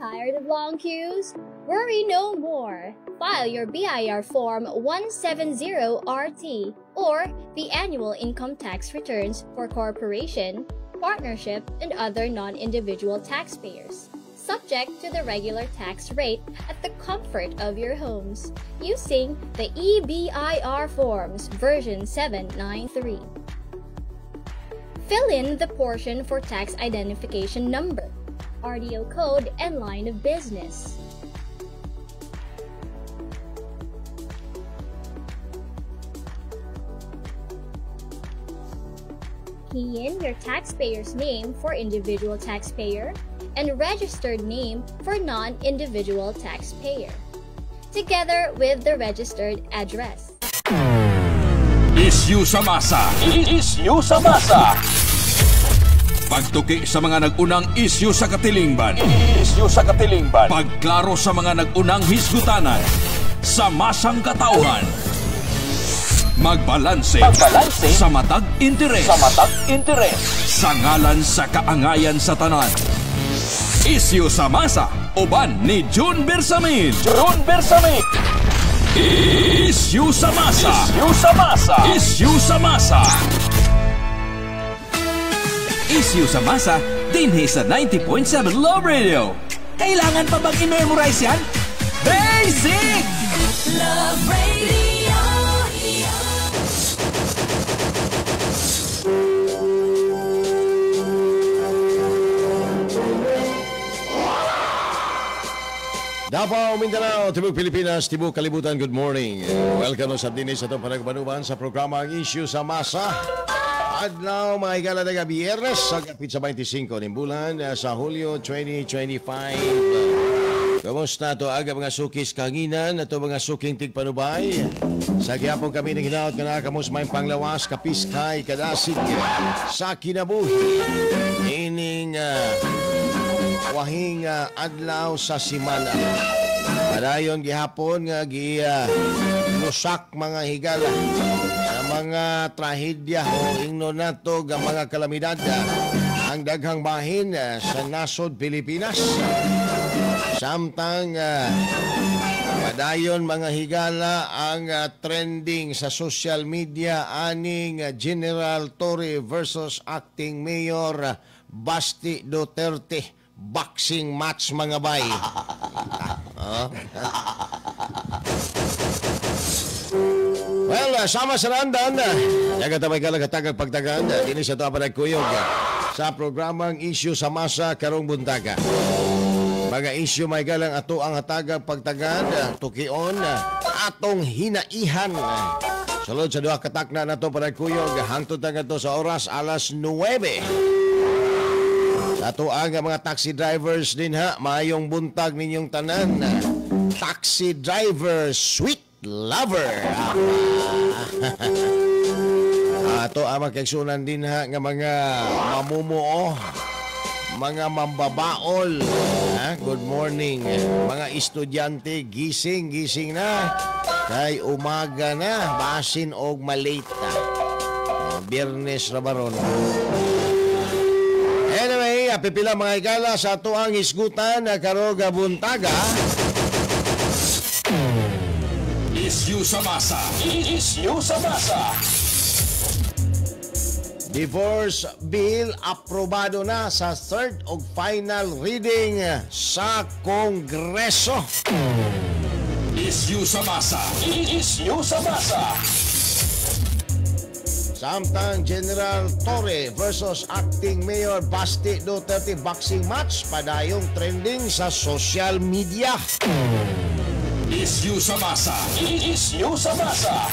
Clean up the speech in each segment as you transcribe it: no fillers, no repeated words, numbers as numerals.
Tired of long queues? Worry no more. File your BIR Form 170RT or the annual income tax returns for corporation, partnership, and other non-individual taxpayers, subject to the regular tax rate at the comfort of your homes, using the eBIR Forms version 793. Fill in the portion for tax identification number, RDO code, and line of business. Key in your taxpayer's name for individual taxpayer and registered name for non-individual taxpayer, together with the registered address. Isyu sa masa. Isyu sa masa. Pagtuki sa mga nag-unang isyu sa katilingban. Isyu sa katilingban. Pagklaro sa mga nag-unang hisgutanan. Sa masang katauhan. Magbalanse. Magbalanse. Sa matag interes. Sa matag interes. Sa ngalan sa kaangayan sa tanan. Isyu sa masa. Uban ni June Bersamin. June Bersamin. Isyu sa masa. Isyu sa masa. Isyu sa masa. Isyu sa masa dinhi sa 90.7 Love Radio. Kailangan pa bang i-memorize yan? Basic! Love Radio. Davao, Mindanao, Tibuk Pilipinas, Tibuk Kalibutan, good morning. Welcome sa dinis sa itong panagbanuban sa programa ang Issue sa Masa. Adlaw, mga higala na Biyernes, sa pizza 25 ng bulan sa Hulyo 2025. Kamusta to aga mga sukis kanginan, ato mga suking tigpanubay. Sa gihapon kami ng hinaot nga nakamos may panglawas, kapiskay, kadasig, sa kinabuhi. Ining wahing adlaw sa simana. Padayon gihapon nga lusak mga higala sa mga trahedya o ingno nato nga mga kalamidad ang daghang bahin sa nasod Pilipinas. Samtang padayon mga higala ang trending sa social media aning General Torre versus Acting Mayor Basti Duterte boxing match mga bay. Well, sama sa randan. Nagatabay ka lang katagag pagtagan. Dini sa ito ang panagkuyog sa programang Issue sa Masa karong buntaga. Mga issue may galang ato ang hatagag pagtagan, tukion, atong hinaihan. Sulod sa duha katakna na ito panagkuyog. Hangtod na ito sa oras alas 9. Ato ang mga taxi drivers din ha, maayong buntag ninyong tanan. Taxi driver, sweet lover. Ato ang mga kaigsunan din ha, nga mga mamumuo, mga mambabaol. Ha? Good morning. Mga estudyante, gising, gising na. Kay umaga na, basin og malate na. Biyernes na baron. Anyway, pipila mga igala sa ato ang isgutan na karoga buntaga. Isyu sa masa. Isyu sa masa. Divorce bill aprobado na sa third o final reading sa Kongreso. Isyu sa masa. Isyu sa masa. Samtang General Torre versus Acting Mayor Basti Duterte boxing match padayong trending sa social media. Isyu sa masa. Isyu sa masa.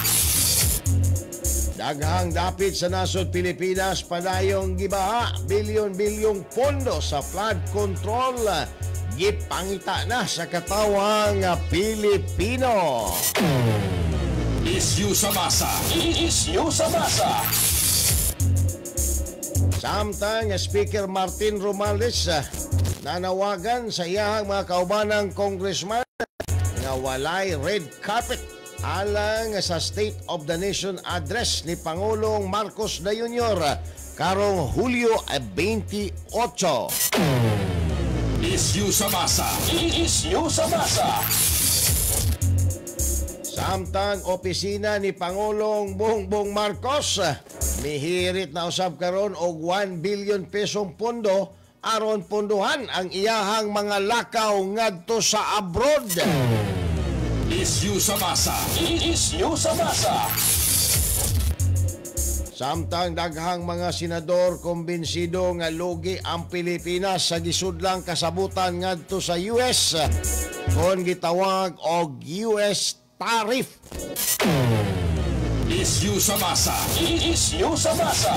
Daghang dapit sa nasod Pilipinas padayong gibaha bilyon-bilyong pondo sa flood control gipangita na sa katawang Pilipino. Isyu sa masa. Isyu sa masa. Samtang Speaker Martin Romualdez nanawagan sa iyahang mga kaubanang congressman nga walay red carpet alang sa State of the Nation address ni Pangulong Marcos Jr. karong Hulyo 28. Issue sa masa. Issue sa masa. Samtang opisina ni Pangulong Bongbong Marcos mihirit na usab karon og 1 billion pesong pondo aron pondohan ang iyahang mga lakaw ngadto sa abroad. Issue sa masa. Issue sa masa. Samtang daghang mga senador kumbinsido nga lugi ang Pilipinas sa gisudlang kasabutan ngadto sa US kon gitawag og US tariff. Issue sa masa. Issue sa masa.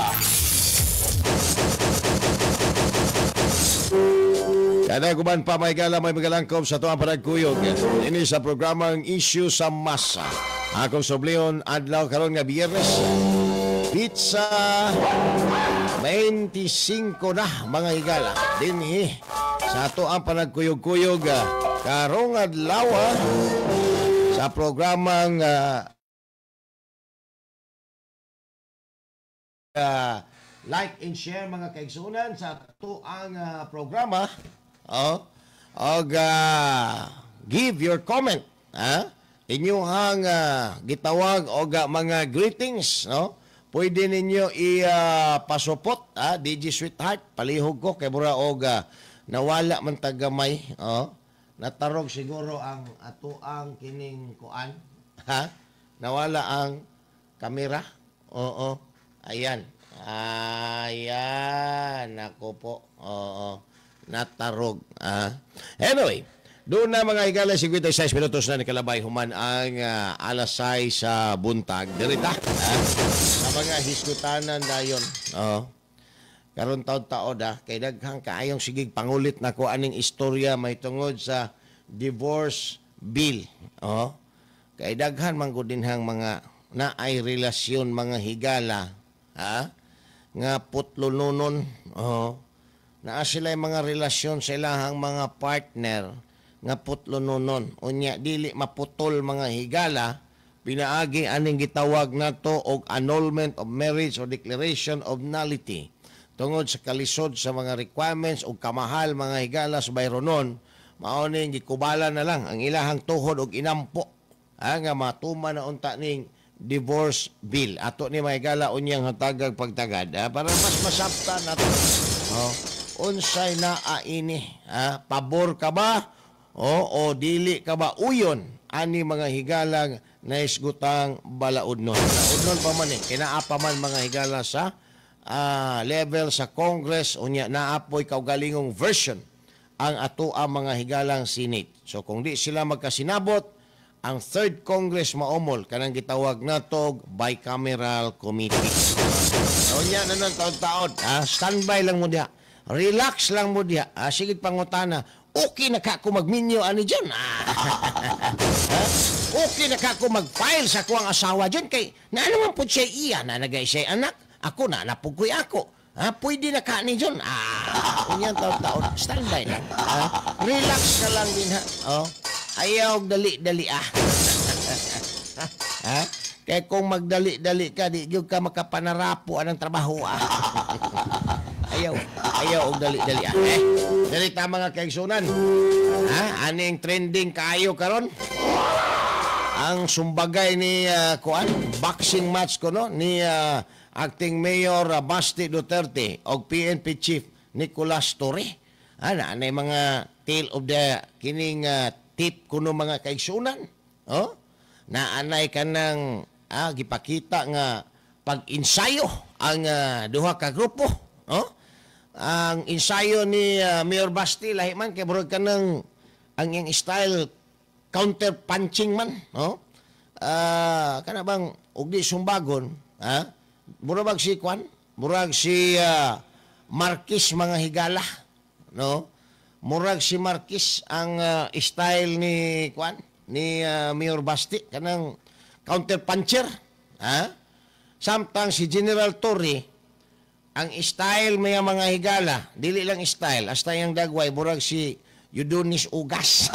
Kada guban pa may gala may magalangkob sa tuang panagkuyog. Ini sa programang Issue sa Masa. Akong sublion adlaw karon nga Biyernes. Pizza 25 na mga higala. Dinhi sa ato ang panagkuyog-kuyog karong adlaw sa programang like and share mga kaigsunan sa ato ang programa. Oh, og give your comment, ha? Inyuhang gitawag og mga greetings, no? Pwede ninyo i-pasupot, ha? DJ Sweetheart, palihog ko kay mura og nawala man tagamay, oh. Natarog siguro ang atoang kining kuan, ha? Nawala ang kamera. Oo. Ayan. Ayan. Ako po. Oo. Natarog. Ah. Anyway, doon na mga higala, 56 minutos na nakalabay human ang alas 6 sa buntag. Dirita. Ha? Sa mga hisgutanan dayon. Oo. Karon taon-taon kay daghang kaayong sigig pangulit nako aning istorya may tungod sa divorce bill. Oh. Kay daghan man gud dinhang mga naay relasyon mga higala, ha? Nga putlo-nunon, oh. Naa sila mga relasyon sa ilahang mga partner nga putlo-nunon. Unya dili maputol mga higala, pinaagi aning gitawag nato og annulment of marriage or declaration of nullity. Tungod sa kalisod sa mga requirements o kamahal mga higala sa bayronon, mao ning gikubala na lang ang ilahang tuhod og inampo, nga matuma na unta ning divorce bill. Ato ni mga higala unyang hatagag pagtagad, para mas masabtan nato. Oh, unsay naa ini, pabor ka ba o dili ka ba uyon ani mga higalang naisgutang balaudnon. Balaudnon pa man kinaa pa man mga higala sa level sa Congress, unya naapoy kaugalingong version ang ato ang mga higalang Senate. So kung di sila magkasinabot, ang third Congress maumol kanang gitawag natog bicameral committee. So, unya na nun taon-taon, standby lang mo diha. Relax lang mo diha. Sige pangutana, okay na ka ako magminyo ani dyan. Okay na ka ako mag-file sa kuang asawa dyan kay na naman po siya iya na nagay siya anak. Ako na, napugkoy ako. Ha, pwede na ka ni John. Unyan taon-taon. Standby lang. Relax ka lang din ha. Oh. Ayaw, dali-dali ah. Ha? Kaya kung magdali-dali ka, di gyud ka makapanarapo anang trabaho ah. Ayaw, ayaw og dali-dali ah. Dali ta mga kaigsunan. Ha? Aning trending kaayo karon? Ang sumbagay ni kuan, boxing match ko no ni Acting Mayor Basti Duterte og PNP Chief Nicolas Torre. Ana anay mga tale of the kining tip kuno mga kaigsunan. Oh? Naanay kanang gipakita nga pag-ensayo ang duha ka grupo. Oh? Ang ensayo ni Mayor Basti lahi man kay murag kanang ang iyang style counter punching man, no? Kana bang og di sumbagon, ha? Murag si Kwan, murag si Marquez mga higala, no? Murag si Marquez ang style ni Kwan, ni Mayor Basti kanang counter puncher, ha? Samtang si General Torre ang style maya mga higala, dili lang style, hasta yang dagway murag si Yudonis Ugas.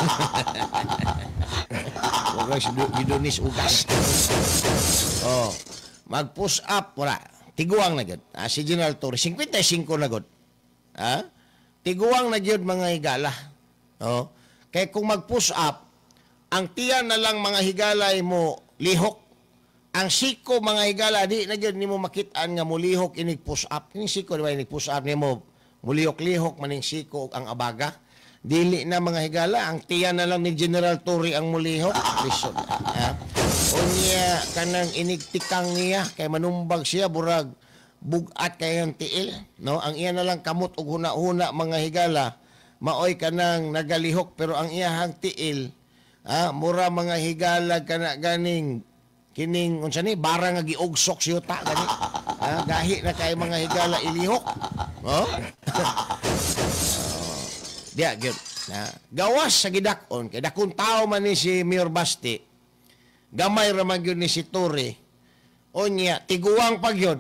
Murag si Yudonis Ugas. Oh, mag-push up wala. Tiguang na gyud. Si General Torre 55 na gyud. Tiguang na gyud mga higala. Oh. Kay kung mag-push up, ang tiyan na lang mga higalay mo lihok. Ang siko mga higala di na gyud nimo makit-an nga mulihok inig push up. Kining siko di ba inig push up nimo mulihok-lihok maning siko ug ang abaga. Dili na mga higala, ang tiyan na lang ni General Torre ang mulihok. Lisod. Ha? Unya kanang inigtikang niya kay manumbag siya burag bugat kay ang tiil, no? Ang iya na lang kamot og huna-huna mga higala maoy kanang nagalihok, pero ang iyahang tiil, mura mga higala kana ganing kining unsa ni bara nga giugsok si yuta gani. Gahi na kay mga higala ilihok, no? Diya gyud na gawas sa gidak-on kay dakong tao man ni si Mayor Basti, gamay ra man gyud ni si Torre. Unya tiguang pa gyud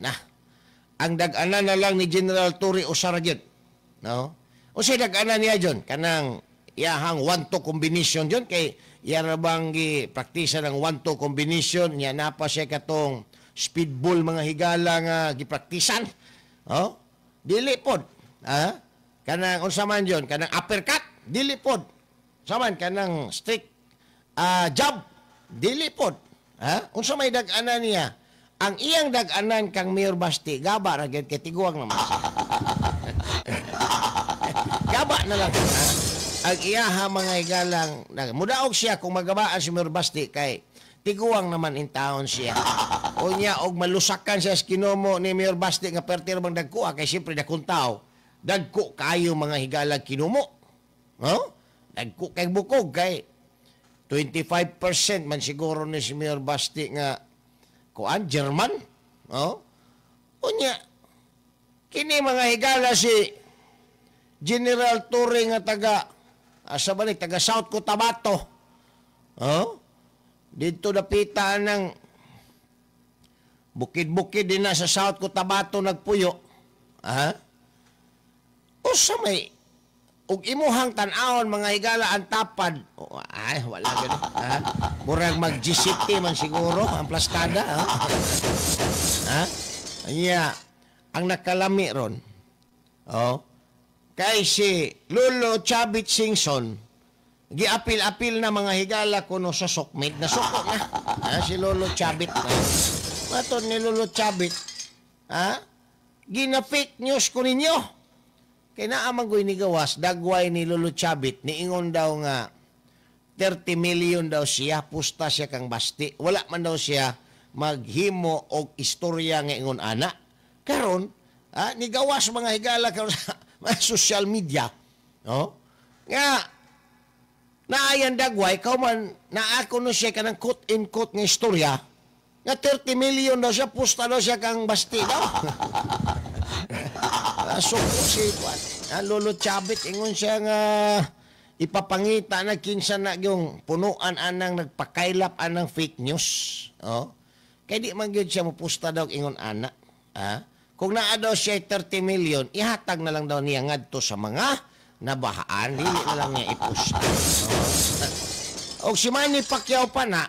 na ang dag-anan na lang ni General Torre usa ra gyud, no? Unsay dag-anan niya dyon? Kanang iyahang 1-2 combination dyon kay iya ra bang gi-praktisa ng 1-2 combination niya, napa siya katong speedball mga higala nga gipraktisan. Oh? Dili pod. Ha? Kanang unsa man dyon? Kanang uppercut? Dili pod. Unsa man kanang strict jab? Dili pod. Ha? Unsa may dag-anan niya? Ang iyang dag-anan kang Mayor Basti, gaba ra gyud kay tiguang naman siya. Gaba na lang. Ha? Ang iyaha mga higalang mudaog siya kung magabaan si Mayor Basti kay tiguang naman in taon siya. Unya og malusakan siya sa kinomo ni Mayor Basti nga perti ra bang dagko, kay siyempre dakong tao. Dagko kayo mga higalang kinumo. No? Dagko kay bukog kay 25% man siguro ni si Mayor Basti nga kuan German. No? Unya kini mga higala si General Torre nga taga asa ba ni taga South Cotabato. Oh? Dito dapita ng bukid-bukid din na sa South Cotabato nagpuyo. Ha? Usa may ug imuhang tan-awon mga higala ang tapad. Oh, ay wala gani. Ha? Murag mag GCT man siguro ang plastada, ha? Ha? Anya ang nakalami ron. Oh. Kay si Lolo Chavit Singson giapil-apil na mga higala kuno sa sokmed, nasuko na. Ha, si Lolo Chavit. Maton ni Lolo Chavit, ha? Gina-fake news ko ninyo. Kay naa man goy nigawas dagway ni Lolo Chavit, niingon daw nga 30 million daw siya, pusta siya kang Basti. Wala man daw siya maghimo og istorya nga ingon ana. Karon, nigawas mga higala karon sa mga social media, no? Nga naayan dagway kaw man naa kuno siya kanang quote in quote nga istorya nga 30 million daw siya, pusta daw siya kang Basti daw. Suko si Juan. Lolo Chavit ingon siya nga ipapangita na kinsa na yung punuan anang nagpakaylap anang fake news. Oh. Kay di man gyud siya mopusta daw ingon ana. Ha? Kung naa daw siya 30 million, ihatag na lang daw niya ngadto sa mga nabahaan. Dili na lang niya ipusta. Oh. Og si Manny Pacquiao pa na,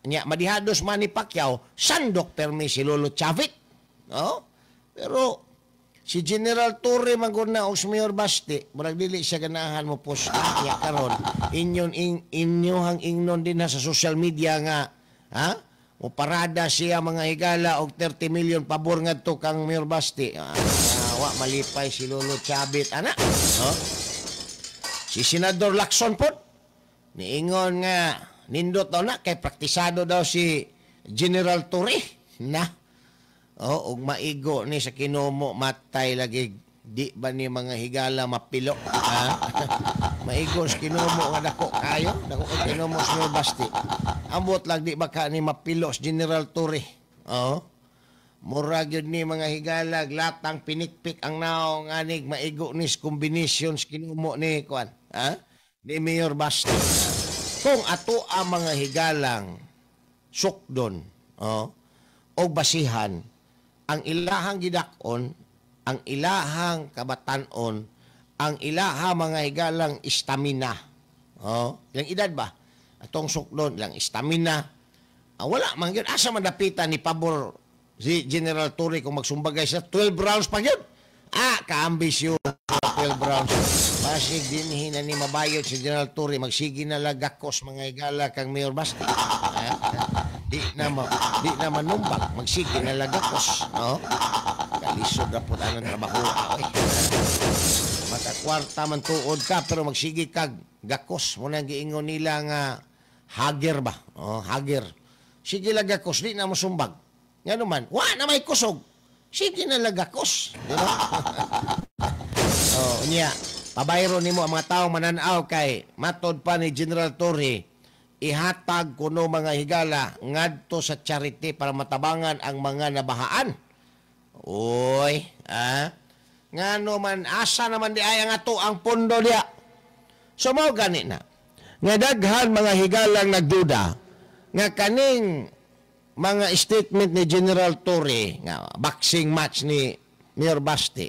niya madihados Manny Pacquiao, sandok permi si Lolo Chavit. No? Pero si General Torre man gud na og si Mayor Basti, murag dili siya ganahan mo posta niya karon. Inyon inyohang ingnon din na sa social media nga, ha? O parada siya mga higala og 30 million pabor ngadto kang Mayor Basti. Wa malipay si Lolo Chavit ana. Oh. Si Senador Lacson pod niingon nga nindot daw na kay praktisado daw si General Torre na. Oh, ug maigo ni sa kinomo matay lagi di ba ni mga higala mapilo, ha? Maigo sa kinomo nga dako kayo, dako kay kinomo sa Mayor Basti. Ambot lang di ba ka ni mapilo sa General Torre. Oh. Mura gyud ni mga higala latang pinikpik ang naong anig maigo ni sa combination sa kinomo ni kuan, ha? Ni Mayor Basti. Kung ato ang mga higalang sukdon, oh, og basihan ang ilahang gidak-on, ang ilahang kabatan-on, ang ilaha mga higalang stamina. Oh, ilang edad ba? Atong sukdon, ilang stamina. Wala man gyud asa man dapitan ni pabor si General Torre kung magsumbagay siya 12 rounds pa gyud. Kaambisyon 12 rounds. Basig dinhi na ni mabayot si General Torre, magsige na lagakos mga higala kang Mayor Basti. Di na manumbag, magsige na lagakos, no? Kalisod na po ang trabaho. Ay. Makakwarta man tuod ka pero magsige kag gakos. Muna giingon nila nga hager ba? Oh, hager. Sige lagakos, di na mosumbag. Nga naman, wa na may kusog. Sige na lagakos. Di ba? Oh, unya, pabayro nimo ang mga tao mananaw kay matod pa ni General Torre, ihatag kuno mga higala ngadto sa charity para matabangan ang mga nabahaan. Uy, ah? Ngano man, asa naman di ay ang ato ang pondo diya. So mao gani na nga daghan mga higalang nagduda nga kaning mga statement ni General Torre nga boxing match ni Mayor Basti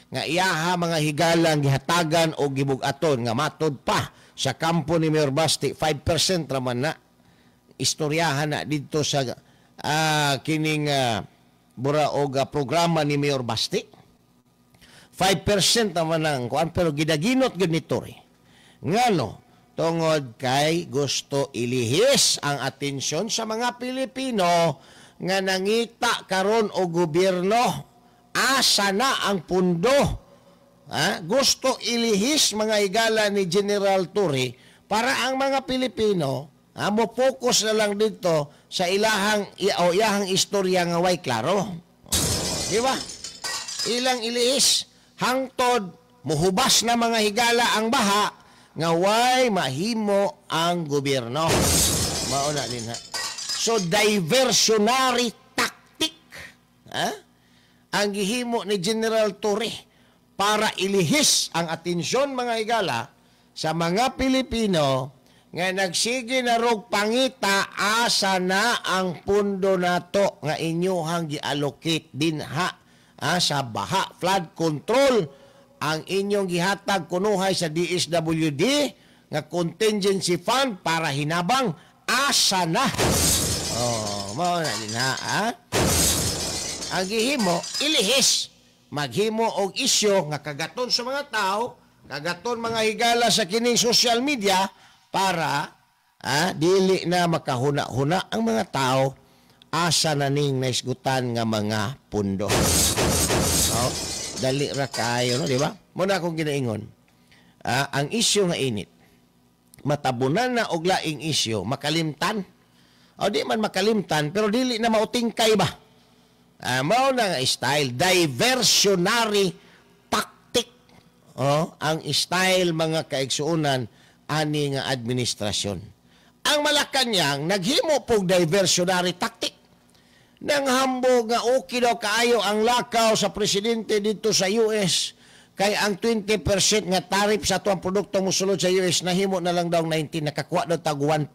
nga iyaha mga higalang gihatagan o gibug-aton nga matod pa sa kampo ni Mayor Basti 5% raman na istoryahan na didto sa kining bura og programa ni Mayor Basti. 5% naman ang kuan pero gidaginot gyud ni Torre. Ngano? Tungod kay gusto ilihis ang atensyon sa mga Pilipino nga nangita karon og gobyerno, asa na ang pundo? Ha? Gusto ilihis mga higala ni General Torre para ang mga Pilipino mo focus na lang dito sa ilahang o iyahang istorya nga way klaro. Oh, di ba? Ilang ilihis hangtod muhubas na mga higala ang baha nga way mahimo ang gobyerno. Mao na din ha. So diversionary tactic, ha? Ang gihimo ni General Torre para ilihis ang atensyon mga higala sa mga Pilipino nga nagsige na rog pangita asa na ang pundo nato nga inyohang giallocate dinha sa baha flood control ang inyong gihatag kunuhay sa DSWD nga contingency fund para hinabang, asa na? Oh, mao na din ha, ha? Ang gihimo ilihis, maghimo og isyu nga kagaton sa mga tao, kagaton mga higala sa kining social media para dili na makahuna-huna ang mga tao asa na ning naisgutan nga mga pundo. Oh, dali ra kayo, no, di ba? Muna akong ginaingon. Ang isyu nga init, matabunan na og laing isyu, makalimtan. O di man makalimtan, pero dili na mautingkay ba? Mao na nga style, diversionary tactic. Oh, ang style mga kaigsuonan ani nga administrasyon. Ang Malacañang naghimo pog diversionary tactic. Nang hambog nga okay daw kaayo ang lakaw sa presidente dito sa US kay ang 20% nga tarif sa atuang produkto mosulod sa US nahimo na lang daw 19, nakakuha daw tag 1%.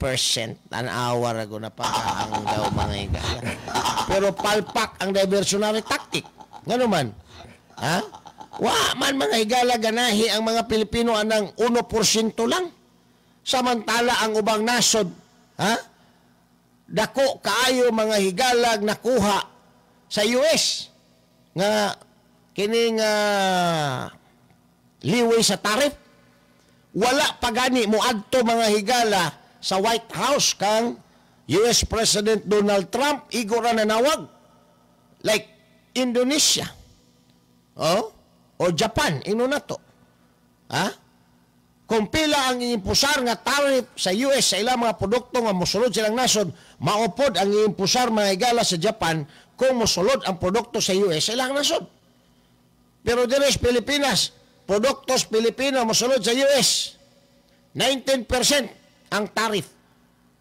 Tan-awa ra go na pakaang daw mga higala. Pero palpak ang diversionary tactic. Ngano man? Ha? Wa man mga higala ganahi ang mga Pilipino anang 1% lang. Samantala ang ubang nasod, ha? Dako kaayo mga higalag nakuha sa US nga kining liway sa tarif. Wala pa gani moadto mga higala sa White House kang US President Donald Trump, igo ra nanawag like Indonesia, oh, o Japan, ino na to. Ha? Kung pila ang iimpusar nga tarif sa US sa ilang mga produkto nga mosulod silang nasod, maupod ang iimpusar mga higala sa Japan kung mosulod ang produkto sa US sa ilang nasod. Pero diri sa Pilipinas, produktos Pilipino mosulod sa US, 19% ang tarif.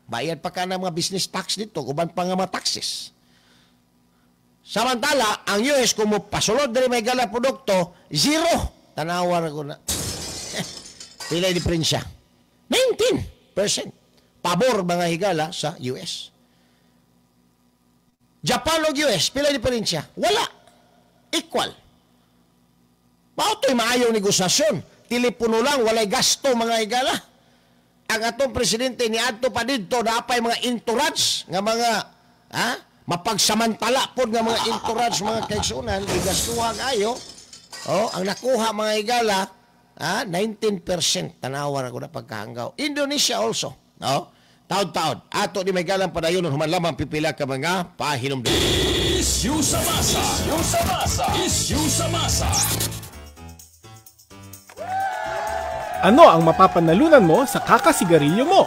Bayad pa ka ng mga business tax dito, uban pa nga mga taxes. Samantala, ang US kung mopasulod diri may gala produkto, zero. Tanawa ra ko na. Pila diferensya? 19%. Pabor mga higala sa US. Japan o US, pila diferensya? Wala. Equal. Mao to'y maayong negosasyon. Telepono lang, walay gasto mga higala. Ang atong presidente ni adto pa didto napay mga entourage nga mga mapagsamantala pod nga mga entourage mga kaigsunan, gigastuha kaayo. Oh, ang nakuha mga higala 19% tanawa na ko na pagkahanggaw. Indonesia also, no? Taod-taod. Ato ni may galang padayon human lamang pipila ka mga pahinumdum. Issue sa masa. Issue sa masa. Issue sa masa. Ano ang mapapanalunan mo sa kakasigarilyo mo?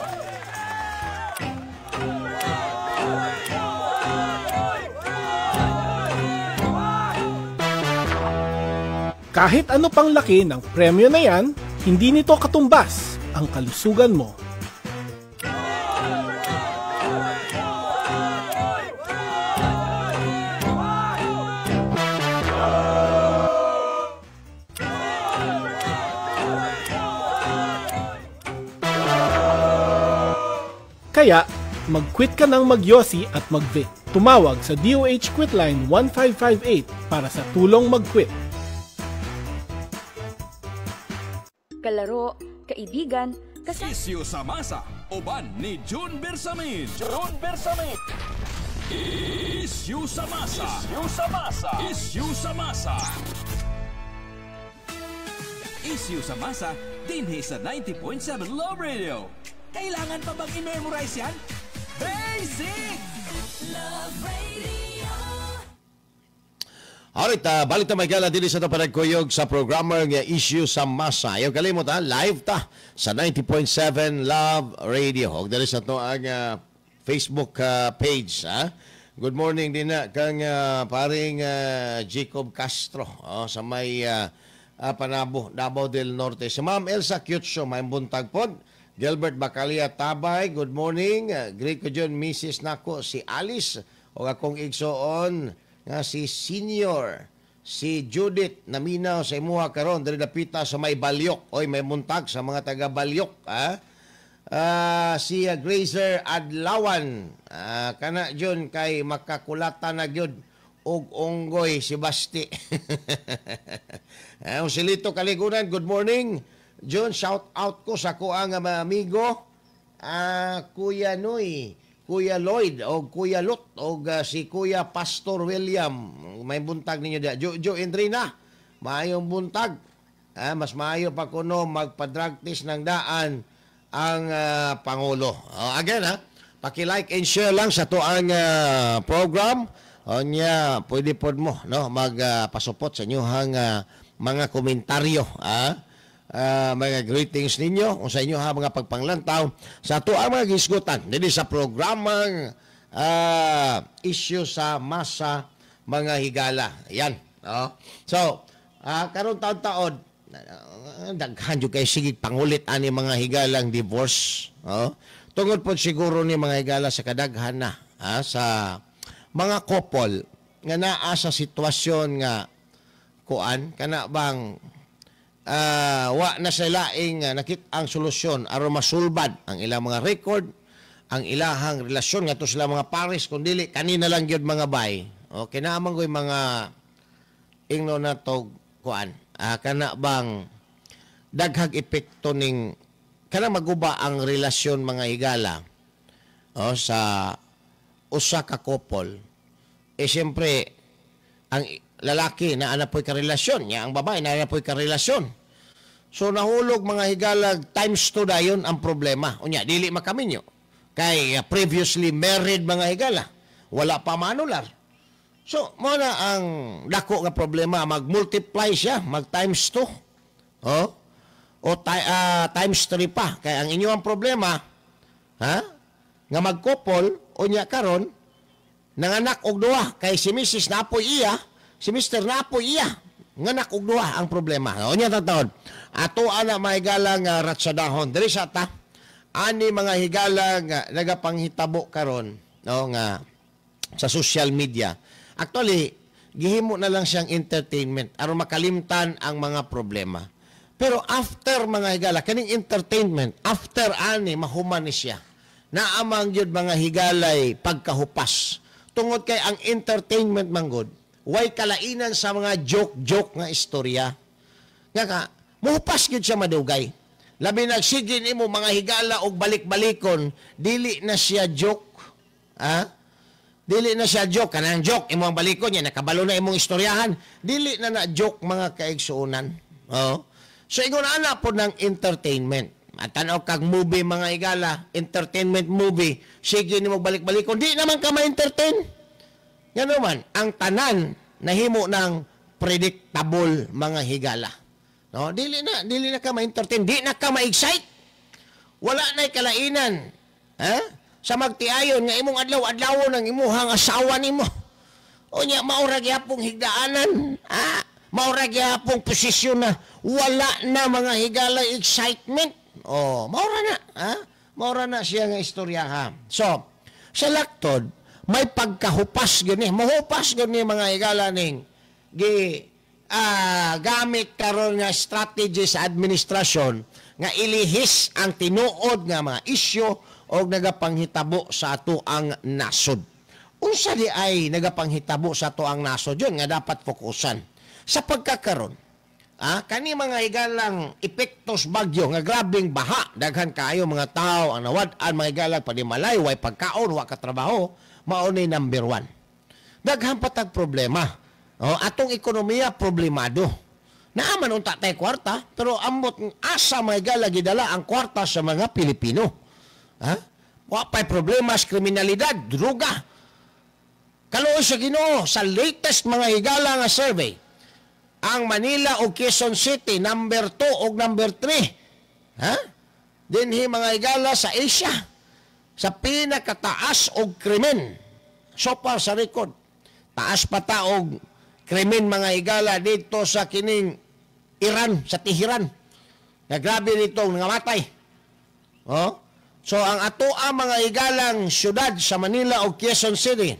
Kahit ano pang laki ng premyo na yan, hindi nito katumbas ang kalusugan mo. Kaya, mag-quit ka ng magyosi at mag-vape. Tumawag sa DOH Quitline 1558 para sa tulong mag-quit. Kalaro, kaibigan, kasama. Isyu sa masa, uban ni June Bersamin. June Bersamin. Issue sa masa. Issue sa masa. Issue sa masa. Issue sa masa, dinhi sa 90.7 Love Radio. Kailangan pa bang i-memorize yan? Basic! Love Radio. Alright, balik ta may gala din sa panagkuyog sa programmer nga Issue sa Masa. Ayaw kalimot ha, live ta sa 90.7 Love Radio. Og dali sa to ang Facebook page. Ha? Good morning din na kang paring Jacob Castro sa may Panabo, Davao del Norte. Si Ma'am Elsa Cutesho, may buntag pod. Gilbert Bacalia Tabay, good morning. Greet ko dyan, Mrs. Nako, si Alice. O akong igsoon nga si Senior, si Judith naminaw sa imuha karon diri dapita sa may Balyok. Oy, may buntag sa mga taga Balyok, ha? Si Grazer Adlawan, kana jud kay makakulata na gyud og unggoy si Basti. Si Lito Kaligunan, good morning. Jun, shout out ko sa kuang mga amigo, Kuya Noy, Kuya Lloyd o Kuya Lot o si Kuya Pastor William. May buntag ninyo diya. Jo Endrina, maayong buntag. Mas maayo pa kuno magpa-drug test ng daan ang Pangulo. Again, ha, paki-like and share lang sa tuang program. Onya, pwede pod mo no magpasupot sa inyong mga komentaryo, mga greetings ninyo o sa inyo ha mga pagpanglantaw sa ato ang mga gisgutan dinhi sa programang issue sa masa mga higala. Yan, no? So, karon taon-taon daghan jud kay sige pangulit ani mga higalang divorce, no? Tungod pod siguro ni mga higala sa kadaghan na sa mga couple nga naa sa sitwasyon nga kuan kana bang wa na sa laing nakit ang solusyon aron masulbad ang ilang mga record, ang ilahang relasyon ngadto sila mga pares kun dili kanina lang gyud mga bay. Okay na man koy mga ingno na tog kuan kana bang daghag epekto ning kana maguba ang relasyon mga higala sa usa ka couple. Eh siyempre ang lalaki na ana po'y karelasyon niya, ang babae na ana po'y karelasyon. So nahulog mga higalag times 2 dayon ang problema. Unya dili makaminyo kay previously married mga higala, wala pa manular. So mo na ang dako nga problema, mag-multiply siya, mag times 2. Oh? O times 3 pa kay ang inyo ang problema, ha? Nga mag-couple unya karon nanganak og duha kay si Mrs. napoy iya, si Mr. napoy iya, nganak og duha ang problema. Unya taon ato ana mahigala nga ratsadahon diri sa ta ani mga higala nga nagapanghitabo karon no nga sa social media. Actually gihimo na lang siyang entertainment aron makalimtan ang mga problema. Pero after mga higala kaning entertainment, after ani mahuman ni siya. Naamang gyud mga higalay pagkahupas. Tungod kay ang entertainment manggod way kalainan sa mga joke-joke nga istorya. Nga ka, muhupas gyud siya madugay. Labi nagsige nimo mga higala og balik-balikon, dili na siya joke. Ha? Dili na siya joke. Kanang joke, imong balikon niya, nakabalo na imong istoryahan. Dili na na joke mga kaigsuonan. Oh. So ingon ana po ng entertainment. Matanaw kag movie, mga higala, entertainment movie, sige nimo balik-balik, di naman ka ma-entertain. Ngano man, ang tanan nahimo ng predictable, mga higala. No, dili na ka ma-entertain, di na ka ma-excite. Wala na'y kalainan. Ha? Sa magtiayon nga imong adlaw-adlawon ang imuhang asawa nimo. Unya maura gyapong higdaanan. Ha? Maura gyapong posisyon na wala na, mga higala, excitement. Oh, maura na, ha? Maura na siya nga istorya, ha. So, sa laktod may pagkahupas gani, mahupas gani, mga higala, ning gi gamit karon nga strategy sa administrasyon nga ilihis ang tinuod nga mga isyu o nagapanghitabo sa ato ang nasod. Unsa di ay nagapanghitabo sa ato ang nasod yun nga dapat fokusan? Sa pagkakaron, kani, mga higalang, epektos bagyo nga grabeng baha, daghan kaayo mga tao ang nawad-an, mga higalang, panimalay, way pagkaon, wa katrabaho, mao ni number one. Daghan pa tag problema. Oh, atong ekonomiya problemado. Naaman unta tay kwarta, pero ambot asa may gala gidala ang kwarta sa mga Pilipino. Ha? Wa pa'y problema sa kriminalidad, droga. Kaluoy sa Ginoo, sa latest, mga higala, nga survey, ang Manila o Quezon City number 2 o number 3. Ha? Dinhi, mga higala, sa Asia sa pinakataas og krimen so far sa record. Taas pa ta og krimen, mga higala, dito sa kining Iran, sa Tehran. Na grabe nito nga matay. Oh? So ang ato ang mga higalang syudad sa Manila o Quezon City,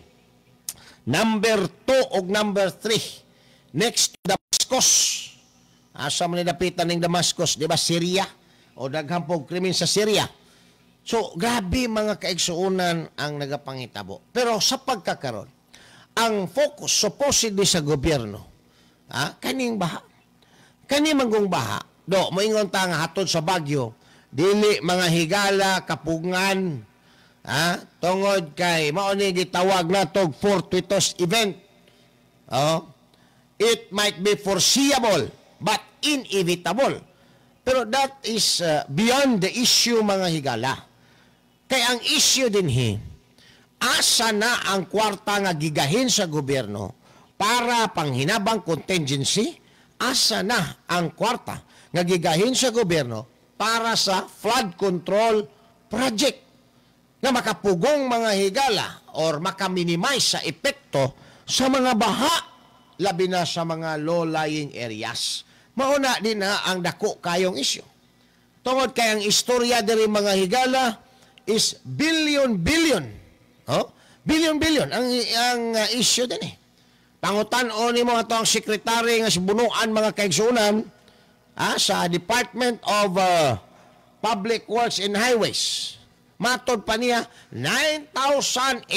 number 2 o number 3 next to Damascus. Asa man ni dapitan ning Damascus, di ba Syria? O daghan pong krimen sa Syria. So grabe, mga kaigsuonan, ang nagapangitabo. Pero sa pagkakaron, ang focus supposedly sa gobyerno, kaning baha. Kani manggong baha, do moingon ta nga hatod sa bagyo, dili, mga higala, kapungan, tungod kay mao ni gitawag natog fortuitous event. Oh, it might be foreseeable but inevitable. Pero that is beyond the issue, mga higala. Kay ang issue dinhi, asa na ang kwarta nga gigahin sa gobyerno para panghinabang contingency? Asa na ang kwarta nga gigahin sa gobyerno para sa flood control project na makapugong, mga higala, or makaminimize sa epekto sa mga baha, labi na sa mga low-lying areas? Mauna din na ang dako kayong issue. Tungod kay ang istorya diri, mga higala, is billion billion. Oh? Billion billion ang issue din eh. Pangutan-on nimo ato ang sekretary nga si Bunuan, mga kaigsunan, sa Department of Public Works and Highways. Matod pa niya, 9,800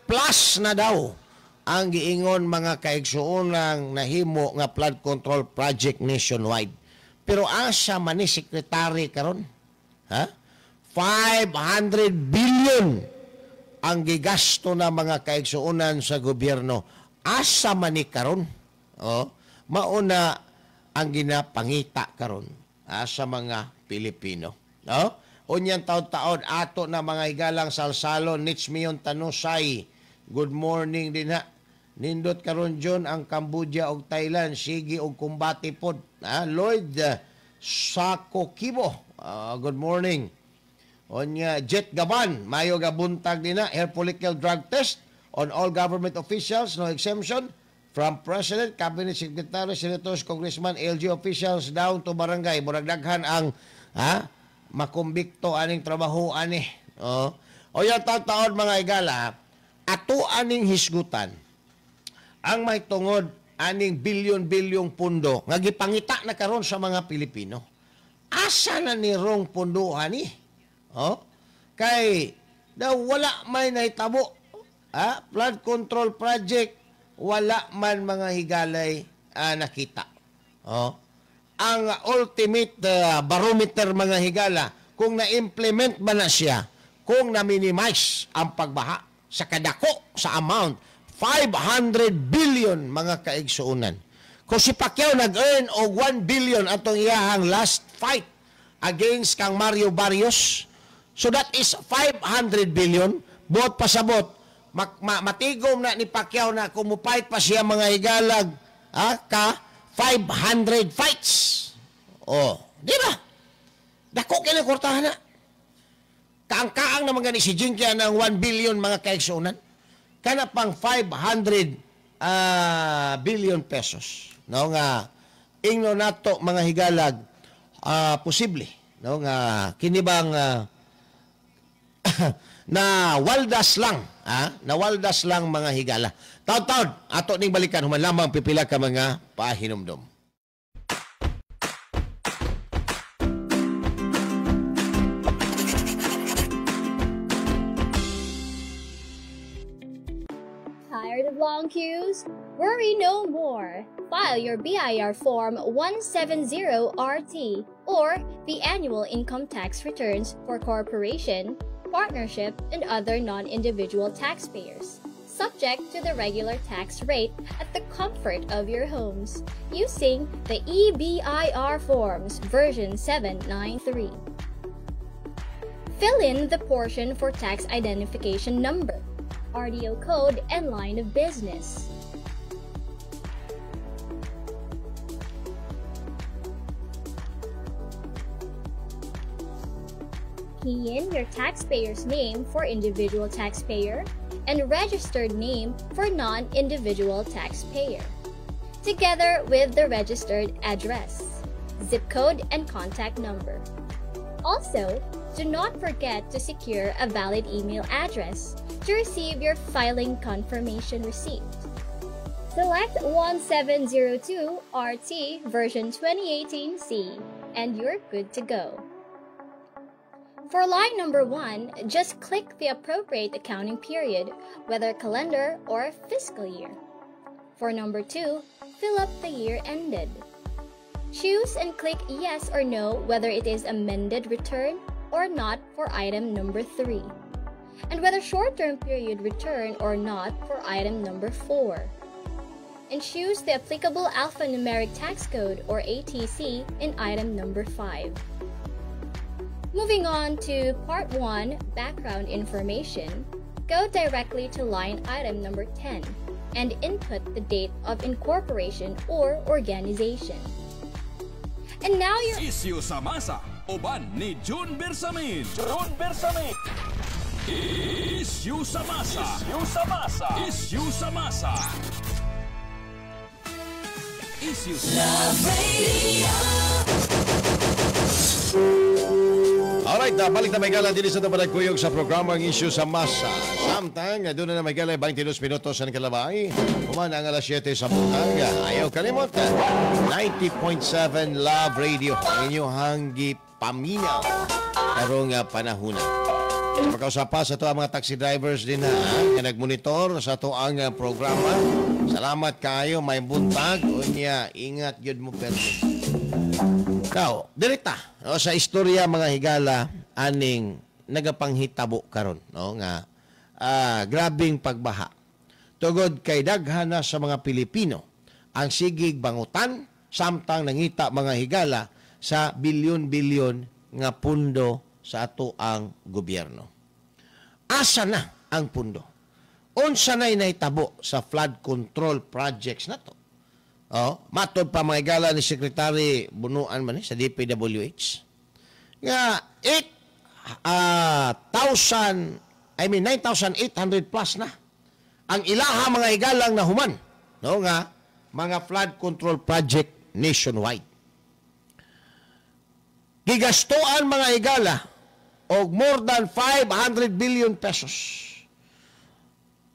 plus na daw ang giingon, mga kaigsuonang, nahimo nga flood control project nationwide. Pero asa man ni sekretary karon? Ha? 500 billion ang gigasto na, mga kaigsuonan, sa gobyerno. Asa man ni karon? Oh, mauna ang ginapangita karon sa mga Pilipino. No? Unyan taon-taon ato na, mga higalang salsalon Nitsmion Tanusay. Good morning din ha. Nindot karon John ang Cambodia ug Thailand sige og kumbate pod. Lloyd Sakokibo. Good morning. Onya Jet Gaban, mayo ga buntag din na. Hair follicle drug test on all government officials, no exemption, from President, Cabinet Secretary, Senators, Congressman, LG officials down to barangay. Murag daghan ang makumbikto aning trabaho ani. Oh. O yan taon mga igala, ato aning hisgutan ang may tungod aning bilyon-bilyong pundo nga gipangita na karon sa mga Pilipino. Asa na ni rong pundo ani? Oh? Kay daw wala may nahitabo. Flood control project wala man, mga higalay, nakita. Oh? Ang ultimate barometer, mga higala, kung na-implement ba na siya, kung na-minimize ang pagbaha sa kadako sa amount 500 billion, mga kaigsuonan. Kung si Pacquiao nag-earn og 1 billion atong iyahang last fight against kang Mario Barrios, so that is 500 billion. Buot pasabot, matigom na ni Pacquiao na kung mufight pa siya mga higalag, ka 500 fights. Oh, di ba? Dako kay kwartahan na. Kaang-kaang naman gani si Jinky ng 1 billion mga kaigsunan. Kana pang 500 billion pesos. No nga ingno nato mga higalag, posible no nga kini bang na waldas lang, nawaldas lang mga higala. Taud-taud ato ning balikan human lamang pipila ka mga pahinumdom. Tired of long queues? Worry no more. File your BIR Form 170RT or the annual income tax returns for corporation, partnership, and other non-individual taxpayers, subject to the regular tax rate at the comfort of your homes, using the eBIR Forms version 793. Fill in the portion for tax identification number, RDO code, and line of business. Key in your taxpayer's name for individual taxpayer and registered name for non-individual taxpayer, together with the registered address, zip code, and contact number. Also, do not forget to secure a valid email address to receive your filing confirmation receipt. Select 1702 RT version 2018C and you're good to go. For line number 1, just click the appropriate accounting period, whether calendar or fiscal year. For number 2, fill up the year ended. Choose and click yes or no whether it is amended return or not for item number 3, and whether short-term period return or not for item number 4. And choose the applicable alphanumeric tax code or ATC in item number 5. Moving on to Part 1, Background Information, go directly to line item number 10 and input the date of incorporation or organization. And now you're... Isyu sa masa, uban ni June Bersamin. June Bersamin. Isyu sa masa. Isyu sa masa. Isyu sa masa. Isyu sa Love Radio. Alright, balik na may gala din sa tapadagkuyog sa programang Isyu sa Masa. Samtang, doon na may gala 22 minutos sa kalabay. Human ang alas 7 sa buntag. Ayaw kalimot. 90.7 Love Radio. Ang inyong hanggi paminaw karong panahon. Sa pagkausapa sa to ang mga taxi drivers din na nagmonitor sa to ang programa. Salamat kayo, may buntag. Unya, ingat yun mo permi. Now, direkta no, sa istorya mga higala aning nagapanghitabo karon no nga grabing pagbaha. Tugod kay daghan na sa mga Pilipino ang sigig bangutan samtang nangita mga higala sa bilyon-bilyon nga pundo sa ato ang gobyerno. Asa na ang pundo? Unsa na'y nahitabo sa flood control projects na to? Oh, matod pa mga higala ni Secretary Bunuan man sa DPWH nga 9,800 plus na ang ilaha mga higalang nahuman no nga mga flood control project nationwide. Gigastuan mga higala og more than 500 billion pesos.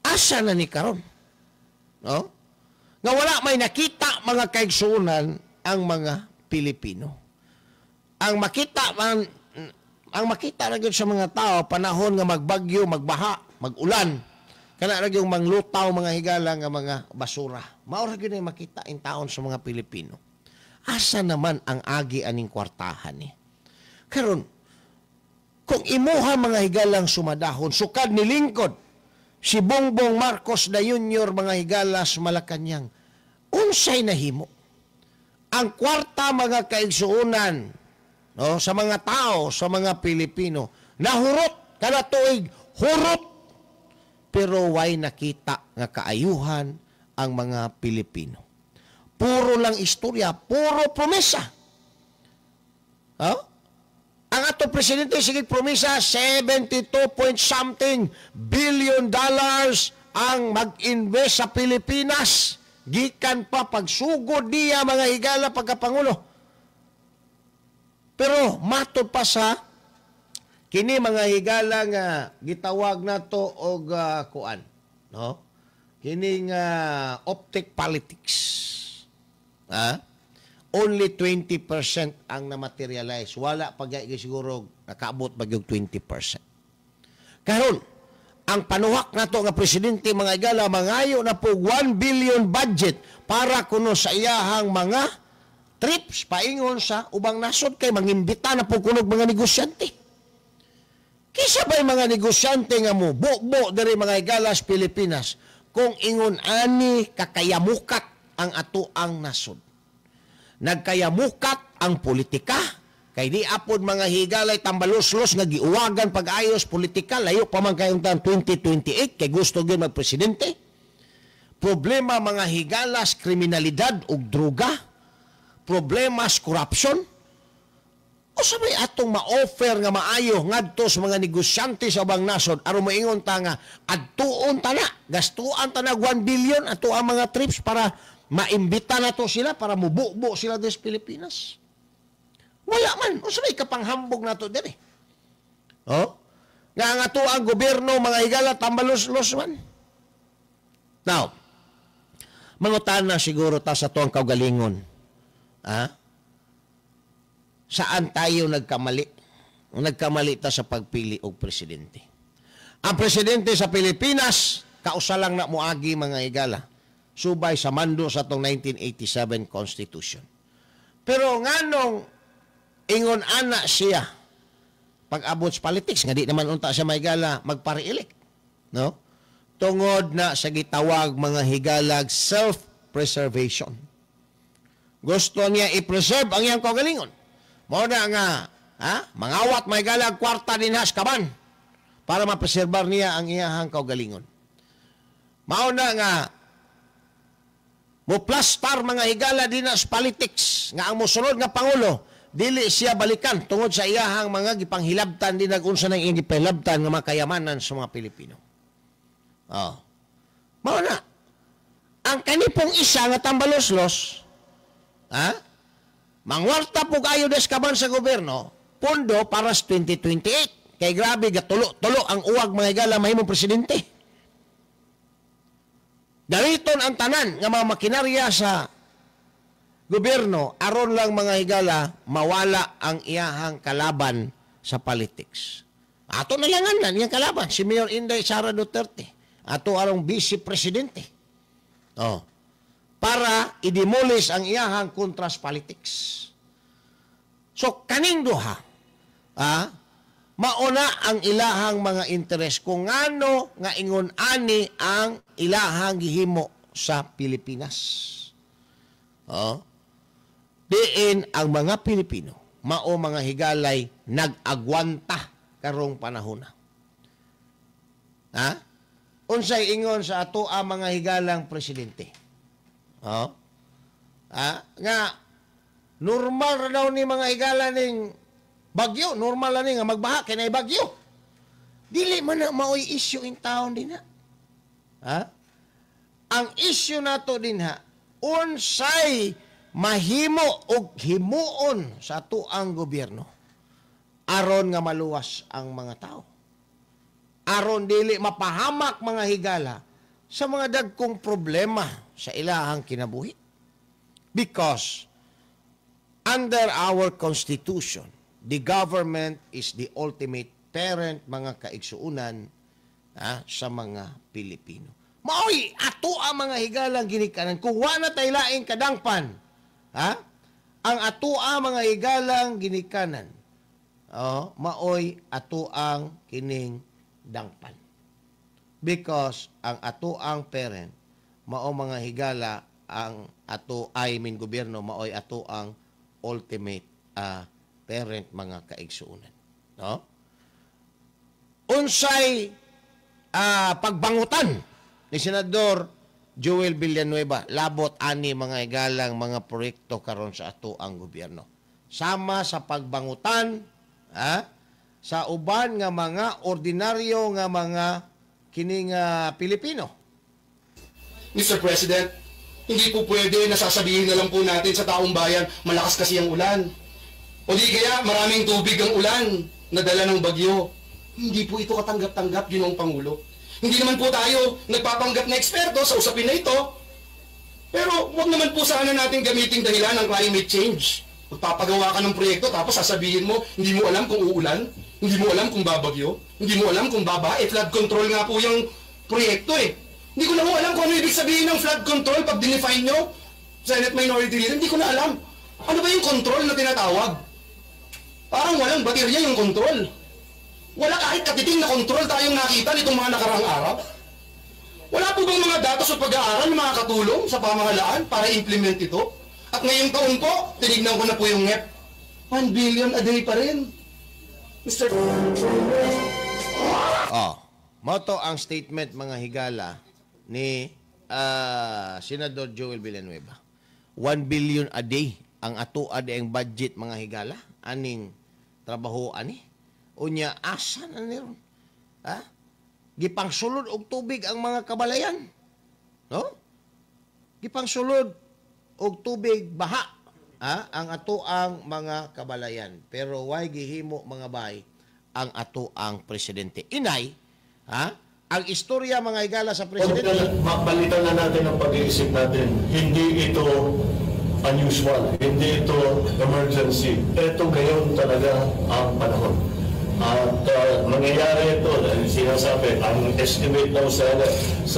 Asa na ni karon? No? Nga wala may nakita mga kaigsuonan ang mga Pilipino. Ang makita man, ang makita ra gyud sa mga tao panahon nga magbagyo, magbaha, magulan, kana ra gyud manglutaw mga higala nga mga basura. Mao ra gyud ay makita in taon sa mga Pilipino. Asa naman ang agi aning kwartahan ni? Karon kung imuha mga higalang sumadahon sukad ni lingkod si Bongbong Marcos na Junior mga higalas Malacañang, unsay nahimo? Ang kwarta, mga kaigsuonan, no, sa mga tao, sa mga Pilipino, nahurot kada tuig, hurot, pero way nakita nga kaayuhan ang mga Pilipino. Puro lang istorya, puro promesa. Huh? Ang ato presidente sige promesa 72 point something billion dollars ang mag-invest sa Pilipinas. Gikan pa pagsugod niya, mga higala, pagkapangulo. Pero matod pa sa kini, mga higala, nga gitawag nato og kuan, no? Kining optic politics. Ha? Only 20% ang na-materialize. Wala pa gyud siguro nakaabot ba gyud 20%. Karon, ang panuhak nato nga presidente, mga higala, mangayo na po 1 billion budget para kuno sa iyahang mga trips paingon sa ubang nasod kay mangimbita na po kunog mga negosyante. Kisa ba'y mga negosyante nga mo bubo diri, mga higala, sa Pilipinas kung ingon ani kakayamukat ang ato ang nasod? Nagkayamukat ang politika kay di apod, mga higalay, tambalos-los nga giuwagan pag-ayos politika, layo pa man kayong taon 2028 kay gusto gyud magpresidente. Problema, mga higalas, kriminalidad ug droga, problema sa corruption. O sa may atong ma-offer nga maayo ngadto sa mga negosyante sa ubang nasod aron moingon ta nga adtuon ta na, gastuan ta na 1 billion ato ang mga trips para maimbita na to sila, para mububo sila des Pilipinas? Wala man. Unsa may kapanghambog nato diri? Oh? Nga ang ato ang gobyerno, mga higala, tambalos-los man. Now, mangutana siguro ta sa tuang kaugalingon. Ha? Saan tayo nagkamali? Nagkamali ta sa pagpili og presidente. Ang presidente sa Pilipinas, kausa lang na moagi, mga higala, subay sa mando sa atong 1987 Constitution. Pero nganong ingon ana siya pag-abot sa politics nga di naman unta siya mahigala magpa-re-elect, no? Tungod na sa gitawag, mga higalag, self-preservation. Gusto niya i-preserve ang iyang kaugalingon. Mao na nga, ha? Mangawat mahigalag kwarta dinhas kaban para mapreserbar niya ang iyahang kaugalingon. Mao na nga mo plastar, mga higala, din sa politics nga ang mosunod nga pangulo dili siya balikan tungod sa iyahang mga gipanghilabtan din nagunsa nang iyang gipanghilabtan nga mga kayamanan sa mga Pilipino. Oh. Mao na. Ang kanipong isa nga tambaloslos, ha? Mangwarta po kayo des kaban sa gobyerno, pondo para sa 2028. Kay grabe gatulo-tulo ang uwag, mga higala, mahimong presidente. Gamiton ang tanan nga mga makinarya sa gobyerno aron lang, mga higala, mawala ang iyahang kalaban sa politics. Ato na lang na iyang kalaban si Mayor Inday Sara Duterte. Ato arong vice presidente. Oh. Para i-demolish ang iyahang contrast politics. So kaning duha, mauna ang ilahang mga interes kung ngano nga ingon ani ang ilahang gihimo sa Pilipinas. Oh. Diin ang mga Pilipino mao, mga higalay, nag-agwanta karong panahon na. Ha? Unsay ingon sa ato ang mga higalang presidente? Oh. Ha? Nga normal ra daw ni, mga higala, ning bagyo, normal ra ni nga magbaha kay naay bagyo. Dili man na maoy issue in town din ha. Ha? Ang issue nato din ha, unsay mahimo og himuon sa atuang gobyerno aron nga maluwas ang mga tao. Aron dili mapahamak, mga higala, sa mga dagkong problema sa ilahang kinabuhi. Because under our Constitution, the government is the ultimate parent, mga kaigsuunan, sa mga Pilipino. Maoy ato ang mga higalang ginikanan. Kung wa na tay laing kadangpan, ha? Ang ato ang mga higalang ginikanan, oh, maoy ato ang kining dangpan. Because ang ato ang parent, mao, mga higala, ang ato, I mean gobyerno maoy ato ang ultimate parent, mga kaigsuonan, no? Unsay pagbangutan ni Senador Joel Villanueva labot ani, mga igalang, mga proyekto karon sa ato ang gobyerno, sama sa pagbangutan sa uban nga mga ordinaryo nga mga kining Pilipino? Mr. President, hindi po pwede na sasabihin na lang po natin sa taong bayan, malakas kasi ang ulan. O di kaya maraming tubig ang ulan na dala ng bagyo. Hindi po ito katanggap-tanggap, Ginoong Pangulo. Hindi naman po tayo nagpapanggap na eksperto sa usapin na ito. Pero wag naman po sana natin gamitin dahilan ng climate change. Magpapagawa ka ng proyekto tapos sasabihin mo, hindi mo alam kung uulan, hindi mo alam kung babagyo, hindi mo alam kung babaha. Eh, flood control nga po yung proyekto eh. Hindi ko na po alam kung ano ibig sabihin ng flood control pag dinefine nyo, Senate Minority Leader, hindi ko na alam. Ano ba yung control na tinatawag? Parang walang baterya yung control. Wala kahit katiting na control tayong nakita nitong mga nakaraang araw. Wala po bang mga datos o pag-aaral na makakatulong sa pamahalaan para implement ito? At ngayong taon po, tinignan ko na po yung NEP. 1 billion a day pa rin. Mr. Oh, mao to ang statement, mga higala, ni Senador Joel Villanueva. 1 billion a day ang ato ang budget, mga higala, aning trabaho ani. Unya asa na ni ron? Ha? Gipangsulod og tubig ang mga kabalayan. No? Gipangsulod og tubig baha, ha, ang ato ang mga kabalayan. Pero why gihimo, mga bay, ang ato ang presidente? Inay, ha? Ang istorya, mga higala, sa presidente. Mapalitan na natin ang pag-iisip natin. Hindi ito unusual, hindi ito emergency. Ito ngayon talaga ang panahon. At mangyayari ito dahil sinasabi, ang estimate daw sa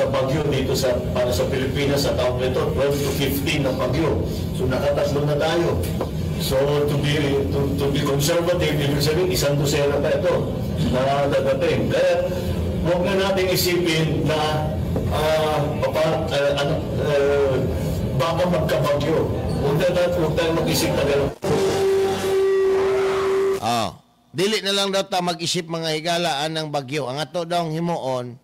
bagyo dito para sa Pilipinas sa taong ito, 12 to 15 na bagyo. So nakatatlo na tayo. So to be conservative, ibig sabihin isang dosena pa ito na dadating. Kaya huwag na natin isipin na baka magkabagyo. Huwag tayong mag-isip na gano'n. Oh, dili na lang daw ta mag-isip, mga higala, anang bagyo. Ang ato daw ang himuon,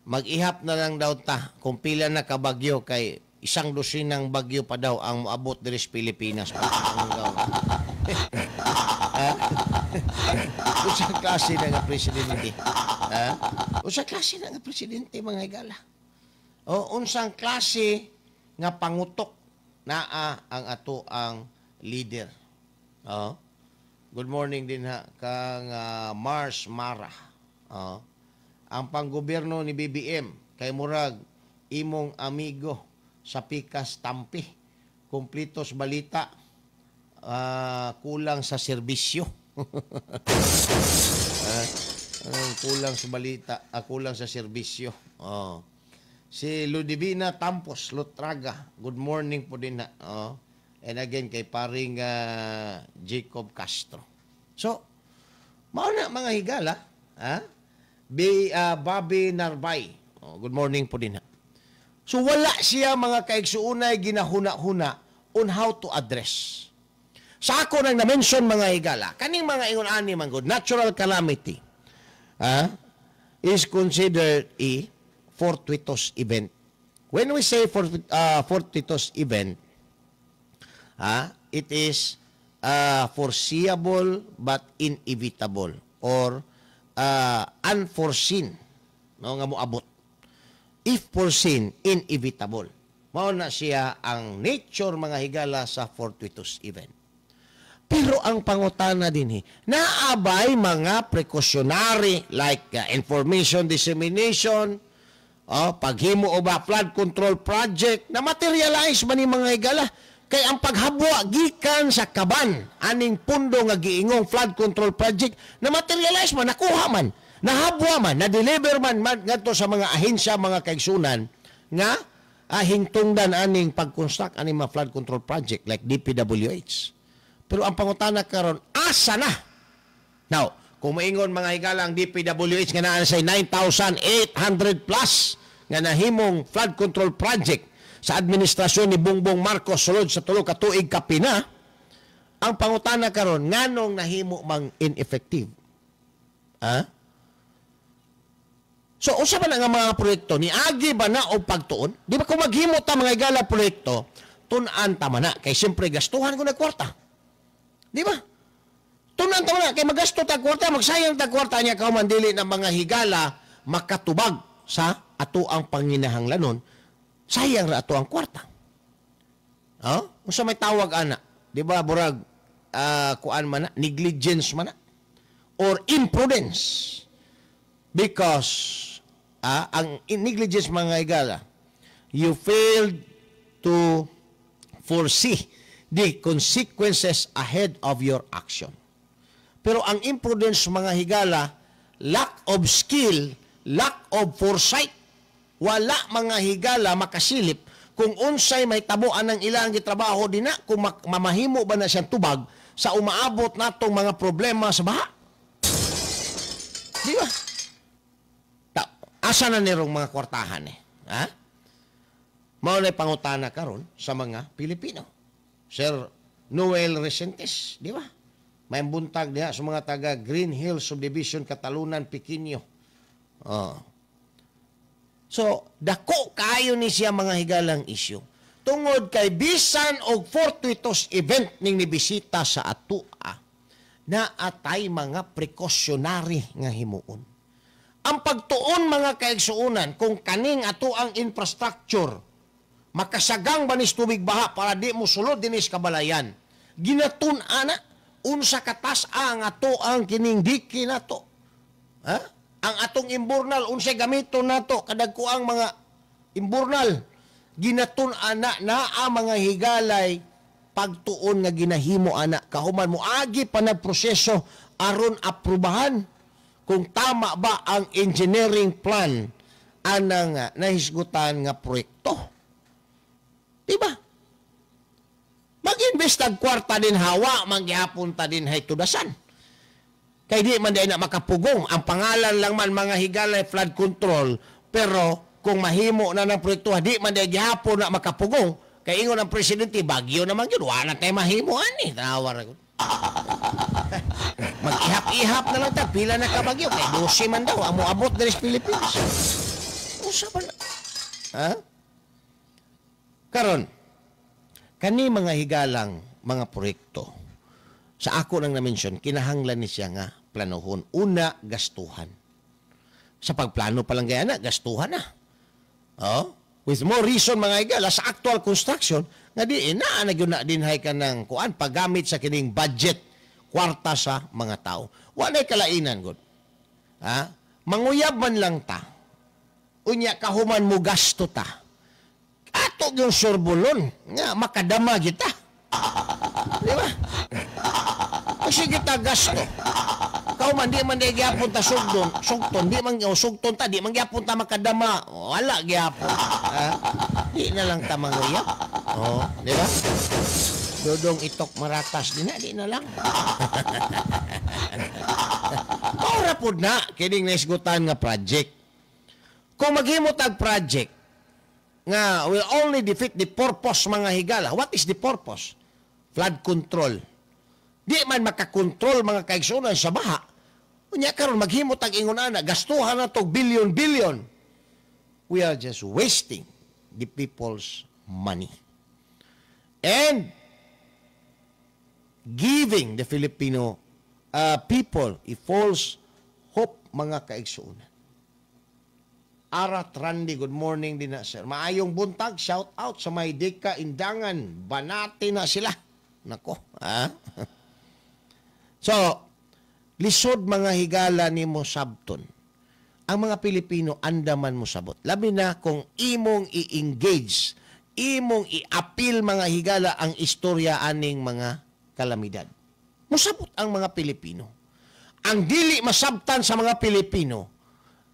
mag-ihap na lang daw ta kung pila na kabagyo kay isang dosinang bagyo pa daw ang moabot diri sa Pilipinas. Ha? Usa klase na nga presidente. Ha? Usa klase na nga presidente, mga higala? O unsang klase nga pangutok naa ang ato ang leader? Oh. Good morning din ha kang Mars Mara. Oh. Ang panggobyerno ni BBM kay murag imong amigo sa pikas tampi. Kumpletos balita, kulang sa serbisyo. Kulang sa balita, kulang sa serbisyo. Oh. Si Ludivina Tampos Lutraga, good morning po din na. Oh. And again kay paring Jacob Castro. So, mao na, mga higala, ha? Bobby Narbay. Oh, good morning po din ha. So wala siya, mga kaigsuunay, ginahuna-huna on how to address. Sa ako nang na-mention, mga higala, kaning mga ingon ani man gud, natural calamity is considered a fortuitous event. When we say fortuitous event, it is foreseeable but inevitable or unforeseen, no, nga moabot. If foreseen, inevitable. Mao na siya ang nature, mga higala, sa fortuitous event. Pero ang pangutana din, naabay mga precautionary like information dissemination, oh, paghimo o ba flood control project na materialize ba ni, mga higala? Kay ang paghabwa gikan sa kaban aning pundo nga giingong flood control project na materialize man, nakuha man, nahabwa man, na-deliver man ngadto sa mga ahensya, mga kaigsunan, nga hingtungdan aning pag-construct aning mga flood control project like DPWH. Pero ang pangutana karon, asa na? Now, kung maingon, mga higala, ang DPWH nga naa say 9,800 plus nga nahimong flood control project. Sa administrasyon ni Bongbong Marcos sulod sa 3 ka tuig kapina, ang pangutana karon, nganong nahimo mang ineffective? Ha? So unsa ba na nga mga proyekto niagi ba na og pagtuon? Di ba kung maghimo ta mga higala proyekto, tun-an ta man na kay siyempre gastuhan ko na kwarta. Di ba? Tun-an ta man na kay magasto ta kwarta, magsayang ta kwarta niya kauman dili na mga higala makatubag sa ato ang panginahanglanon, sayang ra ato ang kwarta. Oh? Unsa may tawag ana? Di ba burag kuan man na, negligence man na or imprudence? Because ang negligence mga higala, you failed to foresee the consequences ahead of your action. Pero ang imprudence mga higala, lack of skill, lack of foresight. Wala mga higala makasilip kung unsay may tabuan ng ilang gitrabaho dinha, kung mamahimo ba na siyang tubag sa umaabot natong mga problema sa baha. Di ba? Asa na nirong mga kwartahan eh? Ha? Mao na'y pangutana karon sa mga Pilipino. Sir Noel Resentes, di ba? May buntag diha sa mga taga Green Hills Subdivision, Catalunan, Piquinho. Oh. So, dako kayo ni siya mga higalang isyu. Tungod kay bisan og fortuitous event ning nibisita sa atua, naatay mga precautionary nga himuon. Ang pagtuon mga kaigsuonan kung kaning ato ang infrastructure makasagang banis tubig baha para di mo sulod dinis kabalayan. Ginatun-ana unsa katas ang ato ang kining diki nato. Ha? Ang atong imburnal unsay gamiton nato kadagko ang mga imburnal. Ginatun-ana naa mga higalay pagtuon nga ginahimo ana kahuman mo agi pa nagproseso aron aprubahan kung tama ba ang engineering plan anang nahisgutan nga proyekto. Diba? Mag-invest tag kwarta din hawa, manggihapon ta din hay tudasan. Kay di man na makapugong. Ang pangalan lang man mga higalay flood control, pero kung mahimo na ng proyekto, di man di gihapon na makapugong. Kay ingon ang presidente, bagyo naman yun, wala tayo mahimo ani. Tawar ako. Mag-ihap-ihap na lang ta, pila na ka bagyo. Kay 12 man daw, ang moabot diri sa Pilipinas. Usa ba na? Ha? Karon, kani mga higalang mga proyekto, sa ako nang na-mention, kinahanglan ni siya nga planohon. Una, gastuhan. Sa pagplano pa lang gaya na, gastuhan na. Oh? With more reason mga higala, sa actual construction, nga di, naa na gyud na dinhay ka ng kuan, paggamit sa kining budget, kwarta sa mga tao. Walay kalainan, god. Ha? Manguyab man lang ta. Unya, kahuman mo gasto ta. Ato yung surbulon, nga makadama kita. Di ba? Kasi kita gasto. Kahuman, di man di gyapon ta sugdon, sugton, di man oh, sugton ta, di man gyapon ta makadama. Wala gyapon. Ha? Di na lang ta manguyab. Oh, di ba? Dodong itok maratas din na, di na lang. Ora pud na kining naisgutan nga project. Kung maghimo tag project nga will only defeat the purpose mga higala. What is the purpose? Flood control. Di man makakontrol mga kaigsunan sa baha. Unya karon maghimo tag ingon ana, gastuhan na tog billion-billion. We are just wasting the people's money. And giving the Filipino people a false hope mga kaigsunan. Arat Randy, good morning din na sir. Maayong buntag, shout out sa may Dika Indangan. Banati na sila. Nako, ha? So, lisod mga higala nimo sabton. Ang mga Pilipino andaman mo sabot. Labi na kung imong i-engage, imong i-appeal mga higala ang istorya aning mga kalamidad. Musabot ang mga Pilipino. Ang dili masabtan sa mga Pilipino,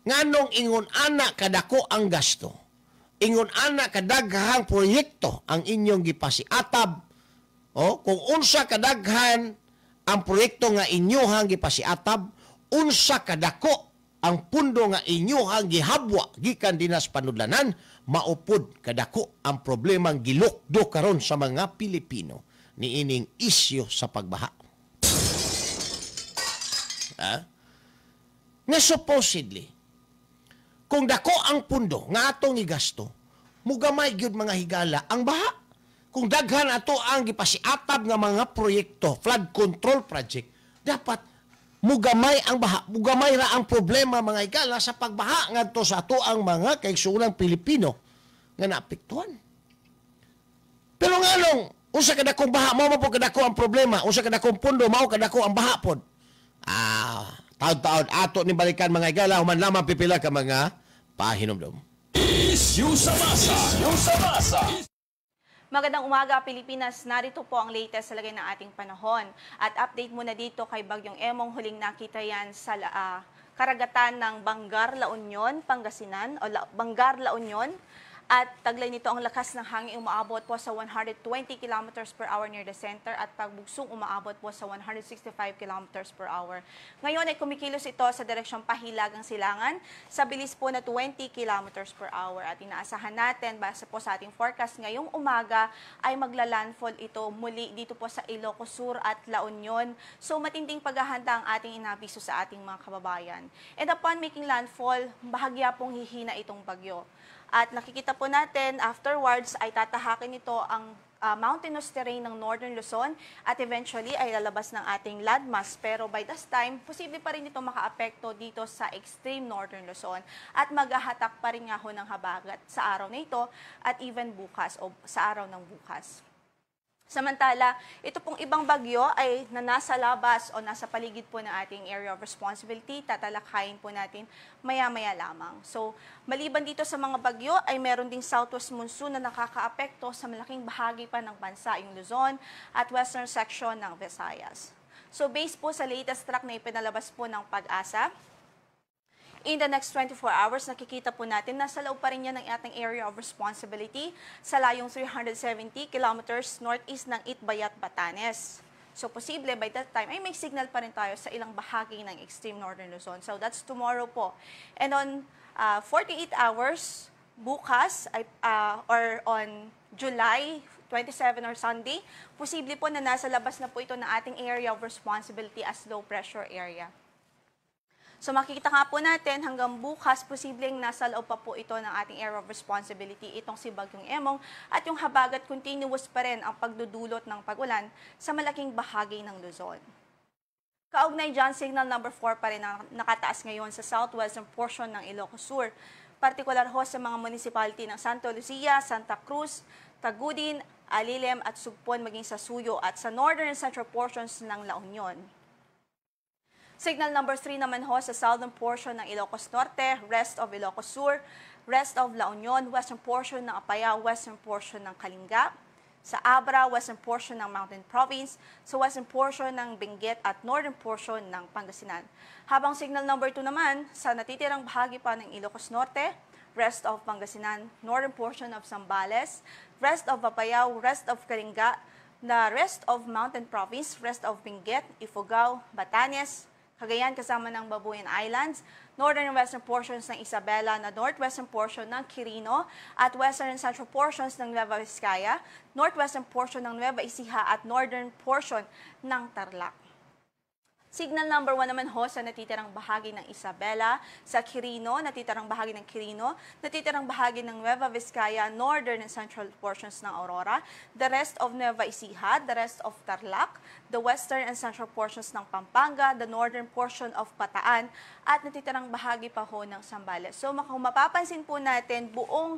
nganong ingon ana kadako ang gasto, ingon ana kadaghang proyekto ang inyong gipasiatab, o kung unsa kadaghan ang proyekto nga inyohang gipasiatab, unsa kadako ang pundo nga inyohang gihabwa gikan dinas panudlanan, maupod kadako ang problemang gilukdo karon sa mga Pilipino niining isyu sa pagbaha. Ha? Nga supposedly, kung dako ang pundo nga atong igasto, mugamay gyud mga higala ang baha. Kung daghan ato ang gipasiatab nga mga proyekto, flood control project, dapat mugamay ang baha, mugamay ra ang problema mga higala sa pagbaha ngadto sa ato ang mga kaigsuonang Pilipino nga naapektuhan. Pero nganong unsa kadakong baha, mao man po kadako ang problema, unsa kadakong pundo, mao kadako ang baha pod. Taod-taod ato ni balikan mga higala, human lamang pipila ka mga pahinumdom. Issue sa masa. Issue sa masa. Magandang umaga, Pilipinas. Narito po ang latest sa lagay ng ating panahon. At update muna dito kay Bagyong Emong. Huling nakita yan sa karagatan ng Bangar, La Union, Pangasinan, o Bangar, La Union. At taglay nito ang lakas ng hangin umaabot po sa 120 kilometers per hour near the center at pagbugsong umaabot po sa 165 kilometers per hour. Ngayon ay kumikilos ito sa direksyong Pahilagang Silangan sa bilis po na 20 kilometers per hour. At inaasahan natin, base po sa ating forecast ngayong umaga, ay maglalandfall ito muli dito po sa Ilocos Sur at La Union. So matinding paghahanda ang ating inabiso sa ating mga kababayan. And upon making landfall, bahagya pong hihina itong bagyo. At nakikita po natin, afterwards ay tatahakin nito ang mountainous terrain ng Northern Luzon at eventually ay lalabas ng ating landmass. Pero by this time, posible pa rin ito makaapekto dito sa extreme Northern Luzon at maghahatak pa rin nga ho ng habagat sa araw na ito at even bukas o sa araw ng bukas. Samantala, ito pong ibang bagyo ay na nasa labas o nasa paligid po ng ating area of responsibility, tatalakayin po natin maya-maya lamang. So, maliban dito sa mga bagyo ay meron ding southwest monsoon na nakakaapekto sa malaking bahagi pa ng bansa, yung Luzon at western section ng Visayas. So, based po sa latest track na ipinalabas po ng PAGASA, in the next 24 hours, nakikita po natin nasa loob pa rin yan ng ating area of responsibility sa layong 370 kilometers northeast ng Itbayat, Batanes. So, posible by that time ay may signal pa rin tayo sa ilang bahagi ng extreme northern Luzon. So, that's tomorrow po. And on 48 hours, bukas ay, or on July 27 or Sunday, posible po na nasa labas na po ito ng ating area of responsibility as low pressure area. So makikita nga po natin hanggang bukas, posibleng nasa loob pa po ito ng ating area of responsibility, itong si Bagyong Emong, at yung habagat continuous pa rin ang pagdudulot ng pag-ulan sa malaking bahagi ng Luzon. Kaugnay dyan, signal number 4 pa rin ang nakataas ngayon sa southwestern portion ng Ilocos Sur. Partikular ho sa mga municipality ng Santa Lucia, Santa Cruz, Tagudin, Alilem at Sugpon maging sa Suyo at sa northern and central portions ng La Union. Signal number 3 naman ho sa southern portion ng Ilocos Norte, rest of Ilocos Sur, rest of La Union, western portion ng Apayao, western portion ng Kalinga, sa Abra, western portion ng Mountain Province, sa western portion ng Benguet at northern portion ng Pangasinan. Habang signal number 2 naman sa natitirang bahagi pa ng Ilocos Norte, rest of Pangasinan, northern portion of Zambales, rest of Apayao, rest of Kalinga, the rest of Mountain Province, rest of Benguet, Ifugao, Batanes, Cagayan kasama ng Babuyan Islands, northern and western portions ng Isabela, na northwestern portion ng Quirino, at western and central portions ng Nueva Vizcaya, northwestern portion ng Nueva Ecija at northern portion ng Tarlac. Signal number 1 naman ho sa natitirang bahagi ng Isabela, sa Quirino, natitirang bahagi ng Quirino, natitirang bahagi ng Nueva Vizcaya, northern and central portions ng Aurora, the rest of Nueva Ecija, the rest of Tarlac, the western and central portions ng Pampanga, the northern portion of Bataan, at natitirang bahagi pa ho ng Zambales. So kung mapapansin po natin, buong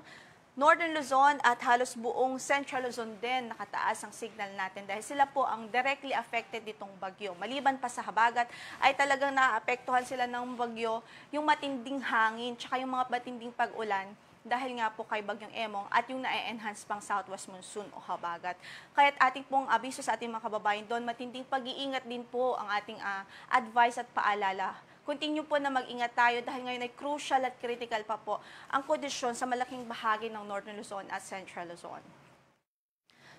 Northern Luzon at halos buong Central Luzon din nakataas ang signal natin dahil sila po ang directly affected nitong bagyo. Maliban pa sa habagat ay talagang naapektuhan sila ng bagyo, yung matinding hangin tsaka yung mga matinding pag-ulan dahil nga po kay Bagyong Emong at yung na-enhance pang southwest monsoon o habagat. Kaya't ating pong abiso sa ating mga kababayan doon, matinding pag-iingat din po ang ating advice at paalala. Continue po na mag-ingat tayo dahil ngayon ay crucial at critical pa po ang kondisyon sa malaking bahagi ng Northern Luzon at Central Luzon.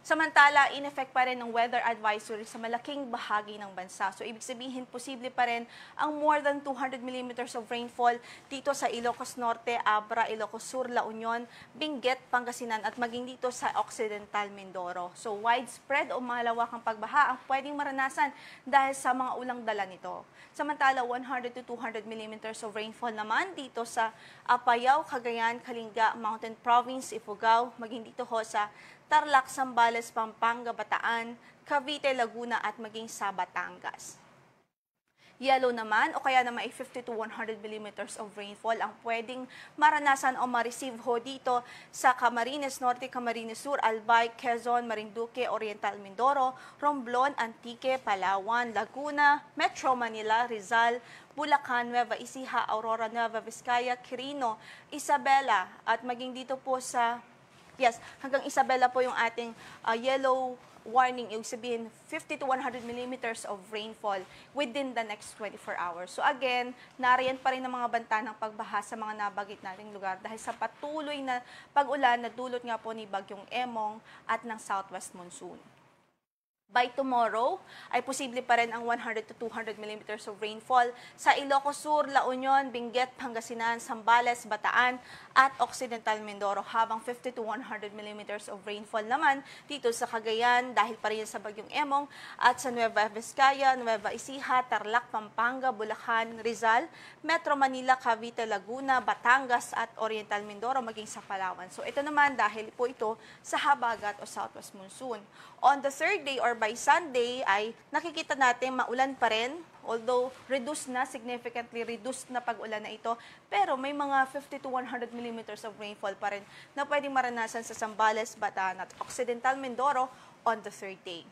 Samantala, in effect pa rin ng weather advisory sa malaking bahagi ng bansa. So, ibig sabihin, posible pa rin ang more than 200 millimeters of rainfall dito sa Ilocos Norte, Abra, Ilocos Sur, La Union, Benguet, Pangasinan at maging dito sa Occidental Mindoro. So, widespread o malawakang pagbaha ang pwedeng maranasan dahil sa mga ulang dala nito. Samantala, 100 to 200 millimeters of rainfall naman dito sa Apayao, Cagayan, Kalinga, Mountain Province, Ifugao, maging dito ho sa Tarlac, Zambales, Pampanga, Bataan, Cavite, Laguna at maging sa Batangas. Yellow naman o kaya naman ay 50 to 100 millimeters of rainfall ang pwedeng maranasan o ma-receive ho dito sa Camarines Norte, Camarines Sur, Albay, Quezon, Marinduque, Oriental Mindoro, Romblon, Antique, Palawan, Laguna, Metro Manila, Rizal, Bulacan, Nueva Ecija, Aurora, Nueva Vizcaya, Quirino, Isabela at maging dito po sa, yes, hanggang Isabela po yung ating yellow warning, ibig sabihin 50 to 100 millimeters of rainfall within the next 24 hours. So again, nariyan pa rin ang mga banta ng pagbaha sa mga nabanggit nating lugar dahil sa patuloy na pag-ulan na dulot nga po ni Bagyong Emong at ng Southwest Monsoon. By tomorrow, ay posible pa rin ang 100 to 200 millimeters of rainfall sa Ilocos Sur, La Union, Benguet, Pangasinan, Zambales, Bataan at Occidental Mindoro, habang 50 to 100 millimeters of rainfall naman dito sa Cagayan dahil pa rin sa Bagyong Emong at sa Nueva Vizcaya, Nueva Ecija, Tarlac, Pampanga, Bulacan, Rizal, Metro Manila, Cavite, Laguna, Batangas at Oriental Mindoro maging sa Palawan. So ito naman dahil po ito sa habagat o Southwest Monsoon. On the third day or by Sunday ay nakikita natin maulan pa rin, although reduced na, significantly reduced na pag-ulan na ito, pero may mga 50 to 100 millimeters of rainfall pa rin na pwedeng maranasan sa Zambales, Bataan at Occidental Mindoro on the third day.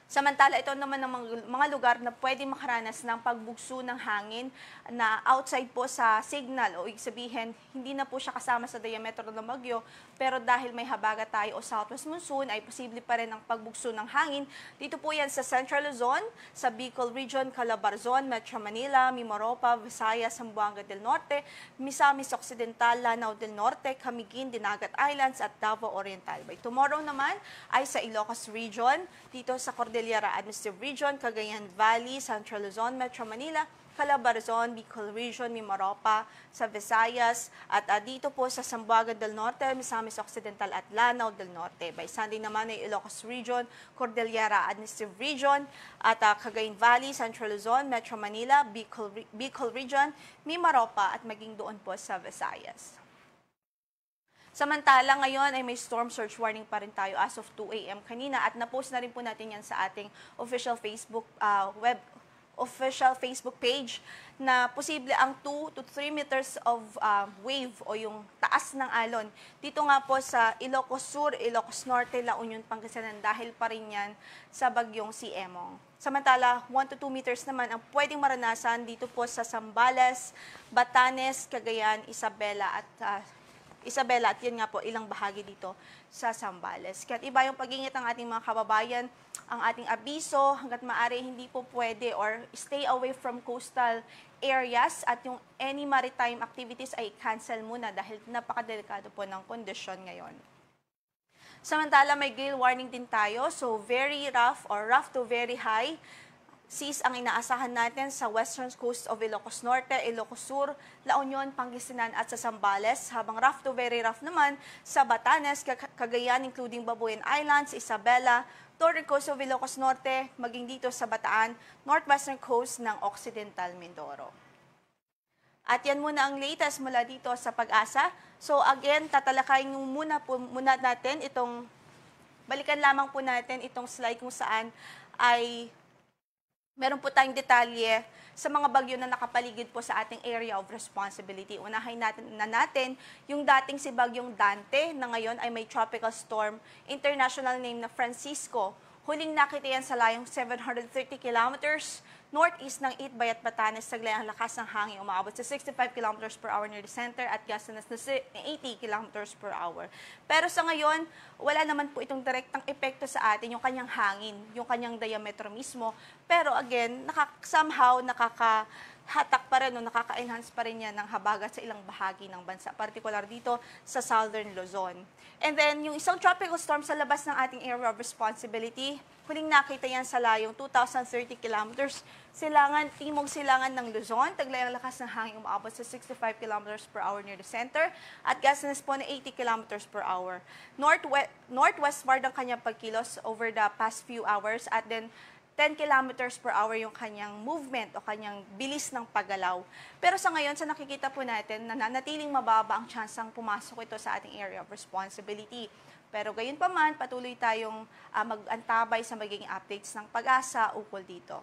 Samantala, ito naman ang mga lugar na pwede makaranas ng pagbugso ng hangin na outside po sa signal o ibig sabihin, hindi na po siya kasama sa diameter ng bagyo, pero dahil may habagat tayo o Southwest Monsoon, ay posible pa rin ang pagbugso ng hangin. Dito po yan sa Central Luzon, sa Bicol Region, Calabarzon, Metro Manila, Mimaropa, Visayas, Zamboanga del Norte, Misamis Occidental, Lanao del Norte, Camiguin, Dinagat Islands at Davao Oriental. By tomorrow naman ay sa Ilocos Region, dito sa Cordillera Administrative Region, Cagayan Valley, Central Luzon, Metro Manila, Calabarzon, Bicol Region, Mimaropa, sa Visayas, at dito po sa Zamboanga del Norte, Misamis Occidental at Lanao del Norte. By Sunday naman ay Ilocos Region, Cordillera Administrative Region, at Cagayan Valley, Central Luzon, Metro Manila, Bicol Region, Mimaropa at maging doon po sa Visayas. Samantala, ngayon ay may storm surge warning pa rin tayo as of 2 a.m. kanina at na-post na rin po natin yan sa ating official Facebook page na posible ang 2 to 3 meters of wave o yung taas ng alon. Dito nga po sa Ilocos Sur, Ilocos Norte, La Union, Pangasinan dahil pa rin yan sa bagyong si Emong. Samantala, 1 to 2 meters naman ang pwedeng maranasan dito po sa Zambales, Batanes, Cagayan, Isabela at yun nga po ilang bahagi dito sa Zambales. Kaya iba yung pag-ingat ng ating mga kababayan, ang ating abiso hanggat maaari hindi po pwede or stay away from coastal areas at yung any maritime activities ay cancel muna dahil napakadelikado po ng kondisyon ngayon. Samantala, may gale warning din tayo. So very rough or rough to very high seas ang inaasahan natin sa western coast of Ilocos Norte, Ilocos Sur, La Union, Pangasinan at sa Zambales, habang rough to very rough naman sa Batanes, Cagayan including Babuyan Islands, Isabela, northern coast of Ilocos Norte, maging dito sa Bataan, northwestern coast ng Occidental Mindoro. At yan muna ang latest mula dito sa Pag-asa. So again, tatalakayin muna natin itong, balikan lamang po natin itong slide kung saan ay meron po tayong detalye sa mga bagyo na nakapaligid po sa ating area of responsibility. Unahin natin yung dating si Bagyong Dante na ngayon ay may tropical storm, international name na Francisco. Huling nakita yan sa layong 730 kilometers northeast ng Itbayat, Batanes. Saglay ang lakas ng hangin umaabot sa 65 kilometers per hour near the center at gust na 80 kilometers per hour. Pero sa ngayon, wala naman po itong direktang epekto sa atin, yung kanyang hangin, yung kanyang diametro mismo. Pero again, somehow nakaka hatak pa rin, no, nakaka-enhance pa rin yan ng habagat sa ilang bahagi ng bansa, partikular dito sa Southern Luzon. And then, yung isang tropical storm sa labas ng ating area of responsibility, huling nakita yan sa layong 2,030 kilometers, silangan, timog silangan ng Luzon. Taglay ang lakas ng hangin umaabot sa 65 kilometers per hour near the center at gustiness po na 80 kilometers per hour. Northwestward ang kanyang pagkilos over the past few hours at then 10 kilometers per hour yung kanyang movement o kanyang bilis ng paggalaw. Pero sa ngayon, sa nakikita po natin, nananatiling mababa ang tsansang pumasok ito sa ating area of responsibility. Pero gayon pa man, patuloy tayong mag-antabay sa magiging updates ng PAGASA ukol dito.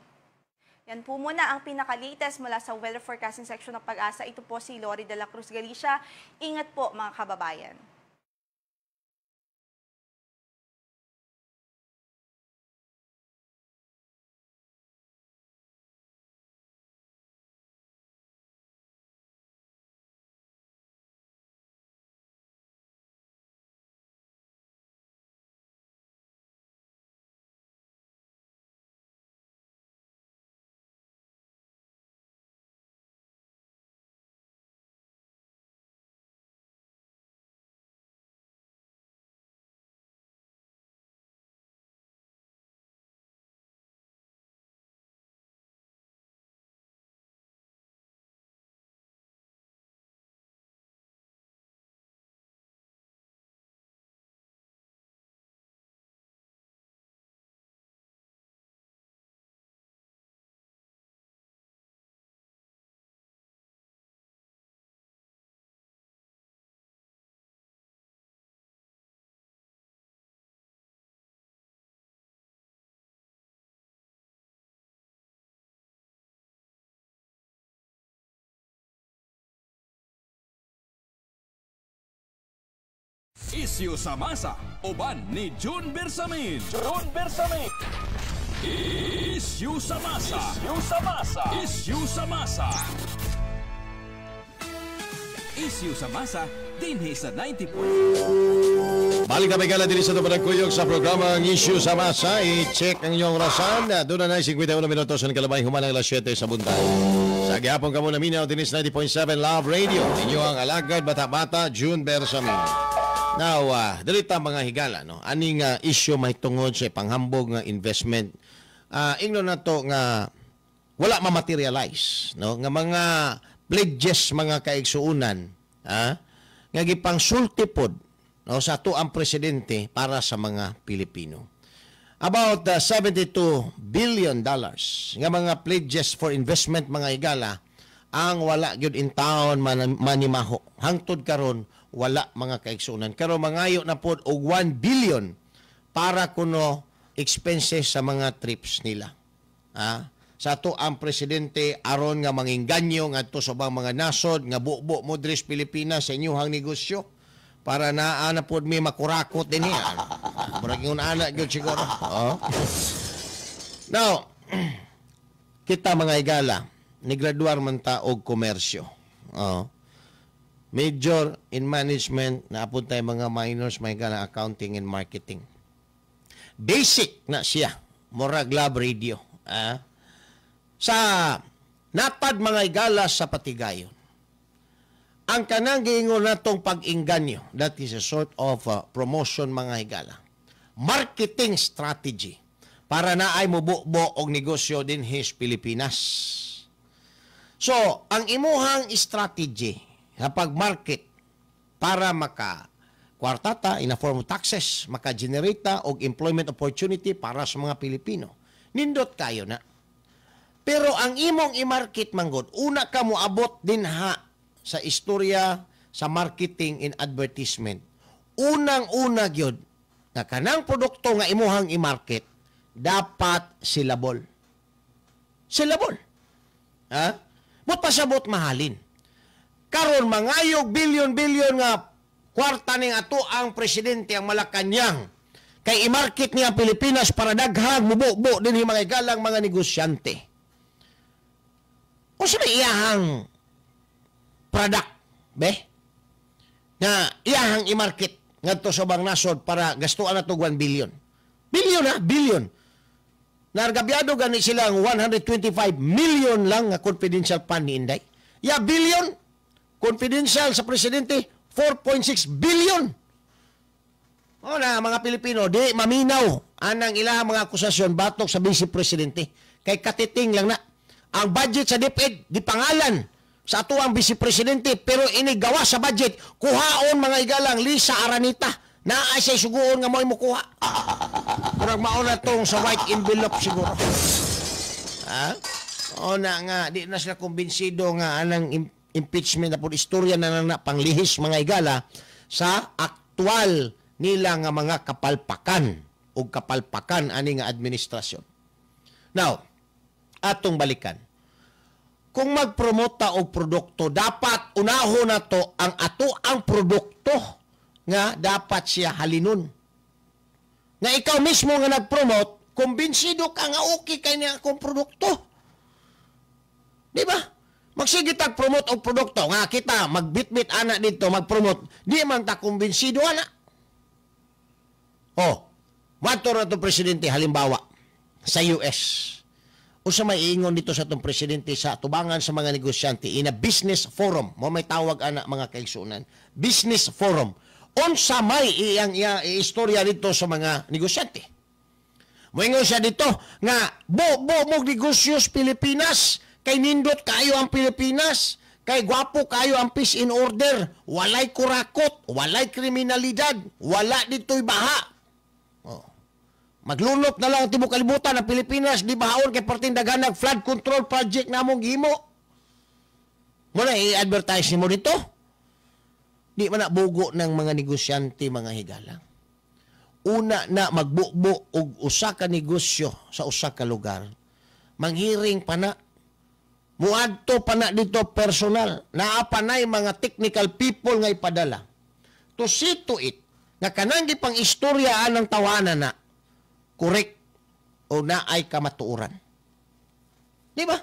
Yan po muna ang pinaka-latest mula sa Weather Forecasting Section ng PAGASA. Ito po si Lori de la Cruz Galicia. Ingat po mga kababayan. Isyu sa masa, uban ni June Bersamin. June Bersamin. Isyu sa masa. Isyu sa masa. Isyu sa masa. Isyu sa masa, dinhi sa 90. Balik na may gala din sa Tumanang Kuyog sa programa ang Isyu sa Masa. I-check ang inyong orasan. Doon na 51 minutos ang kalabay humanang alas 7 sa buntag. Sa gihapon ka muna minaw, dinis 90.7 Love Radio. Inyo ang alagad, bata-bata, June Bersamin. Now, dali ta mga higala, no? Aning issue may tungod sa panghambog nga investment. Ingno na to nga wala ma-materialize, no? Nga mga pledges mga kaigsuunan, nga gipangsulti pod, no, sa ato ang presidente para sa mga Pilipino. About $72 billion nga mga pledges for investment mga higala ang wala gyud in town manimaho. Hangtod karon wala mga kaigsunan. Karon mangayo na pod og 1 billion para kuno expenses sa mga trips nila. Sa ato ang presidente aron nga mangingganyo ngadto sa ubang mga nasod nga bubo mo diri sa Pilipinas sa inyuhang negosyo para naa na pod mi makurakot dinhi. Murag ingon ana gyud siguro. Oh. Now, kita mga higala, nigraduar man ta og komersyo. Oh. Major in management, naapod tayo mga minors, may higala accounting and marketing. Basic na siya, murag Love Radio. Sa napad mga higala sa patigayon, ang kanang giingon natong pag-inganyo, that is a sort of promotion mga higala. Marketing strategy para na ay mububo og negosyo dinhi sa Pilipinas. So, ang imuhang strategy sa pag-market para maka kwartata in a form of taxes, maka-generate ta og employment opportunity para sa mga Pilipino. Nindot kayo na. Pero ang imong i-market manggod, una ka moabot dinha sa istorya sa marketing and advertisement. Unang-una gyud na kanang produkto nga imuhang i-market dapat silabol. Silabol. Ha? But pasabot mahalin. Karon mangayog bilyon-bilyon nga kwarta ning ato ang presidente ang Malacañang kay i-market niya ang Pilipinas para daghang mububo dinhi mga igalang mga negosyante. Unsa may iyahang product be nga iyahang i-market ngadto sa ubang nasod para gastuan nato 1 billion. Billion ha, billion. Nargabyado gani sila ang 125 million lang nga confidential fund ni Inday. Ya billion confidential sa presidente 4.6 billion. O na mga Pilipino, di maminaw anang ilang mga akusasyon batok sa vice presidente. Kay katiting lang na. Ang budget sa DepEd di pangalan sa ato ang vice presidente, pero inigawa sa budget kuhaon mga igalang Lisa Aranita. Naa siya suguon nga mo'y mukuha. Murag mauna tong sa white envelope siguro. Ha? O na nga, di na sila kumbinsido nga anang impeachment na po istorya na na panglihis mga igala sa aktual nila nga mga kapalpakan o kapalpakan ani nga administrasyon. Now, atong balikan. Kung magpromota og produkto, dapat unahon na to ang ato ang produkto nga dapat siya halinon. Nga ikaw mismo nga nagpromote, kumbinsido ka nga okay kay niya akong produkto. Di ba? Magsige tag promote og produkto nga kita magbitbit ana dito magpromote, di man ta kumbinsido ana. Oh, mato ra to presidente halimbawa sa US. Usa may iingon dito sa atong presidente sa tubangan sa mga negosyante in a business forum. Mo may tawag ana mga kaigsuonan, business forum. Unsa may iyang istorya dito sa mga negosyante. Moingon siya dito nga bo mo negosyo sa Pilipinas kay nindot kayo ang Pilipinas, kay gwapo kayo ang peace in order, walay kurakot, walay kriminalidad, wala dito'y baha. Oh. Maglunok na lang ang tibok kalibutan ang Pilipinas, di bahaon kay perting daghanag flood control project namong gihimo. Muna i-advertise nimo dito. Di man na bugo ng mga negosyante mga higala. Una na magbubo og usa ka negosyo sa usa ka lugar. Manghiring pa na. Muadto pa na dito personal. Naa pa na'y mga technical people nga ipadala. To see to it, nga kanang gipang istorya anang tawanan na correct o naay kamatuoran. Di ba?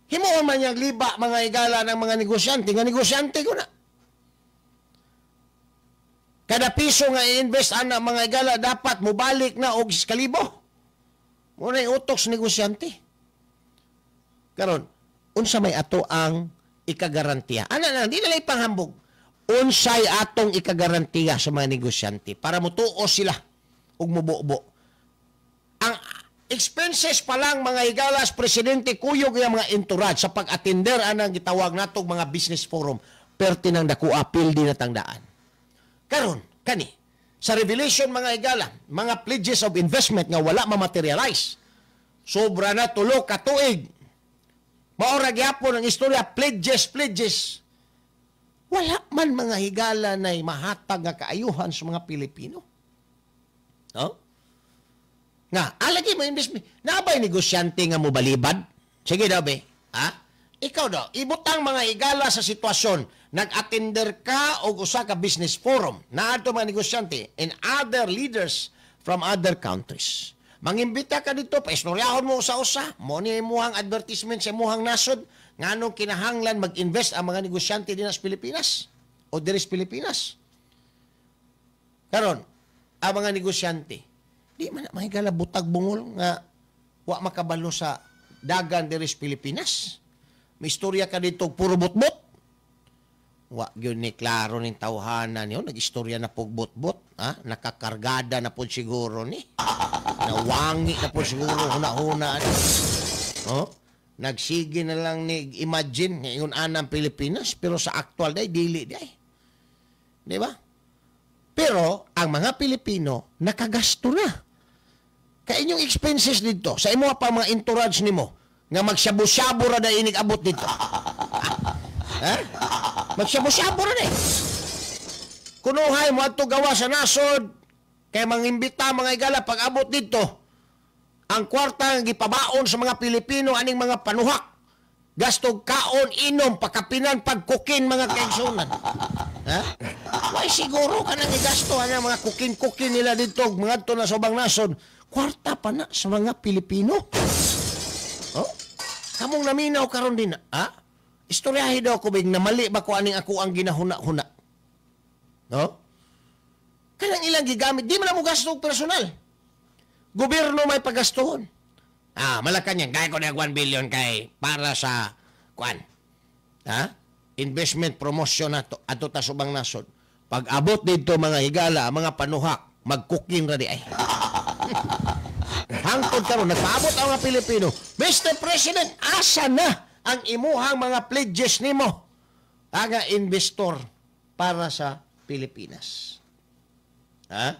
Himuon man niyang liba mga higala ng mga negosyante, nga negosyante ko na. Kada piso nga i-invest ana mga higala dapat mobalik na og kalibo. Muna yung utok sa negosyante. Karon, unsa may ato ang ikagarantiya? Ana na, di na lang ipanghambog. Unsay atong ikagarantiya sa mga negosyante para mutuo sila ug mububo. Ang expenses pa lang mga higalas, presidente kuyog yung mga entourage sa pag-attender anang gitawag natong mga business forum. Perti nang dako apil di natangdaan. Karon, kani, sa revelation mga higala, mga pledges of investment nga wala ma-materialize. Sobra na tulo ka tuig. Maora gyapon ang istorya, pledges, pledges. Wala man mga higala na mahatag nga kaayuhan sa mga Pilipino. No? Nga, alagi mo investment. Nabay negosyante nga mobalibad? Sige daw, be. Ha? Ikaw daw, ibutang mga higala sa sitwasyon. Nag-attender ka og usa ka business forum na ato mga negosyante and other leaders from other countries. Mangimbita ka dito, paistoryahon mo usa-usa, mo ni imuhang advertisement sa imuhang nasod, nganong kinahanglan mag-invest ang mga negosyante din sa Pilipinas o diri sa Pilipinas. Karon, ang mga negosyante, di man na mahigala butag bungol nga wa makabalo sa dagan diri sa Pilipinas. May istorya ka dito, puro butbot. Wa gyud ni klaro ning tawhana niyo, nag-istorya na pog butbot, ha? Nakakargada na pod siguro ni. Nawangi na pod siguro huna-huna. Oh? Nagsige na lang ni imagine nga ingon ana ang Pilipinas, pero sa actual day dili day. Di ba? Pero ang mga Pilipino nakagasto na. Kay inyong expenses dito, sa imo pa mga entourage nimo nga magshabu-shabu ra na inig abot dito. Ha? Magshabu-shabu ra na eh. Kunuhay mo adto gawa sa nasod kay mangimbita mga igala pag abot dito. Ang kwarta nga gipabaon sa mga Pilipino aning mga panuhak. Gasto kaon, inom, pakapinan, pagkukin mga kaigsunan. Ha? Way siguro ka nang igasto ana mga kukin-kukin nila dito mga adto na sa ubang nasod. Kwarta pa na sa mga Pilipino. Oh? Kamong naminaw karon din, ha? Istoryahe daw ko big na mali ba ko aning ako ang ginahuna-huna. No? Kanang ilang gigamit, di man na mo gasto og personal. Gobyerno may pagastuhon. Ah, Malacanang, gaya ko na 1 billion kay para sa kuan. Ha? Investment promotion nato adto ta subang nasod. Pag abot dito, mga higala, mga panuhak, magkukin ra di ay. Hangtod karon nagpaabot ang mga Pilipino. "Mr. President, asa na ang imuhang mga pledges nimo aga investor para sa Pilipinas?" Ha?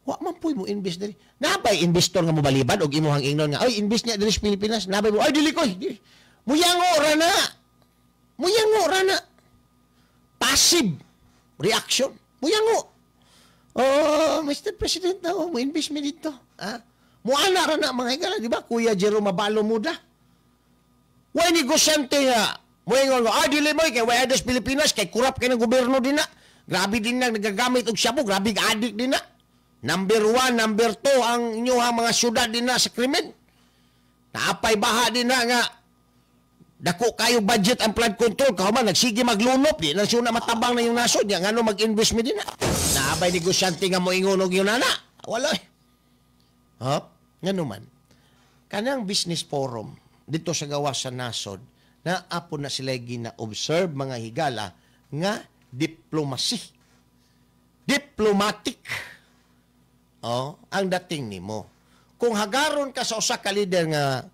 Wa man puy mo invest diri. Nabay investor nga mobalibad og imuhang ingnon nga, "Ay, invest niya diri sa Pilipinas"? Nabay mo, "Ay, dili ko. Dili." Muyango ra na. Muyango ra na. Passive reaction. Muyango. "Oh, Mr. President, oh, mo invest mi dito." Ha? Muana ra na, mga higala, di ba? Kuya Jerome Mabalo Muda. Way negosyante nga moingon ko, "Ah, dili mo kay way sa Pilipinas kay kurap kay ng gobyerno din na. Grabe din na nagagamit og shabu, grabe adik din na. Number 1, number 2 ang inyong mga syudad din na sa krimen. Naapay baha din na nga dako kayo budget ang flood control, kahuman nagsige maglunop, di na siya matabang na yung nasod niya, ngano mag-invest mi din na?" Naabay negosyante nga moingon og yun na? Wala eh. Ha? Ngano man kanang business forum dito sa gawas sa nasod na apo na sila gina-observe, mga higala, nga diplomacy. Diplomatic. Oh, ang dating nimo. Kung hagaron ka sa usa ka leader nga,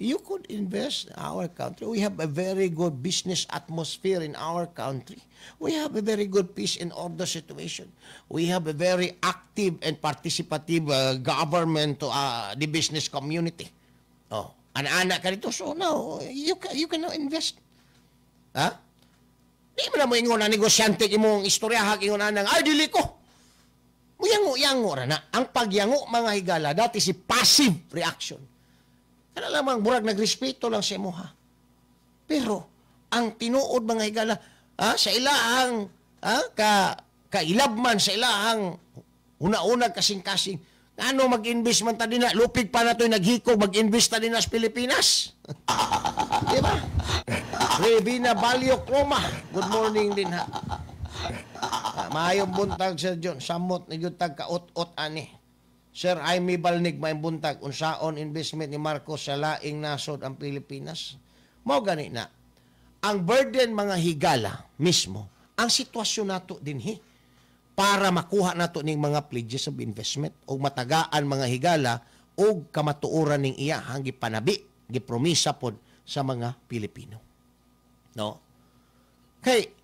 "You could invest in our country. We have a very good business atmosphere in our country. We have a very good peace and order situation. We have a very active and participative government to the business community." Oh, ana-ana ka dito. So now, you can now invest. Ha? Di mo na mo ingon na negosyante imong istoryaha, ingon na, "Ay, dili ko." Muyango-yango ra na. Ang pagyango, mga higala, dati si passive reaction. Kana lamang murag nagrespeto lang sa imuha. Pero ang tinuod, mga higala, sa ilahang ka kailabman, sa ilahang una-una kasing-kasing, ano mag-invest man ta din na, lupig pa na to'y naghikog, mag-invest ta din na sa Pilipinas. Di ba? Revina Balio Cloma, good morning din ha. Ah, maayong buntag, Sir John, samot ni gyud tag kaut-ot ani. Sir Jaime Balnig, maayong buntag, unsaon investment ni Marcos sa laing nasod ang Pilipinas? Mao gani na. Ang burden, mga higala, mismo, ang sitwasyon nato dinhi para makuha nato ning mga pledges of investment o matagaan, mga higala, og kamatuoran ning iyahang gipanabi, gipromisa pod sa mga Pilipino. No? Kay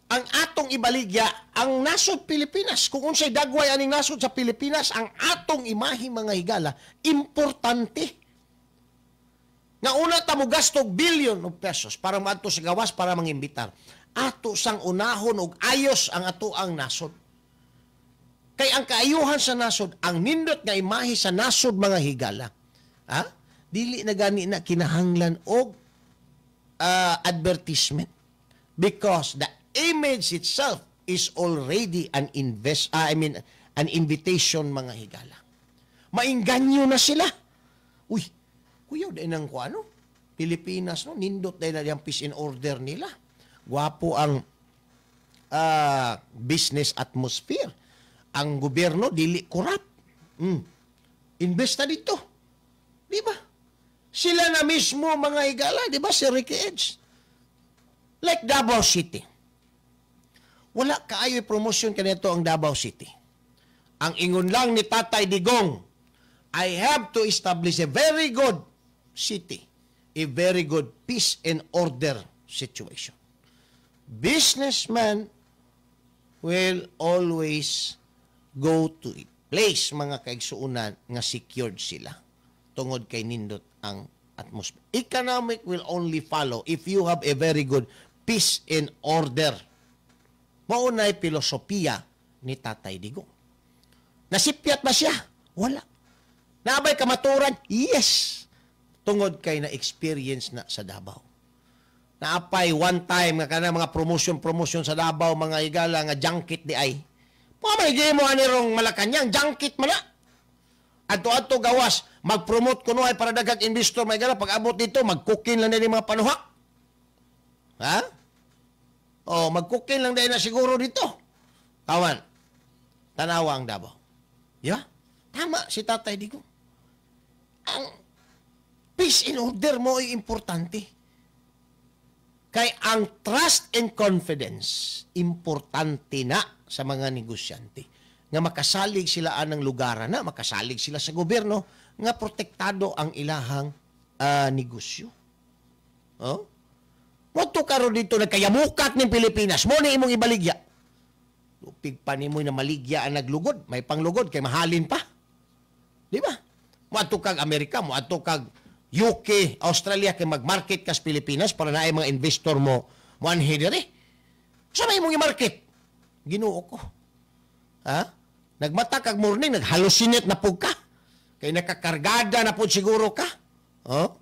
ang atong ibaligya ang nasod Pilipinas, kung unsay dagway aning nasod sa Pilipinas, ang atong imahe, mga higala, importante. Nga una ta mo gasto og billion of pesos para maadto sa gawas para mangimbitar. Ato sang unahon og ayos ang ato ang nasod. Kay ang kaayuhan sa nasod, ang nindot nga imahe sa nasod, mga higala, ha? Dili na gani na kinahanglan og advertisement because the image itself is already an invest I mean, an invitation, mga higala. Mainganyo na sila. "Uy, kuyaw din ang kuano Pilipinas, no, nindot dahil na yung peace and order nila. Gwapo ang business atmosphere. Ang gobyerno dili corrupt. Invest na dito." Di ba? Sila na mismo, mga higala, di ba, si Ricky Edge? Like Davao City. Wala kaayo promotion kanito ang Davao City. Ang ingon lang ni Tatay Digong, "I have to establish a very good city, a very good peace and order situation." Businessman will always go to a place, mga kaigsuunan, nga secured sila tungod kay nindot ang atmosphere. Economic will only follow if you have a very good peace and order. Mao na'y filosofiya ni Tatay Digong. Nasipyat ba siya? Wala. Naabay kamaturan? Yes. Tungod kay na-experience na sa Davao. Naapay one time nga kana mga promotion-promotion sa Davao, mga higala, nga junket di ay. Pamay mo ani rong Malacanang, junket man na. Adto-adto gawas, mag-promote kuno ay para daghang investor may gala, pag abot dito magkukin lang din mga panuhak. Ha? Oh, magkukin lang din na siguro dito. Kawan. Tanawa ang Davao. Yeah? Tama si Tatay Digong. Ang peace and order mo ay importante. Kay ang trust and confidence, importante na sa mga negosyante. Nga makasalig sila anang lugar na, makasalig sila sa gobyerno, nga protektado ang ilahang negosyo. Oh? Mo karon dito nagkayamukat ning Pilipinas, mo ni imong ibaligya. Lupig pa nimo na maligya ang naglugod, may panglugod kay mahalin pa. Di ba? Moadto kag Amerika, moadto kag UK, Australia kay mag-market kas Pilipinas para naay mga investor mo moanhi diri. Sa may imong i-market? Ginoo ko. Ha? Nagmata kag morning, nag-hallucinate na pud ka. Kay nakakargada na pud siguro ka. Oh?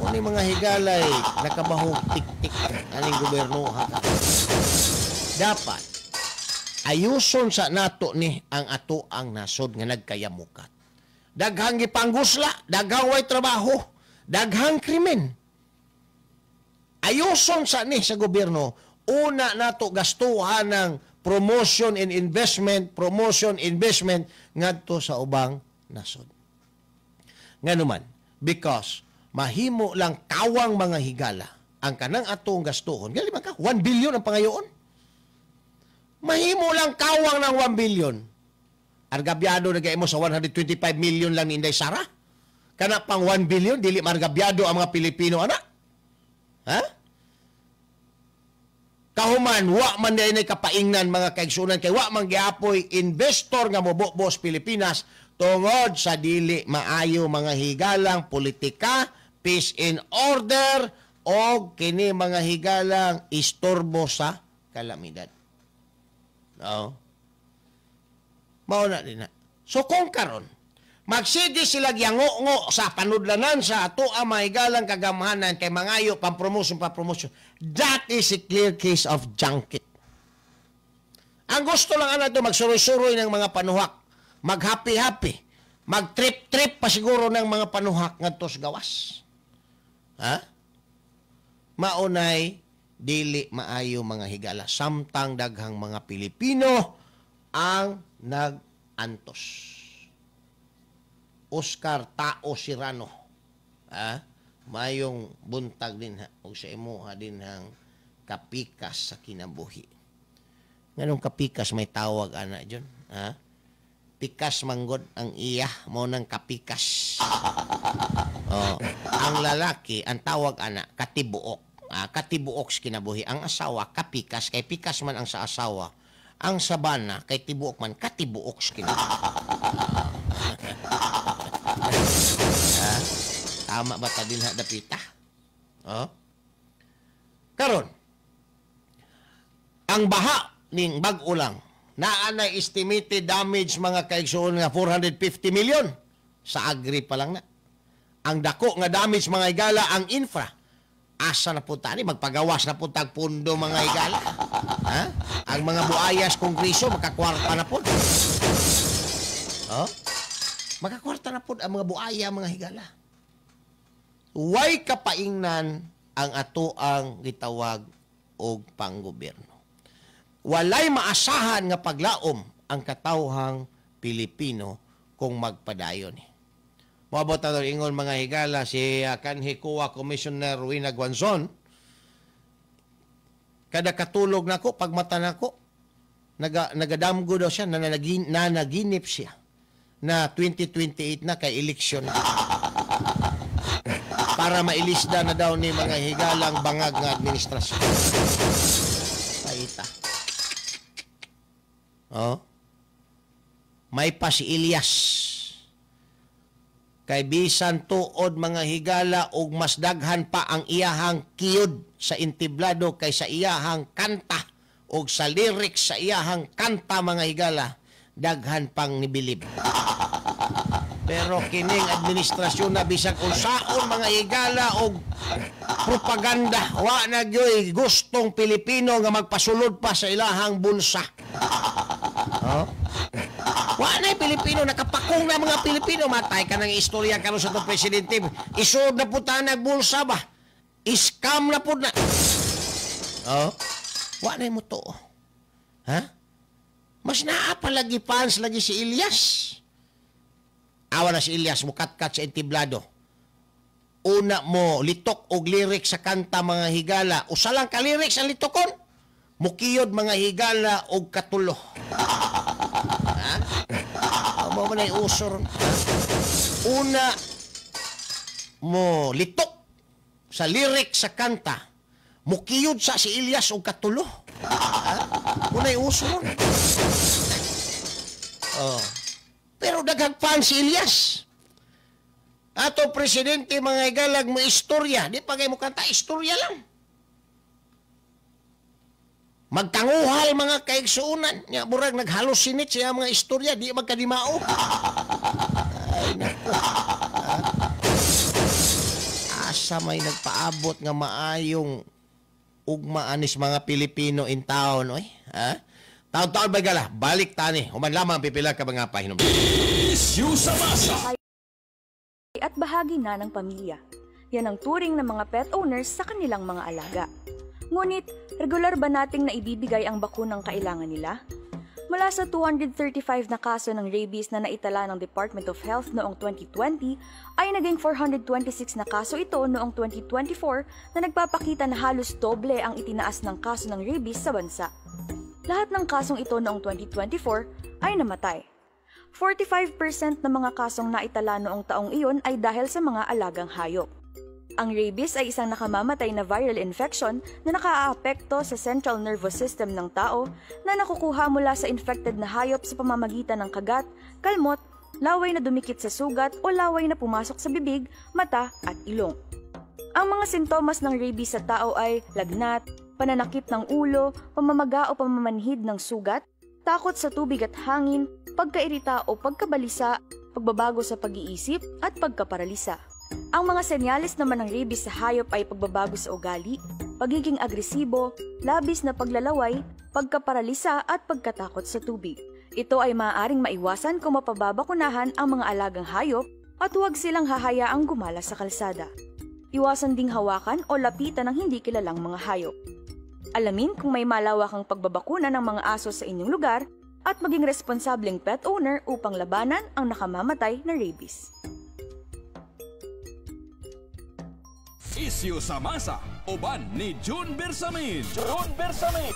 Ano yung mga higalay nakabahog tik-tik aning gobyerno ha? Dapat ayuson sa nato ni ang ato ang nasod nga nagkayamukat. Daghang gipanggusla, daghang way trabaho, daghang krimen. Ayuson sa ni sa gobyerno, una nato gastuhan ng promotion and investment, promotion investment ngadto sa ubang nasod. Nganuman, because mahimo lang kawang mga higala ang kanang atong gastuhon. Gali man ka, 1 billion ang pangayoon. Mahimo lang kawang ng 1 billion. Argabyado na mo sa 125 million lang ni Inday Sara. Kana pang 1 billion, dili margabyado ang mga Pilipino, ana. Ha? Kahuman, wa man din ay kapaingnan mga kaigsunan kay wa man giapoy investor nga mobobos Pilipinas tungod sa dili maayo mga higalang politika, peace and order, o kini mga higalang istorbo sa kalamidad. No? Mao na din na. So kung karon magsige sila giango-ngo sa panudlanan sa ato ang mga higalang kagamhanan kay mangayo pang-promotion pa-promotion. That is a clear case of junket. Ang gusto lang ana to magsuroy-suroy ng mga panuhak, mag-happy-happy, mag-trip-trip pa siguro ng mga panuhak ngadto sa gawas. Ha? Maunay dili maayo mga higala samtang daghang mga Pilipino ang nag-antos. Oscar Tao Serrano. Ha? Mayong buntag din ha og sa imuha din hang kapikas sa kinabuhi. Nganong kapikas may tawag ana dyon? Ha? Pikas manggod ang iya mo nang kapikas. Oh, ang lalaki ang tawag ana katibuok. Katibuok sa kinabuhi. Ang asawa kapikas kay pikas man ang sa asawa. Ang sabana kay tibuok man katibuok sa kinabuhi. Ha? Tama ba ta din ha dapita? Oh? Karon ang baha ning bag-o lang naa na estimated damage mga kaigsuon nga 450 million sa agri pa lang na. Ang dako nga damage mga higala ang infra. Asa na punta ni magpagawas na puntag pundo mga higala. Ha? Ang mga buayas kongreso makakwarta na pud. Oh? Makakwarta na pud ang mga buaya mga higala. Way kapaingnan ang ato ang gitawag og panggobyerno. Walay maasahan nga paglaom ang katawhang Pilipino kung magpadayon. Moabot na ingon mga higala si kanhi COA Commissioner Rowena Guanzon. Kada katulog nako, pagmata nako, nagadamgo daw siya, nanaginip siya na 2028 na kay eleksyon na. Para mailisda na daw ni mga higalang bangag nga administrasyon. Paita. Oh. May pa si Elias. Kay bisan tuod mga higala og mas daghan pa ang iyahang kiyod sa entiblado kay sa iyahang kanta og sa lyrics sa iyahang kanta mga higala, daghan pang nibilib. Pero kining administrasyon na bisag unsaon mga higala og propaganda, wa na gyoy gustong Pilipino nga magpasulod pa sa ilahang bulsa. Oh? Wa na Pilipino, nakapakong na mga Pilipino. Matay ka ng istorya karon sa itong presidente. Isod na po ta nagbulsa ba? Iskam na po na. Oh? Wa na mo to. Ha? Mas naa pa lagi fans lagi si Elias. Awa na si Elias mukatkat sa entiblado. Una mo litok og lyrics sa kanta mga higala. Usa lang ka lyrics ang litokon. Mukiyod mga higala og katulo. Ha? Mo man ay uso ron. Una mo litok sa lyrics sa kanta. Mukiyod sa si Elias og katulo. Ha? Unay uso ron. Oh. Pero daghang fan si Elias. Ato presidente mga higalag mo istorya. Di pa kayo mo kanta, istorya lang. Magtanguhal mga kaigsuunan. Nya burag naghalusinate siya mga istorya, di magkadimao. Ay, naku. Asa may nagpaabot nga maayong ugma anis mga Pilipino in town, oy. Ha? Taon-taon ba gala? Balik tani. Human lamang pipila ka mga pahinom. Issue sa masa. At bahagi na ng pamilya. Yan ang turing ng mga pet owners sa kanilang mga alaga. Ngunit, regular ba nating naibibigay ang bakunang kailangan nila? Mula sa 235 na kaso ng rabies na naitala ng Department of Health noong 2020, ay naging 426 na kaso ito noong 2024 na nagpapakita na halos doble ang itinaas ng kaso ng rabies sa bansa. Lahat ng kasong ito noong 2024 ay namatay. 45% ng mga kasong naitala noong taong iyon ay dahil sa mga alagang hayop. Ang rabies ay isang nakamamatay na viral infection na nakaaapekto sa central nervous system ng tao na nakukuha mula sa infected na hayop sa pamamagitan ng kagat, kalmot, laway na dumikit sa sugat o laway na pumasok sa bibig, mata at ilong. Ang mga sintomas ng rabies sa tao ay lagnat, pananakit ng ulo, pamamaga o pamamanhid ng sugat, takot sa tubig at hangin, pagkairita o pagkabalisa, pagbabago sa pag-iisip at pagkaparalisa. Ang mga senyales naman ng rabies sa hayop ay pagbabago sa ugali, pagiging agresibo, labis na paglalaway, pagkaparalisa at pagkatakot sa tubig. Ito ay maaaring maiwasan kung mapababakunahan ang mga alagang hayop at huwag silang hahayaang gumala sa kalsada. Iwasan ding hawakan o lapitan ng hindi kilalang mga hayop. Alamin kung may malawakang pagbabakuna ng mga aso sa inyong lugar at maging responsableng pet owner upang labanan ang nakamamatay na rabies. Isyu sa masa, uban ni June Bersamin. June Bersamin.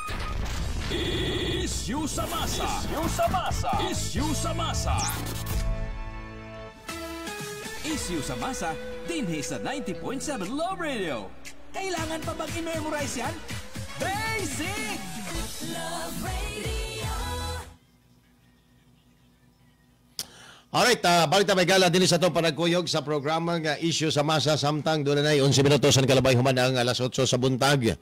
Isyu sa masa. Isyu sa masa. Isyu sa masa. Isyu sa masa, dinhi sa 90.7 Love Radio. Kailangan pa bang i-memorize yan? Basic! Love Radio. Alright, balik ta may gala din sa itong panagkuyog sa programa nga Issue sa Masa samtang doon na 11 minutos ang kalabay human ang alas 8 sa buntag.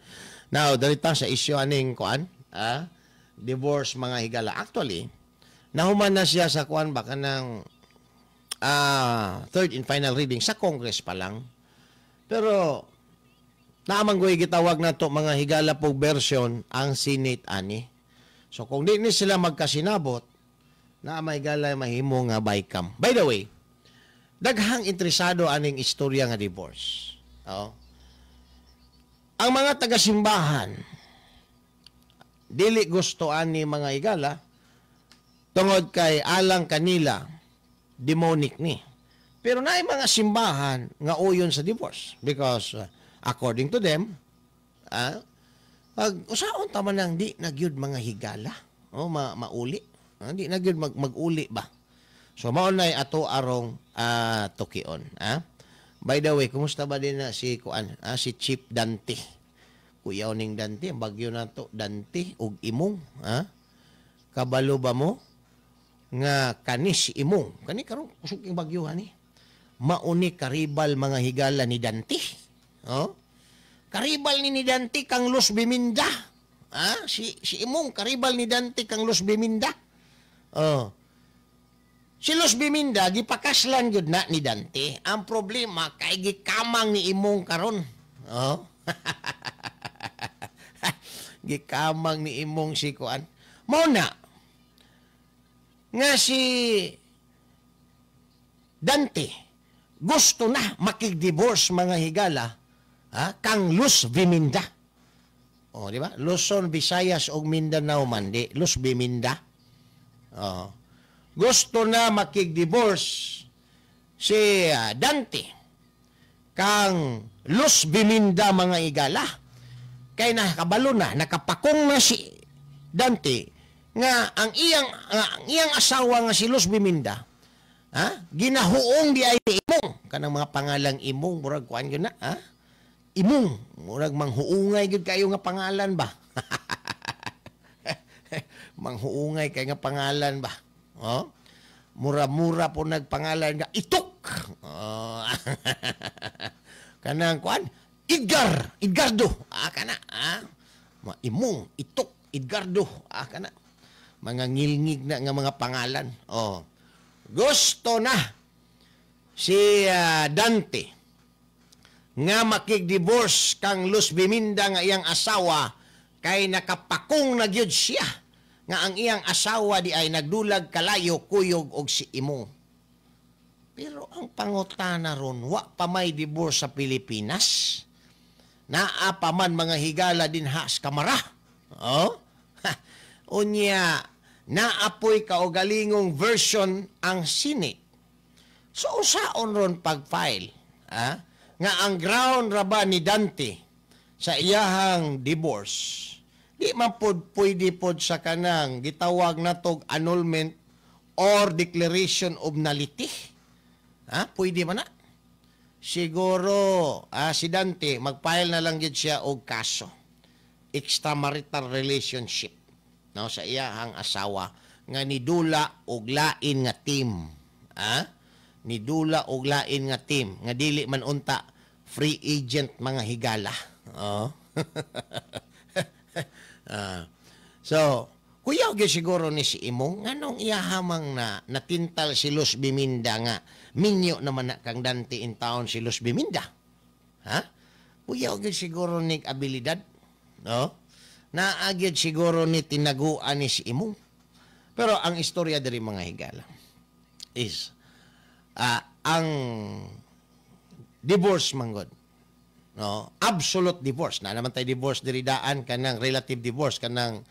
Now, dalita sa issue aning kuan, divorce mga higala. Actually, nahuman na siya sa kuan baka ng third and final reading sa Congress pa lang. Pero naamang goy gitawag na to mga higala po version ang Senate ani. So kung di ni sila magkasinabot, na may gala mahimo nga bicam. By the way, daghang interesado aning istorya nga divorce. Oh. Ang mga tagasimbahan dili gusto ani mga higala tungod kay alang kanila demonic ni. Pero naay mga simbahan nga uyon sa divorce because according to them, pag usaon ta man ang di nagyud mga higala, oh, mauli. Hindi na gyud mag-uli ba. So mao nay ato arong tukion, By the way, kumusta ba din na si kuan, si Chief Dante? Kuyaw ning Dante, ang bagyo nato Dante ug Imong, Kabalo ba mo nga kani si Imong? Kani karon kusog king bagyo ani. Mauni karibal mga higala ni Dante. Oh? Karibal ni Dante kang Luz Biminda. Si Imong karibal ni Dante kang Luz Biminda. Oh. Si Luz Biminda gipakaslan gyud na ni Dante. Ang problema kay gikamang ni Imong karon. Oh. Gikamang ni Imong si kuan. Mao na nga si Dante gusto na makig-divorce mga higala, kang Luz Biminda. Oh, di ba? Luzon, Visayas ug Mindanao man di Luz Biminda. Oh. Gusto na makig-divorce Si Dante kang Luz Biminda, mga higala, kay nakabalo na, nakapakong na si Dante nga ang iyang asawa nga si Luz Biminda, ha, ginahuong di ay ni Imong. Kanang mga pangalang Imong, murag kuan yun na, ha, Imong, murag manghuungay gyud kayo nga pangalan ba, manghuungay kay nga pangalan ba, oh. Mura-mura po nagpangalan nga Itok, oh. Kanang kuan, Edgar, Edgardo, ah, kana, ah. Imong, Itok, Edgardo, ah, kana mga ngilngig na nga mga pangalan, oh. Gusto na si Dante nga makig-divorce kang Luz Biminda nga iyang asawa kay nakapakong na gyud siya nga ang iyang asawa di ay nagdulag kalayo kuyog og si Imong. Pero ang pangutana ron, wa pa may divorce sa Pilipinas? Naa pa man, mga higala, dinha sa kamara. Oh? Unya, naapoy kaugalingong version ang Senate. So unsaon ron pag-file? Ha? Nga ang ground ra ba ni Dante sa iyahang divorce, di man pod pwede pod sa kanang gitawag natog annulment or declaration of nullity. Ha? Pwede man na? Siguro si Dante mag-file na lang gid siya og kaso extramarital relationship, no, sa iyahang asawa nga nidula og lain nga team. Ha? Nidula og lain nga team nga dili man unta free agent, mga higala. Oh. So, kuyaw gyud siguro ni si Imong nganong iyahamang na natintal si Luz Biminda nga minyo naman na kang Dante in town si Luz Biminda. Ha? Kuyaw gyud siguro ni abilidad. No? Naa gyud siguro ni tinaguan ni si Imong. Pero ang istorya diri, mga higala, is ang divorce manggod, no, absolute divorce na naman tay divorce diri daan, kanang relative divorce, kanang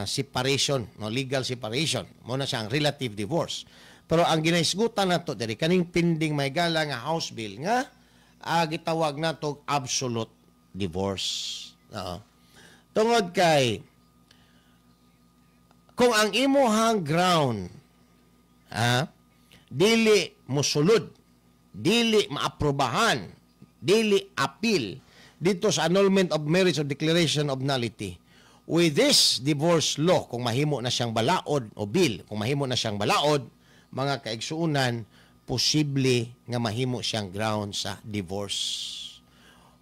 separation, no, legal separation mo na siyang relative divorce. Pero ang ginahisgutan nato diri, kaning pending may gala nga House bill nga gitawag nato absolute divorce, no? Tungod kay kung ang imuhang ground, dili mosulod, dili maaprobahan, dili appeal dito sa annulment of marriage or declaration of nullity, with this divorce law, kung mahimo na siyang balaod o bill, kung mahimo na siyang balaod, mga kaigsuunan, posible nga mahimo siyang ground sa divorce.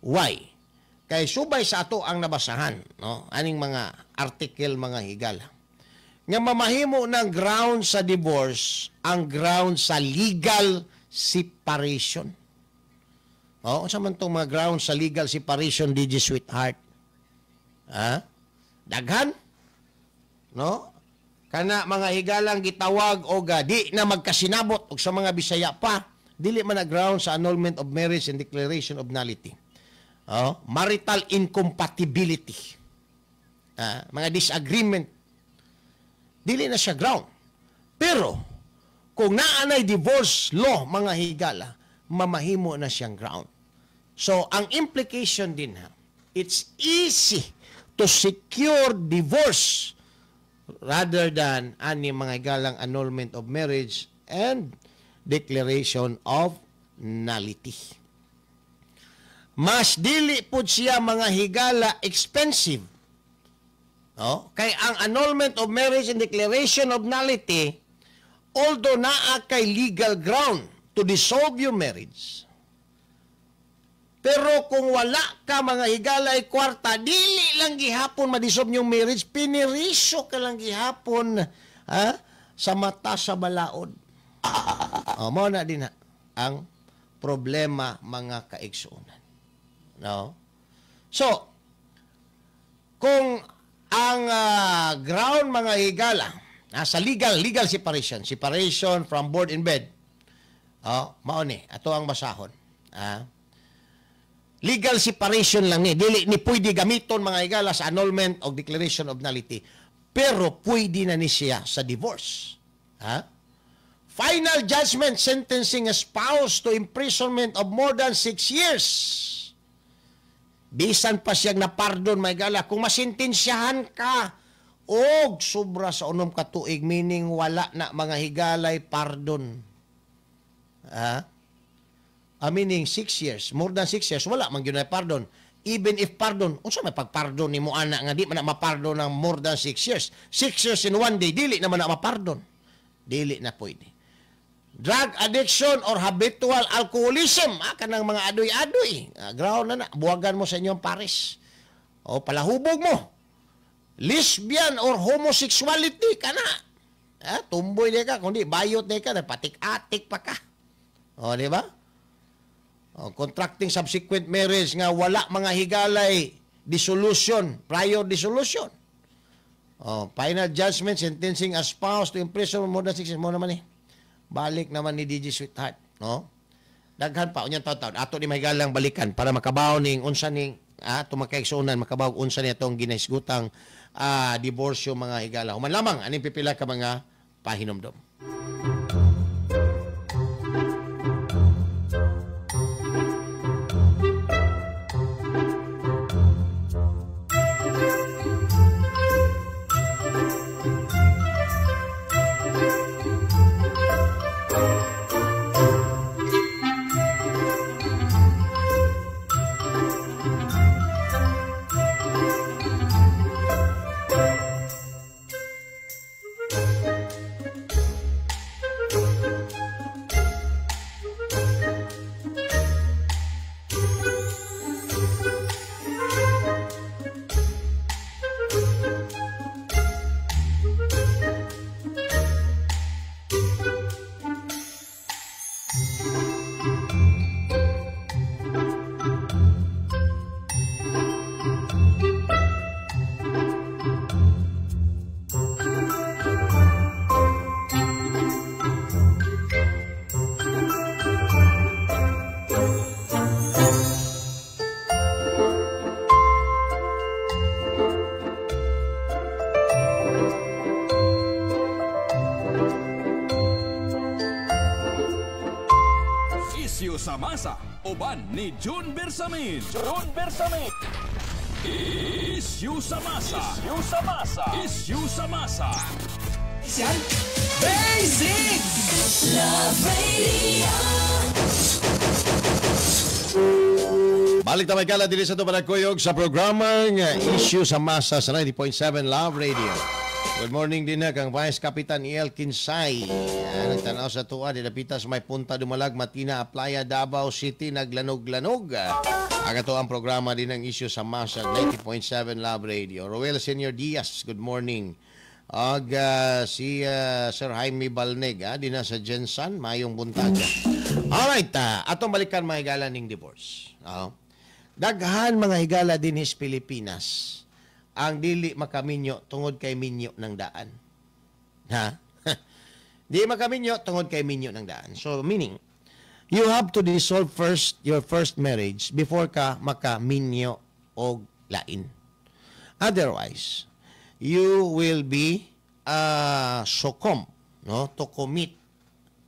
Why? Kay subay sa ato ang nabasahan, no, aning mga article, mga higala, nga mamahimo ng ground sa divorce ang ground sa legal separation. Oh, unsa man tong mga ground sa legal separation, DJ Sweetheart? Ha? Daghan? No? Kana, mga higalang, gitawag og di na magkasinabot, og sa mga Bisaya pa, dili man na ground sa annulment of marriage and declaration of nullity. Oh, marital incompatibility. Ah, mga disagreement, dili na siya ground. Pero kung naa nay divorce law, mga higala, mamahimo na siyang ground. So, ang implication din ha, it's easy to secure divorce rather than ani, mga higalang, annulment of marriage and declaration of nullity. Mas dili pud siya, mga higala, expensive. No? Kay ang annulment of marriage and declaration of nullity, although naa kay legal ground to dissolve your marriage, pero kung wala ka, mga higala, ay kwarta, dili lang gihapon ma-dissolve yung marriage, pinirisyo ka lang gihapon, ha, sa mata sa balaod. O, mao na din ha, ang problema, mga kaigsuonan. No? So, kung ang ground, mga higala, sa legal legal separation, separation from board and bed, oh, mao ni, ato ang basahon. Legal separation lang ni, dili ni pwede gamiton, mga higala, sa annulment o declaration of nullity. Pero pwede na ni siya sa divorce. Ha? Final judgment sentencing a spouse to imprisonment of more than 6 years. Bisan pa siyang napardon, may gala, kung masintensyahan ka og sobra sa 6 ka tuig, meaning wala na mga higalay pardon. Ha? Meaning 6 years, more than 6 years, wala man gyud na pardon. Even if pardon, unsa may pagpardon nimo ana nga di man na mapardon ng more than 6 years? 6 years in 1 day, dili naman na mapardon. Dili na pwede. Drug addiction or habitual alcoholism, kanang mga adoy-adoy. Ground na na, buwagan mo sa inyong pares. O palahubog mo. Lesbian or homosexuality kana. Tumboy di ka, kundi bayot di ka, patik-atik pa ka. O, di ba? O, contracting subsequent marriage nga wala mga higalay dissolution, prior dissolution. O, final judgment sentencing a spouse to imprisonment more than 6 years mo naman eh. Balik naman ni DJ Sweetheart, no? Daghan pa unyang taon-taon. Ato ni mahigalang balikan para makabaw ning unsa ning tumakay-sunan makabaw unsa ni atong ginahisgutang diborsyo mga higala. Human lamang aning pipila ka mga pahinomdom. Sa masa, uban ni June Bersamin. June Bersamin. Issue sa masa. Issue sa masa. Issue sa masa. Yan. Basic! Love Radio. Balik ta may kala diri sa Tubaragkuyog sa programang Issue sa Masa sa 90.7 Love Radio. Good morning din na kang Vice Kapitan E.L. Kinsay. Nagtanaw sa tuwa, didapita sa may Punta Dumalag, Matina, Playa, Davao City, naglanog-lanog. Ang ato ang programa din ng Issue sa Masa 90.7 Love Radio. Roel Senior Diaz, good morning. Ag si Sir Jaime Balneg, din na sa Jensan, mayong buntag. Alright, atong balikan mga higala ning divorce. Daghan mga higala din his Pilipinas ang dili makaminyo tungod kay minyo ng daan. Ha? Di makaminyo tungod kay minyo ng daan. So meaning, you have to dissolve first your first marriage before ka makaminyo og lain. Otherwise, you will be succumb, no, to commit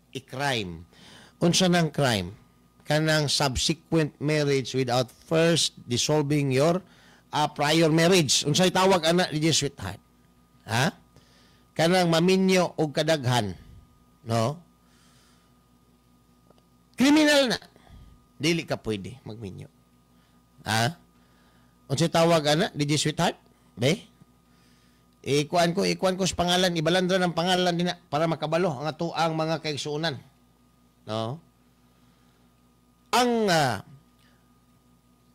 a crime. Unsa nang crime? Kanang subsequent marriage without first dissolving your prior marriage. Unsay tawag ana ni Sweetheart? Ha? Kanang maminyo og kadaghan, no? Criminal na. Dili ka pwede magminyo. Ha? Unsay tawag ana DJ Sweetheart? Be? Ikuan ko sa pangalan, ibalandra ng pangalan dinha para makabalo ang atoang mga kaigsuonan. No? Ang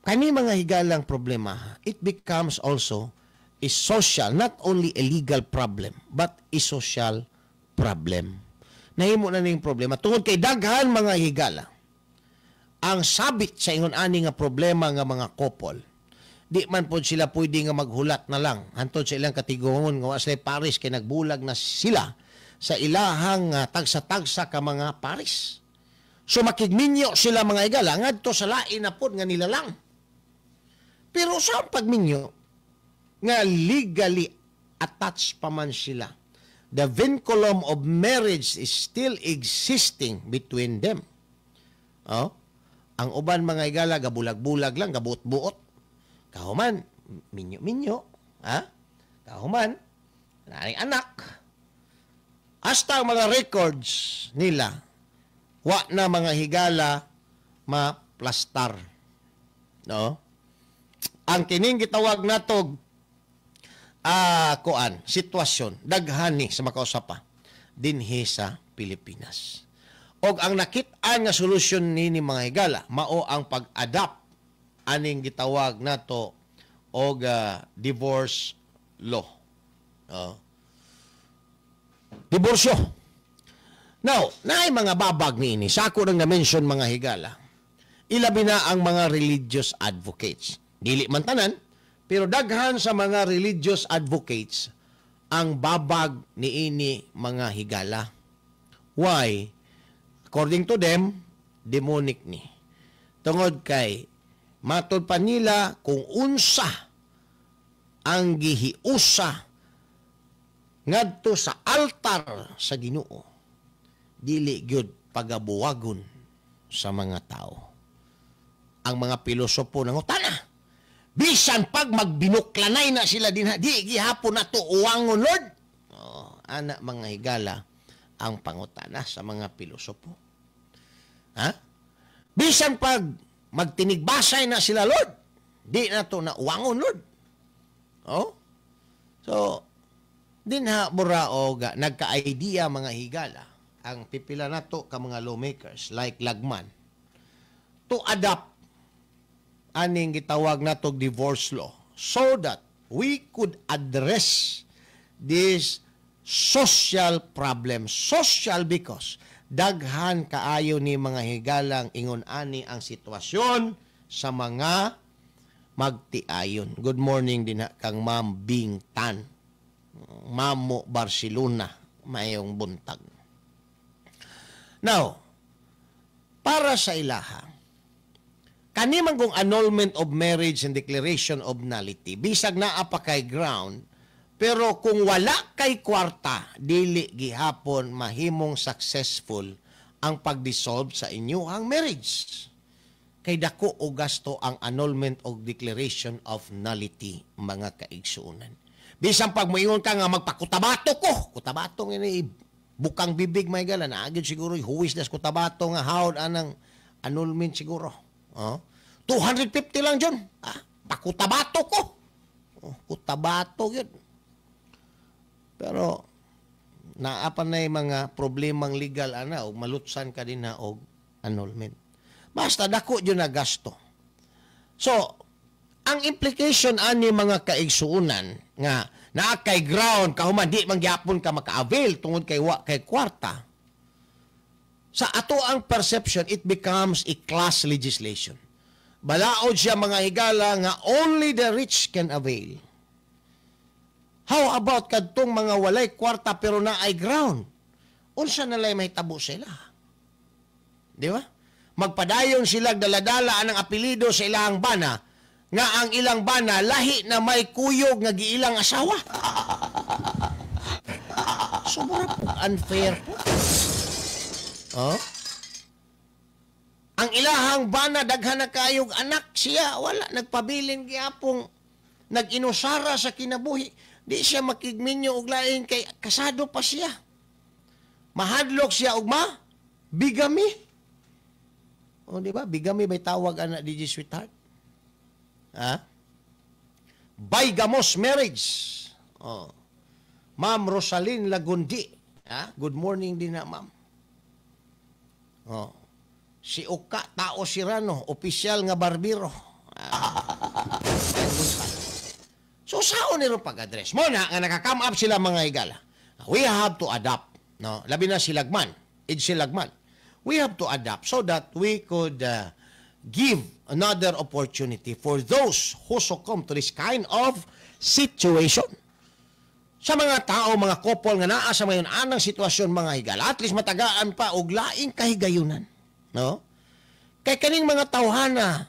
kani mga higalang problema, it becomes also a social, not only a legal problem, but a social problem. Nahimo na ning problema. Tungod kay daghan mga higala, ang sabit sa ingon ani nga problema nga mga couple, di man pod sila pwede nga maghulat na lang. Hantod sa ilang katigongon nga wa sila paris kay nagbulag na sila sa ilahang tagsa-tagsa ka mga paris. So makigminyo sila mga higala ngadto sa lain na pod nga nilalang. Pero sa pagminyo nga legally attached pa man sila The vinculum of marriage is still existing between them. Oh? Ang uban, mga higala, gabulag-bulag lang, gabuot-buot. Kahuman, minyo-minyo. Ha? Kahuman, naning anak. Hasta ang mga records nila, wa na, mga higala, maplastar. No? Ang kining gitawag natog kuan, sitwasyon, daghani sa makausapa dinhi sa Pilipinas. Og ang nakit-an nga solusyon nini, mga higala, mao ang pag-adapt aning gitawag nato og divorce law. Oh. Diborsyo. Now, naay mga babag niini. Sa ako nang na-mention, mga higala. Ilabi na ang mga religious advocates. Dili man tanan, pero daghan sa mga religious advocates ang babag niini, mga higala. Why? According to them, demonic ni. Tungod kay matod pa nila kung unsa ang gihiusa ngadto sa altar sa Ginoo, dili gyud pagabuwagon sa mga tao. Ang mga pilosopo nangutana, bisan pag magbinuklanay na sila dinha, di gihapon nato uwangon, Lord. Oh, ana, mga higala, ang pangutana sa mga pilosopo. Ha? Bisan pag magtinigbasay na sila, Lord, di na to na uwangon, Lord. Oh? So, dinha mura og nagka-idea, mga higala, ang pipila nato ka mga lawmakers like Lagman to adopt aning gitawag natog divorce law so that we could address this social problem. Social because daghan kaayo ni, mga higalang, ingon ani ang sitwasyon sa mga magtiayon. Good morning din kang Ma'am Bing Tan. Mamo Barcelona, mayong buntag. Now, para sa ilaha, kani man kung annulment of marriage and declaration of nullity, bisag naa pa kay ground, pero kung wala kay kwarta, dili gihapon mahimong successful ang pag-dissolve sa inyong marriage. Kay dako og gasto ang annulment o declaration of nullity, mga kaigsuonan. Bisan pag moingon ka nga magpakutabato ko, kutabato ngini bukang bibig may gala na agad siguro huwis das kutabato nga hawd anang annulment siguro. Oh. 250 lang dyan. Ah, pakutabato ko. Oh, kutabato yun. Pero naa pa na mga problemang legal ana og malutsan ka din na og annulment. Basta dako jud na gasto. So, ang implication ani, mga kaigsuonan, nga naa kay ground, kahuman di man gyapon ka maka-avail tungod kay wa kay kwarta. Sa ato ang perception, it becomes a class legislation. Balaod siya, mga higala, nga only the rich can avail. How about kadtong mga walay kwarta pero naay ground? Unsa na lay mahitabo sila? Di ba? Magpadayon sila daladala anang apelido sa ilang bana nga ang ilang bana lahi na may kuyog nga giilang asawa. Sobra po unfair po. Oh? Ang ilahang bana daghan na kayog anak, siya wala, nagpabilin gyapong nag-inusara sa kinabuhi. Di siya makigminyo og lain kay kasado pa siya. Mahadlok siya og ma bigamy. O, di ba? Bigamy may tawag ana, DJ Sweetheart? Ha? Bigamous marriage. Oh. Ma'am Rosaline Lagundi. Ha? Good morning din na, ma'am. Oh. Si Oka Tao Sirano, opisyal nga barbero. Ah. So saon niro pag-address? Mo na nga naka-come up sila, mga higala. We have to adapt. No? Labi na si Lagman. Id si Lagman. We have to adapt so that we could give another opportunity for those who succumb to this kind of situation. Sa mga tao, mga couple nga naa sa mayon anang sitwasyon, mga higala, at least matagaan pa og laing kahigayunan. No? Kay kaning mga tawhana,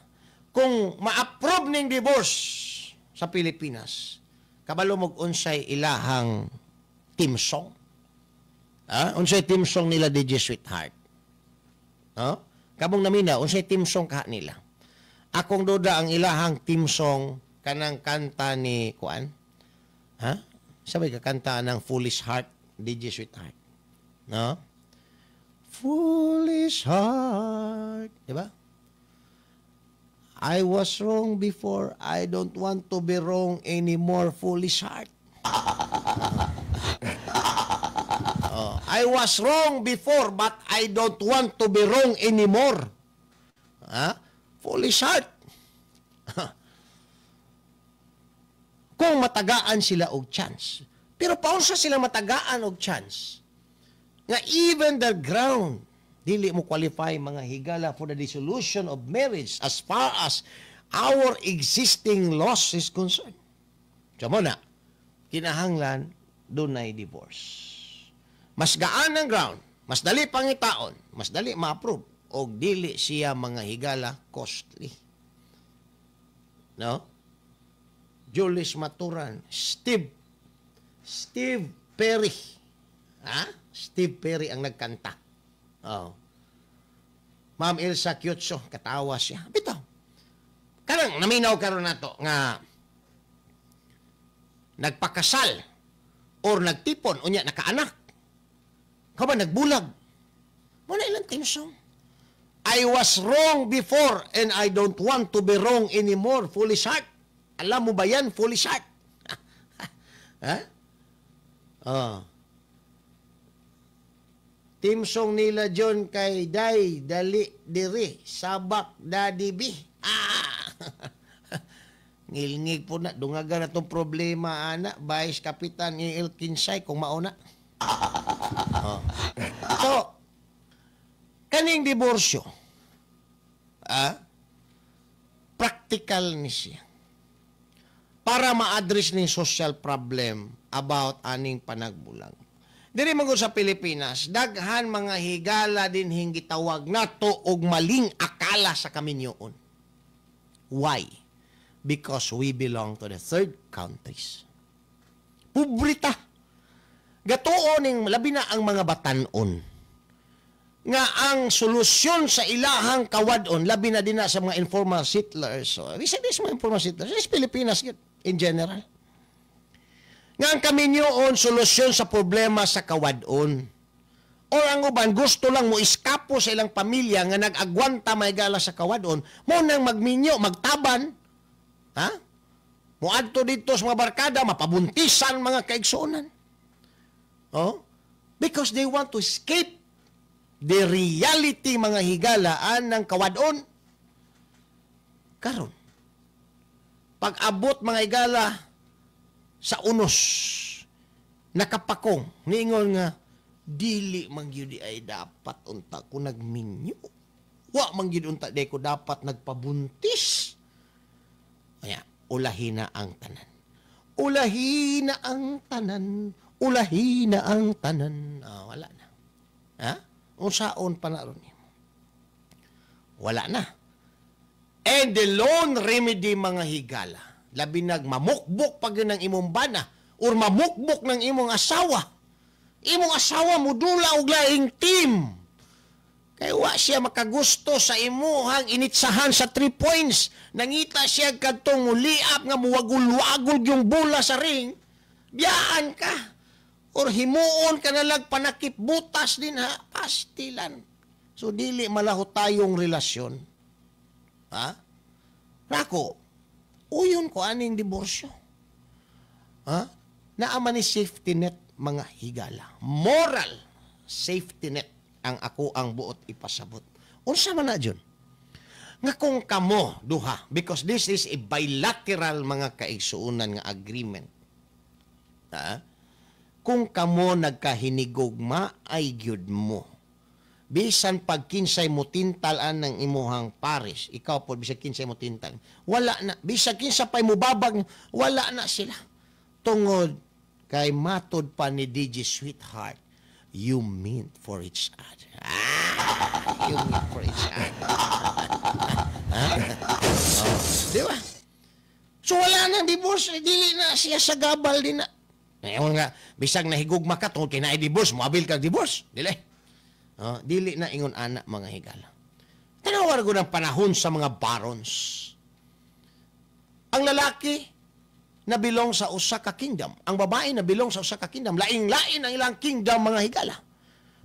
kung ma-approve ning divorce sa Pilipinas, kabalo mo unsay ilahang theme song. Ha? Unsay team song nila DJ Sweetheart? No? Kamong namina, unsay team song kaha nila? Akong duda ang ilahang team song kanang kanta ni kuan. Ha? Sabay ka kanta ng Foolish Heart, DJ Sweetheart. No? Foolish heart, di ba? I was wrong before. I don't want to be wrong anymore. Foolish heart. Oh, I was wrong before, but I don't want to be wrong anymore. Ha? Foolish heart. Kung matagaan sila og chance. Pero paunsa sila matagaan og chance? Nga even the ground dili mo qualify mga higala for the dissolution of marriage as far as our existing laws is concerned. So mo na, kinahanglan dunay divorce. Mas gaan ang ground, mas dali pangitaon, mas dali ma-approve, og dili siya mga higala costly. No? Julius Maturan, Steve Perry. Ha? Steve Perry ang nagkanta. Oh. Ma'am Elsa Kyotso, katawa siya. Bitaw. Karang naminaw karon nato nga nagpakasal or nagtipon unya nakaanak. Kaba nagbulag. Mo na ilang team song. I was wrong before and I don't want to be wrong anymore. Foolish heart. Alam mo ba yan, foolish heart? Ha? Oh. Team song nila John kay Day, Dali, Diri, Sabak, Daddy B. Ah! Ngilngig po na. Dungaga na itong problema, ana. Vice Kapitan ni El Kinsay, kung mauna. Oh. So, kaning diborsyo, practical ni siya. Para ma-address ni social problem about aning panagbulang. Diri man sa Pilipinas, daghan mga higala din hingitawag nato og maling akala sa kaminyoon. Why? Because we belong to the third countries. Pobreta. Gatuon ning labi na ang mga batan-on. Nga ang solusyon sa ilahang kawadon, labi na din na sa mga informal settlers. So, bisa din sa mga informal settlers, sa Pilipinas in general. Nga ang kaminyoon, solusyon sa problema sa kawadon. Or ang uban, gusto lang mo iskapo sa ilang pamilya nga nag-agwanta may gala sa kawadon, mo nang magminyo, magtaban. Ha? Muadto dito sa mga barkada, mapabuntisan mga kaigsuonan. Oh? Because they want to escape the reality mga higalaan ng kawadon. Karon, pag-abot mga higala sa unos, nakapakong, niingon nga, dili man gyud ay dapat unta ko nagminyo. Wa man gyud unta di ko dapat nagpabuntis. Kaya, ulahi na ang tanan. Ulahi na ang tanan. Ulahi na ang tanan. Ah, wala na. Ha? Unsaon pa na ron nimo? Wala na. And the lone remedy mga higala, labi nag mamukbok pag yun ng imong bana or mamukbok ng imong asawa. Imong asawa mudula og laing team. Kay wa siya makagusto sa imuhang initsahan sa 3 points. Nangita siya kadtong muliap nga muwagul-wagol yung bola sa ring. Biyaan ka. Or himuon ka nalag panakip butas din ha, pastilan. So dili malaho tayong relasyon. Ha? Nako, uyon ko aning diborsyo. Ha? Naama ni safety net mga higala. Moral safety net ang ako ang buot ipasabot. Unsa man na dyan? Nga kung kamo duha, because this is a bilateral mga kaigsuonan nga agreement. Ha? Kung kamo nagkahinigugma ay gyud mo. Bisan pag kinsay mo tintalan ng imuhang pares, ikaw po bisan kinsay mo tintal, wala na. Bisan kinsa pay mo babag, wala na sila. Tungod kay matod pa ni DJ Sweetheart, you meant for each other. Ah, you meant for each other. Ah, oh, di ba? So wala nang divorce, dili na siya sa gabal din na. Ngayon nga, bisag nahigugma ka, tungod kay naay divorce, moabil kag divorce. Dili. Oh, dili na ingon ana, mga higala. Tanawar ko ng panahon sa mga barons. Ang lalaki na belong sa usa ka kingdom, ang babae na belong sa usa ka kingdom, laing-lain ang ilang kingdom, mga higala.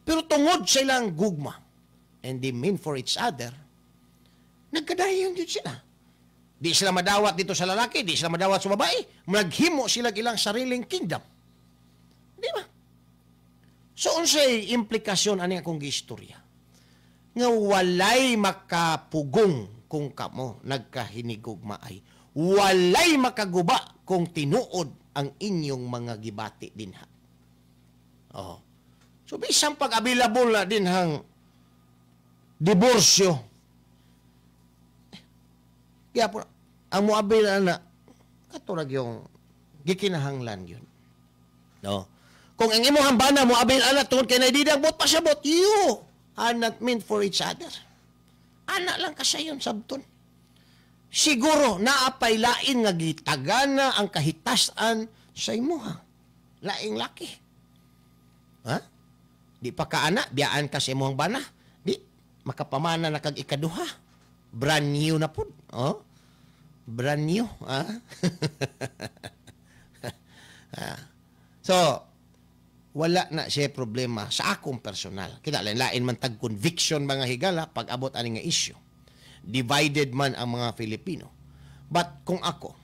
Pero tungod sa ilang gugma, and they mean for each other, nagkadayon din sila. Di sila madawat dito sa lalaki, di sila madawat sa babae. Naghimo sila ilang sariling kingdom. Di ba? So, unsay implikasyon ani akong giistorya? Nga walay makapugong kung kamo nagkahinigugma ay. Walay makaguba kung tinuod ang inyong mga gibati dinha. Oh. So, bisan pag available na dinhang diborsyo, kaya po, ang moabil na, katurag yung gikinahanglan yun. No? Kung ang imong bana moabil ana tungod kay naididang bot pasabot, you are not meant for each other. Ana lang kasayon sabton. Siguro naapay lain nga gitagana ang kahitasan sa imuha. Laing laki. Ha? Di pa ka ana, biyaan ka sa imong bana. Di makapamana na kag ikaduha. Brand new na pud. Oh? Brand new, ha? So, wala na siya problema sa akong personal. Kita lain-lain man tag conviction, mga higala, pag abot ani nga issue. Divided man ang mga Filipino. But kung ako,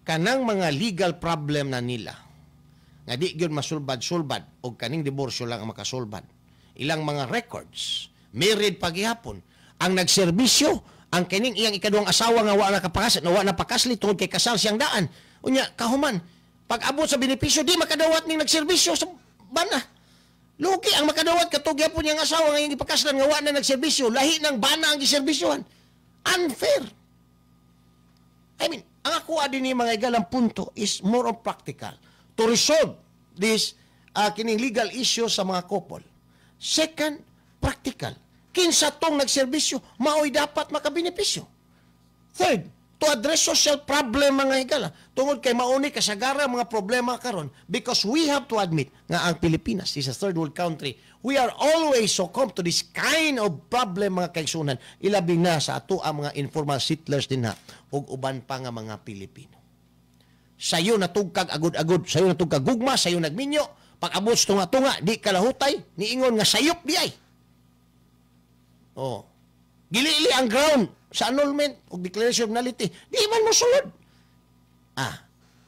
kanang mga legal problem na nila, nga di gyud masulbad-sulbad og kaning diborsyo lang ang makasulbad. Ilang mga records, married pagihapon, ang nagserbisyo, ang kining iyang ikaduhang asawa nga wa na kapakas, na wa na pakasli tungod kay kasal siyang daan. Unya kahuman, pag abot sa benepisyo, di makadawat ning nagserbisyo sa bana. Lugi ang makadawat katong gyapon niyang asawa nga iyang gipakaslan nga wa na nagserbisyo, lahi ng bana ang giserbisyohan. Unfair. I mean, ang ako din ni mga igalang punto is more of practical to resolve this kining legal issue sa mga couple. Second, practical. Kinsa tong nagserbisyo, maoy dapat makabenepisyo. Third, to address social problem, mga higala. Tungod kay mauni kasagara mga problema karon, because we have to admit nga ang Pilipinas is a third world country. We are always succumb to this kind of problem, mga kaigsunan, ilabi na sa ato ang mga informal settlers dinha ug uban pa nga mga Pilipino. Sayo natugkag agud-agud, sayo natugkag gugma, sayo nagminyo, pag abot sa tunga-tunga, di kalahutay, niingon nga sayop di ay. Oh. Gilili ang ground sa annulment o declaration of nullity. Di man mosulod.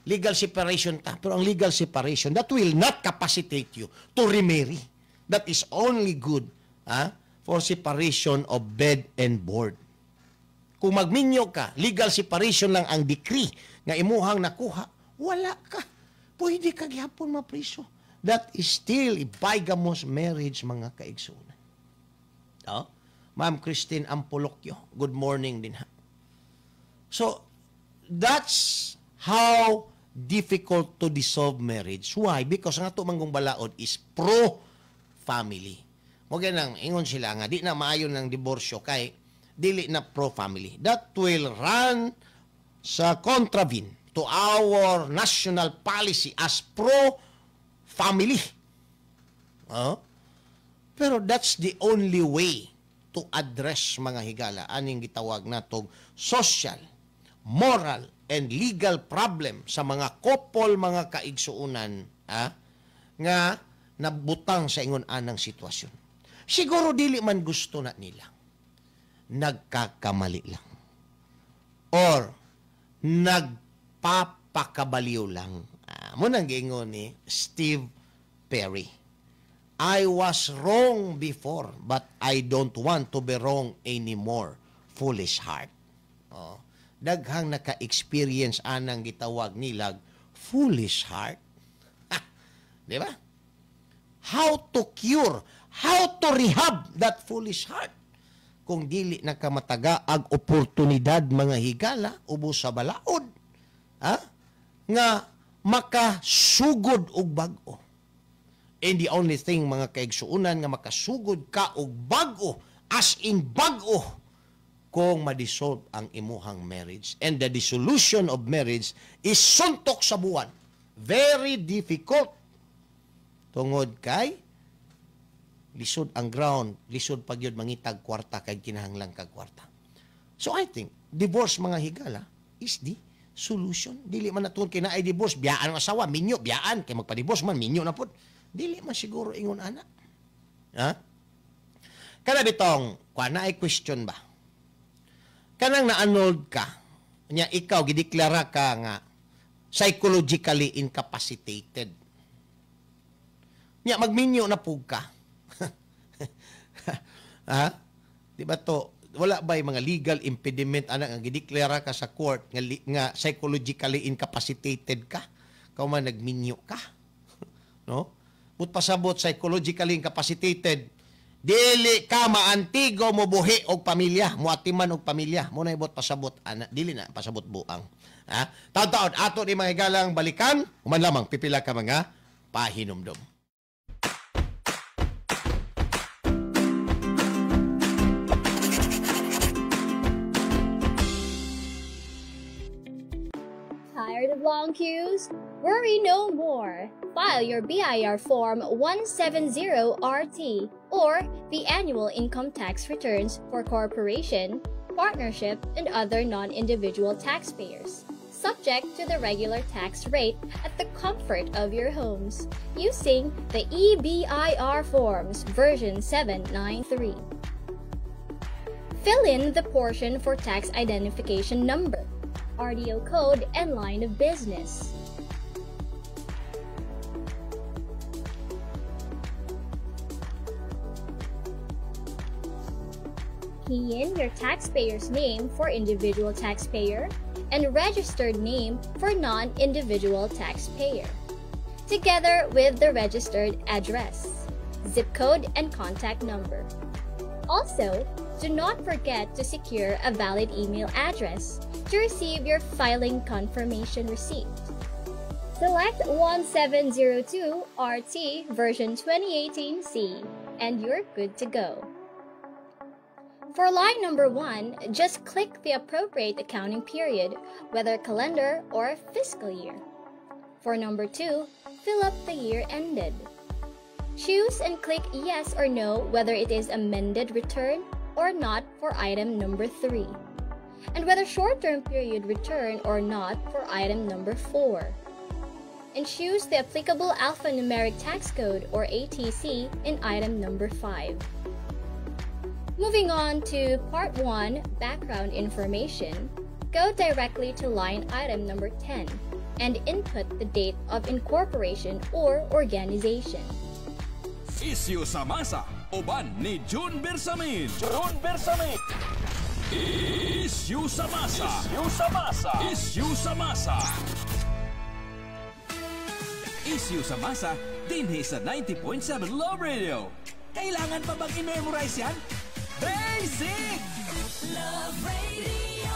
Legal separation ta. Pero ang legal separation, that will not capacitate you to remarry. That is only good for separation of bed and board. Kung magminyo ka, legal separation lang ang decree nga imuhang nakuha, wala ka. Pwede ka gihapon mapriso. That is still a bigamous marriage, mga kaigsunan. Oh? Ma'am Christine Ampolocchio, good morning din ha. So, that's how difficult to dissolve marriage. Why? Because ang ato manggong balaod is pro-family. Mo ganang ingon sila nga di na maayo ng diborsyo kay dili na pro-family. That will run sa contravene to our national policy as pro-family. Oh? Pero that's the only way to address, mga higala, aning gitawag natong social, moral, and legal problem sa mga couple, mga kaigsuunan, nga nabutang sa ingon anang sitwasyon. Siguro dili man gusto na nila. Nagkakamali lang. Or nagpapakabaliw lang. Mo nang giingon ni Steve Perry. I was wrong before, but I don't want to be wrong anymore. Foolish heart. Oh. Daghang naka-experience anang gitawag nilag foolish heart. Ha, di ba? How to cure, how to rehab that foolish heart? Kung dili nakamataga ag oportunidad, mga higala, ubos sa balaod, ha? Nga makasugod og bag-o. And the only thing, mga kaigsuunan, nga makasugod ka og bag-o, as in bag-o, kung ma-dissolve ang imuhang marriage. And the dissolution of marriage is suntok sa buwan. Very difficult. Tungod kay lisod ang ground, lisod pag yun mangitag kwarta kay kinahanglan kag kwarta. So I think divorce, mga higala, is the solution. Dili man na tungod kay naay divorce, biyaan ang asawa, minyo, biyaan kay magpa-divorce man, minyo na pud. Dili man siguro ingon ana. Ha? Kana bitong, kuan na ay question ba? Kanang na-annulled ka, nya ikaw gideklara ka nga psychologically incapacitated. Nya magminyo na pug ka. Ha? Di ba to, wala ba mga legal impediment ana nga gideklara ka sa court nga, nga psychologically incapacitated ka? Kau man nagminyo ka. No? But pasabot psychologically incapacitated, dili ka maantigo mo buhi og pamilya, moatiman og pamilya. Mo na ibot pasabot ana, dili na pasabot buang. Ha? Taon-taon ato ni mga higalang balikan, human lamang pipila ka mga pahinumdom. Tired of long queues? Worry no more. File your BIR Form 170RT or the annual income tax returns for corporation, partnership, and other non-individual taxpayers, subject to the regular tax rate at the comfort of your homes, using the eBIR Forms version 793. Fill in the portion for tax identification number, RDO code, and line of business. Key in your taxpayer's name for individual taxpayer and registered name for non-individual taxpayer, together with the registered address, zip code, and contact number. Also, do not forget to secure a valid email address to receive your filing confirmation receipt. Select 1702 RT version 2018C and you're good to go. For line number 1, just click the appropriate accounting period, whether calendar or fiscal year. For number 2, fill up the year ended. Choose and click yes or no whether it is amended return or not for item number 3, and whether short-term period return or not for item number 4. And choose the applicable alphanumeric tax code or ATC in item number 5. Moving on to Part 1, Background Information, go directly to line item number 10 and input the date of incorporation or organization. Isyu sa masa, uban ni June Bersamin. June Bersamin. Isyu sa masa. Isyu sa masa. Isyu sa masa. Isyu sa masa, dinhi sa 90.7 Love Radio. Kailangan pa bang i-memorize yan? Basic! Love Radio.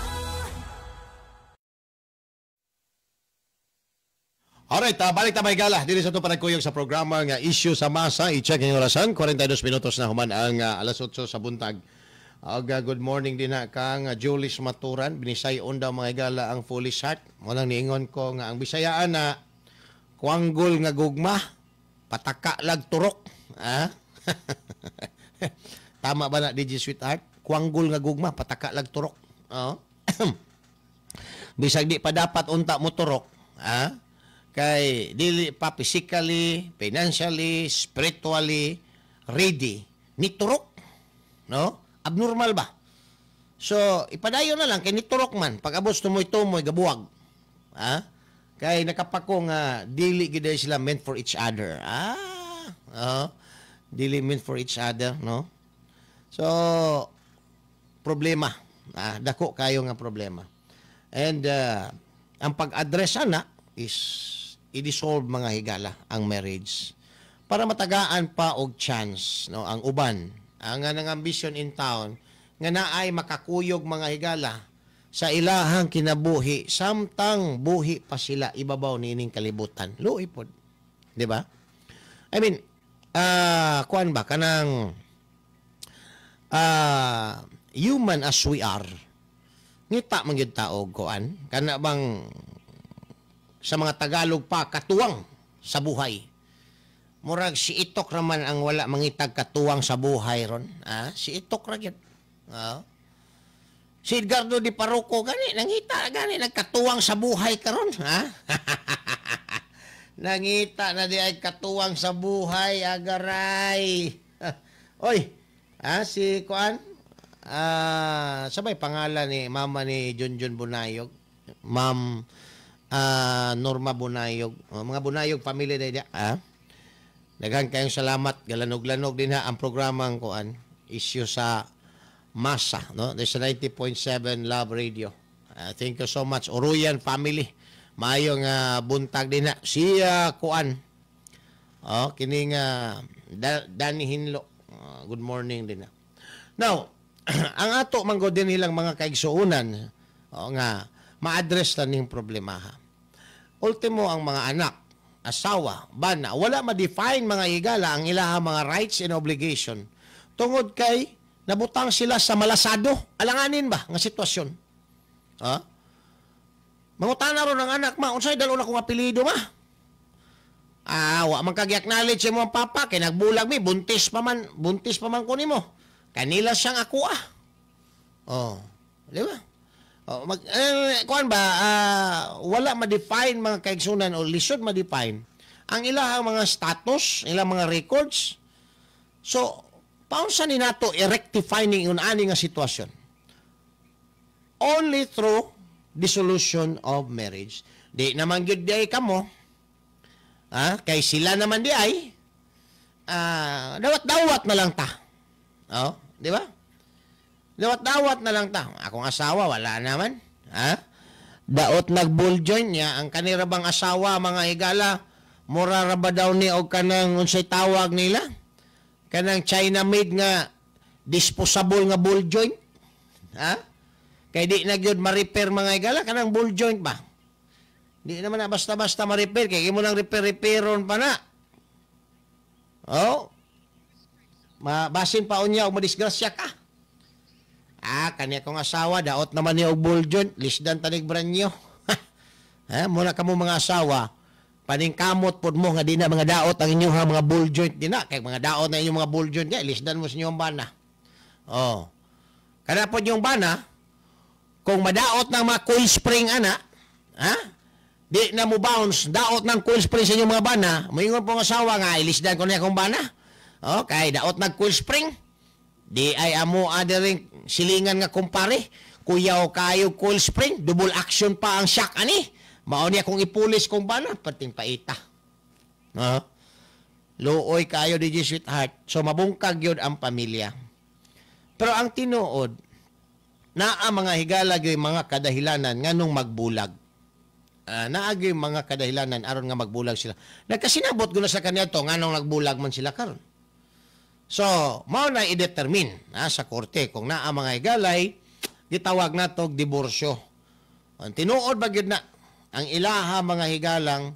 Alright, balik ta gala diri sa itong panagkuyog sa programa nga Issue sa Masa. I-check ang orasan, 42 minutos na human ang alas 8 sa buntag. Good morning din na kang Julius Maturan. Binisay-on daw mga higala ang foolish heart. Walang niingon ko nga ang Bisayaan na kuanggol nga gugma, pataka lag turok. Ha? Tama ba na, DJ Sweetheart? Kuanggol nga gugma, pataka lag turok. Oh. Bisag di pa dapat unta mo turok. Ha? Kay dili pa physically, financially, spiritually ready ni turok. No? Abnormal ba? So, ipadayon na lang kay ni turok man. Pag abos tumoy-tumoy gabuwag. Ha? Kay nakapako nga dili gid sila meant for each other. Ah, oh. Dili meant for each other, no? So, problema. Ah, dako kayo nga problema. And ang pag-address ana is i-dissolve mga higala ang marriage para matagaan pa og chance, no, ang uban. Ang nang ambition in town nga naay makakuyog mga higala sa ilahang kinabuhi samtang buhi pa sila ibabaw niining kalibutan. Luoy pod. Di ba? I mean, kuan ba kanang human as we are, ngita man gyud ta og kuan kana bang Sa mga Tagalog pa, katuwang sa buhay. Murag si Itok raman ang wala mangitag katuwang sa buhay ron. Ah, si Itok ra gyud. Ah. Si Edgardo Di Parroco gani nangita gani nagkatuwang sa buhay karon, ha? Nangita na di ay katuwang sa buhay, agaray. Oy, ah, si kuan, ah, sabay pangalan ni mama ni Junjun Bunayog, Ma'am Norma Bunayog. Oh, mga Bunayog family day, ah. Daghan kayong salamat, galanog-lanog din ha ang programang kuan, Isyu sa Masa, no? There's 90.7 Love Radio. Thank you so much, Uruyan family. Maayong buntag din na. Si kuan. Oh, kining Danny Hinlo. Good morning din na. Now, ang ato man gud din nilang mga kaigsuonan, oh, nga ma-address ta ning problema ha. Ultimo ang mga anak, asawa, bana, wala ma-define, mga higala, ang ilaha mga rights and obligation tungod kay nabutang sila sa malasado, alanganin ba nga sitwasyon. Ha? Mangutana ron ang anak, "Ma, unsay dalo na kong apelyido, ma?" "Ah, wa man kag acknowledge mo ang papa kay nagbulag mi, buntis pa man ko nimo. Kanila siyang ako ah." Oh, di ba? Oh, kuan ba, wala ma-define, mga kaigsunan, o lisod ma-define ang ilahang mga status, ilang mga records. So, paunsa ni nato i-rectify ning ani nga sitwasyon? Only through dissolution of marriage. Di naman gyud di ay kamo. Ah, kay sila naman di ay dawat-dawat na lang ta. Oh, di ba? Dawat-dawat na lang ta. Akong asawa wala naman. Ha? Daot nag-bull joint niya ang kanira bang asawa, mga higala, mura ra ba daw ni og kanang unsay tawag nila? Kanang China made nga disposable nga ball joint. Ha? Kay di na gyud ma-repair, mga higala, kanang ball joint ba? Di naman na basta-basta ma-repair kay imo nang repair-repairon pa na. Oh. Mabasin pa unya og madisgrasya ka. Ah, kaniya kong asawa daot naman niya og ball joint, lisdan tanig brand new. Ha, muna kamo mga asawa, paningkamot pod mo nga di na mga daot ang inyong mga ball joint din na. Kay mga daot na inyong mga ball joint niya, lisdan mo sa inyong bana. Oh. Kada pod yung bana, kung madaot ng mga coil spring ana, ha? Di na mo bounce, daot ng coil spring sa inyong mga bana, moingon po ang asawa nga, ilisdan ko niya akong bana. Okay, daot ng coil spring. Di ay amo adering silingan nga kumpare, kuyaw kayo coil spring, double action pa ang shock ani. Mao niya kung ipulis kong bana, pating paita. No? Luoy kayo DJ sweetheart. So mabungkag yun ang pamilya. Pero ang tinuod, naa mga higala gyud mga kadahilanan nganong magbulag. Naa gyud mga kadahilanan aron nga magbulag sila. Nagkasinabot gud na sa kaniya to nganong nagbulag man sila karon. So, mao na i-determine sa korte kung naa mga higalay gitawag natog diborsyo. Ang tinuod ba gyud na ang ilaha mga higalang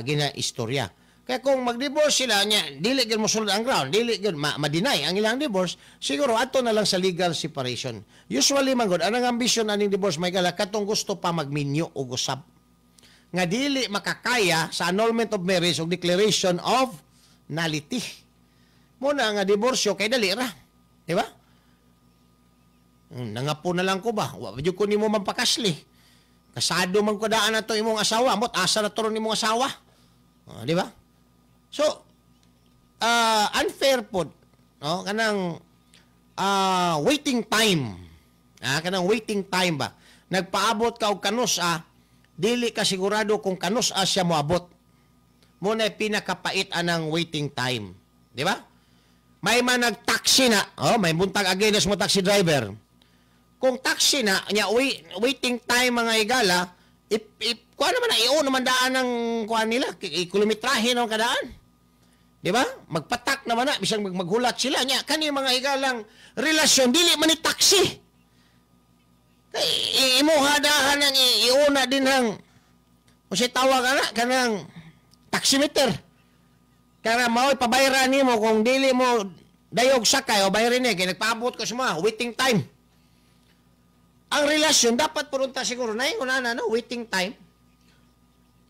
ginaistorya. Kaya kung mag-divorce sila niya, dili gyud mosulod ang ground, dili gyud ma-deny ang ilang divorce, siguro ato na lang sa legal separation. Usually man gud anang ambisyon aning divorce may gala katong gusto pa magminyo og usab. Nga dili makakaya sa annulment of marriage o declaration of nullity. Muna nga diborsyo kay dali ra. Di ba? Nangapo na lang ko ba? Wa jud ko nimo mampakasli. Kasado man ko daan na to imong asawa, mot asa na to ron imong asawa. Di ba? So, unfair pod, no? Kanang waiting time. Kanang waiting time ba? Nagpaabot ka og kanus dili ka sigurado kung kanus siya moabot. Muna pinakapait anang waiting time, di ba? May man nagtaxi na, oh, may buntag against mo taxi driver. Kung taxi na, nya waiting time mga higala, kuha naman na, iyon naman daan ng kuha nila, kilometrahe ng kadaan. Di ba? Magpatak naman na, bisang maghulat sila. Nya, kani mga higalang relasyon, dili man ni taxi. Kay, imuha dahan ang iuna din ang, kung siya tawag na, kanang taximeter. Kaya mao'y pabayran nimo kung dili mo dayog sakay o bayarin niya, kaya nagpaabot ko sa mga waiting time. Ang relasyon, dapat purunta siguro, na yung una, no, waiting time.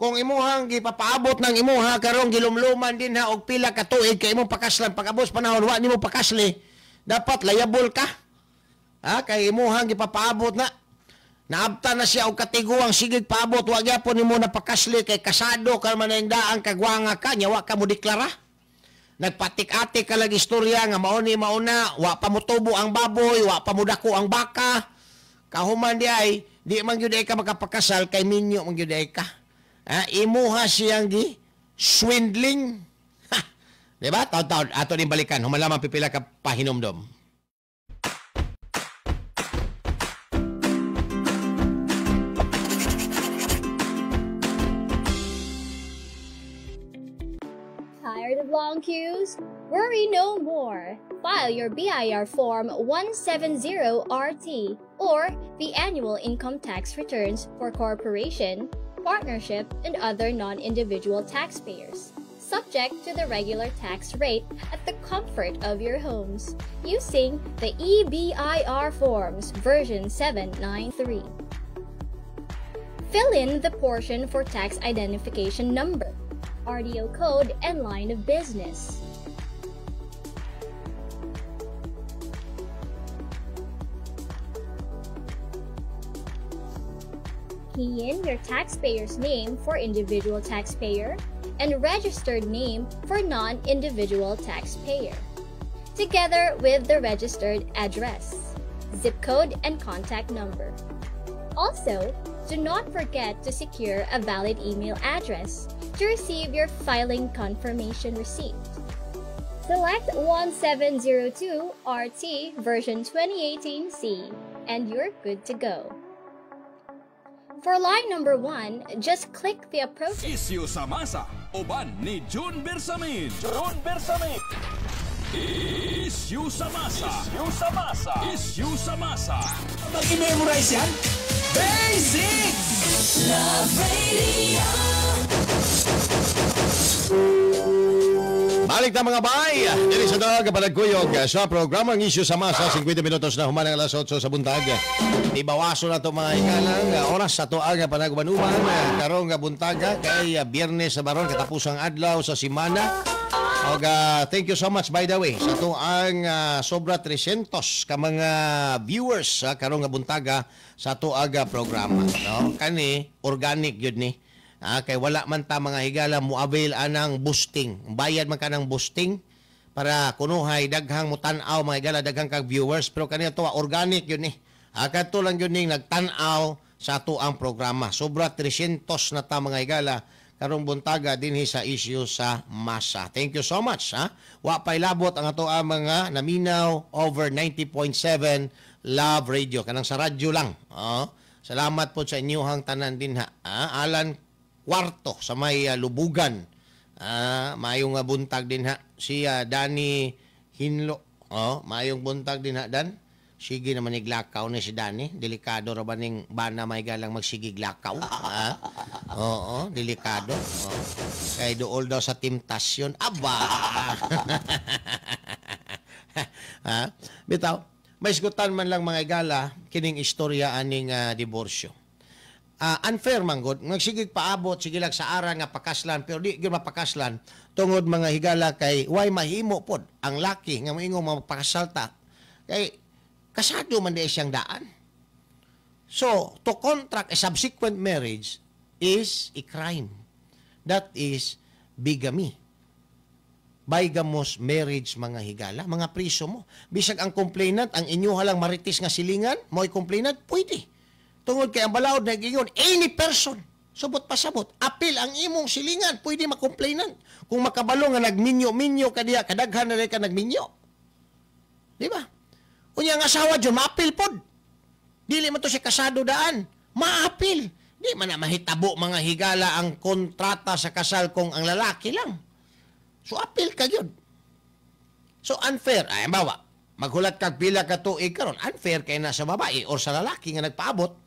Kung imuhang gipapaabot ng imuha karong gilumluman din ha og pila ka tuig kay imong pakaslan, pag-abot panahon wa nimo pakasli, dapat liable ka. Ha, kay imuhang gipapaabot na. Naabta na siya og katiguang sigig paabot, wa gyapon nimo napakasli kay kasado ka man ang daang kagwanga ka, nya wa ka mo deklara. Nagpatik-atik ka lang istorya nga mao ni mauna, wa pa motubo ang baboy, wa pa modako ang baka. Kahuman di ay, di man gyud ay ka makapakasal kay minyo man gyud ay ka. Ha, imuha siyang gi swindling. Ha, di ba? Taon-taon ato ning balikan, human lamang pipila ka pahinomdom. Tired of long queues? Worry no more. File your BIR Form 170RT or the annual income tax returns for corporation, partnership, and other non-individual taxpayers, subject to the regular tax rate at the comfort of your homes, using the eBIR Forms version 793. Fill in the portion for tax identification number, RDO code, and line of business. Key in your taxpayer's name for individual taxpayer and registered name for non-individual taxpayer, together with the registered address, zip code, and contact number. Also, do not forget to secure a valid email address to receive your filing confirmation receipt. Select 1702 RT version 2018C and you're good to go. For line number 1, just click the appropriate Isyu sa masa, uban ni June Bersamin. June Bersamin. Isyu sa masa. Isyu sa masa. Isyu sa masa. Mag-memorize yan? Basics! Love Radio. Balik na mga bay! Dili sa dog, palagkuyog sa programang Isyu sa Masa, 50 minutos na human ang alas 8 sa buntag. Ibawaso na ito mga ikalang oras sa tuang panagubanuban karong buntaga kay Biyernes sa baron katapusang adlaw sa simana. Og thank you so much by the way sa tuang sobra 300 ka mga viewers karong buntaga sa tuag programa, no? Kani organic gyud ni. Kay wala man ta mga higala mo-avail anang boosting. Bayad man ka ng boosting para kunuhay daghang mutan-aw mga higala, daghang kag viewers, pero kani to organic yun ni. Kadto lang yun ning nagtan-aw sa ato ang programa. Sobra 300 na ta mga higala karong buntaga dinhi sa issue sa masa. Thank you so much, ha. Wa pay labot ang ato ang mga naminaw over 90.7 Love Radio kanang sa radyo lang. Oh, salamat po sa inyuhang tanan dinha. Alan Kwarto sa may Lubugan. Mayong buntag din ha. Si Danny Hinlo. Oh, mayong buntag din ha, Dan. Sige naman iglakaw ni si Danny. Delikado ra ba ning bana may galang magsigig lakaw? Ha? Oo, delikado. Oh. Kay dool daw sa temptasyon. Aba! Ha? Bitaw, may isgutan man lang mga igala kining istorya aning diborsyo. Unfair man gud, nagsigig paabot sige lang sa aran nga pakaslan, pero di gyud mapakaslan tungod mga higala kay way mahimo pod ang laki nga moingon mapakasal ta kay kasado man di siyang daan. So to contract a subsequent marriage is a crime. That is bigamy. Bigamous marriage mga higala, mga priso mo. Bisag ang complainant, ang inyo halang maritis nga silingan, mo'y complainant, pwede. Tungod kay ang balaod na giingon, any person, subot pasabot, apil ang imong silingan, pwede makomplainan. Kung makabalo nga nagminyo-minyo ka diya, kadaghan na rin ka nagminyo. Di ba? Unya ang asawa dyan, maapil pod. Dili man to siya kasado daan, maapil. Di man na mahitabo mga higala ang kontrata sa kasal kung ang lalaki lang. So apil ka yun. So unfair. Ay, bawa, maghulat kag pila ka tuig karon, unfair kay na sa babae or sa lalaki nga nagpaabot.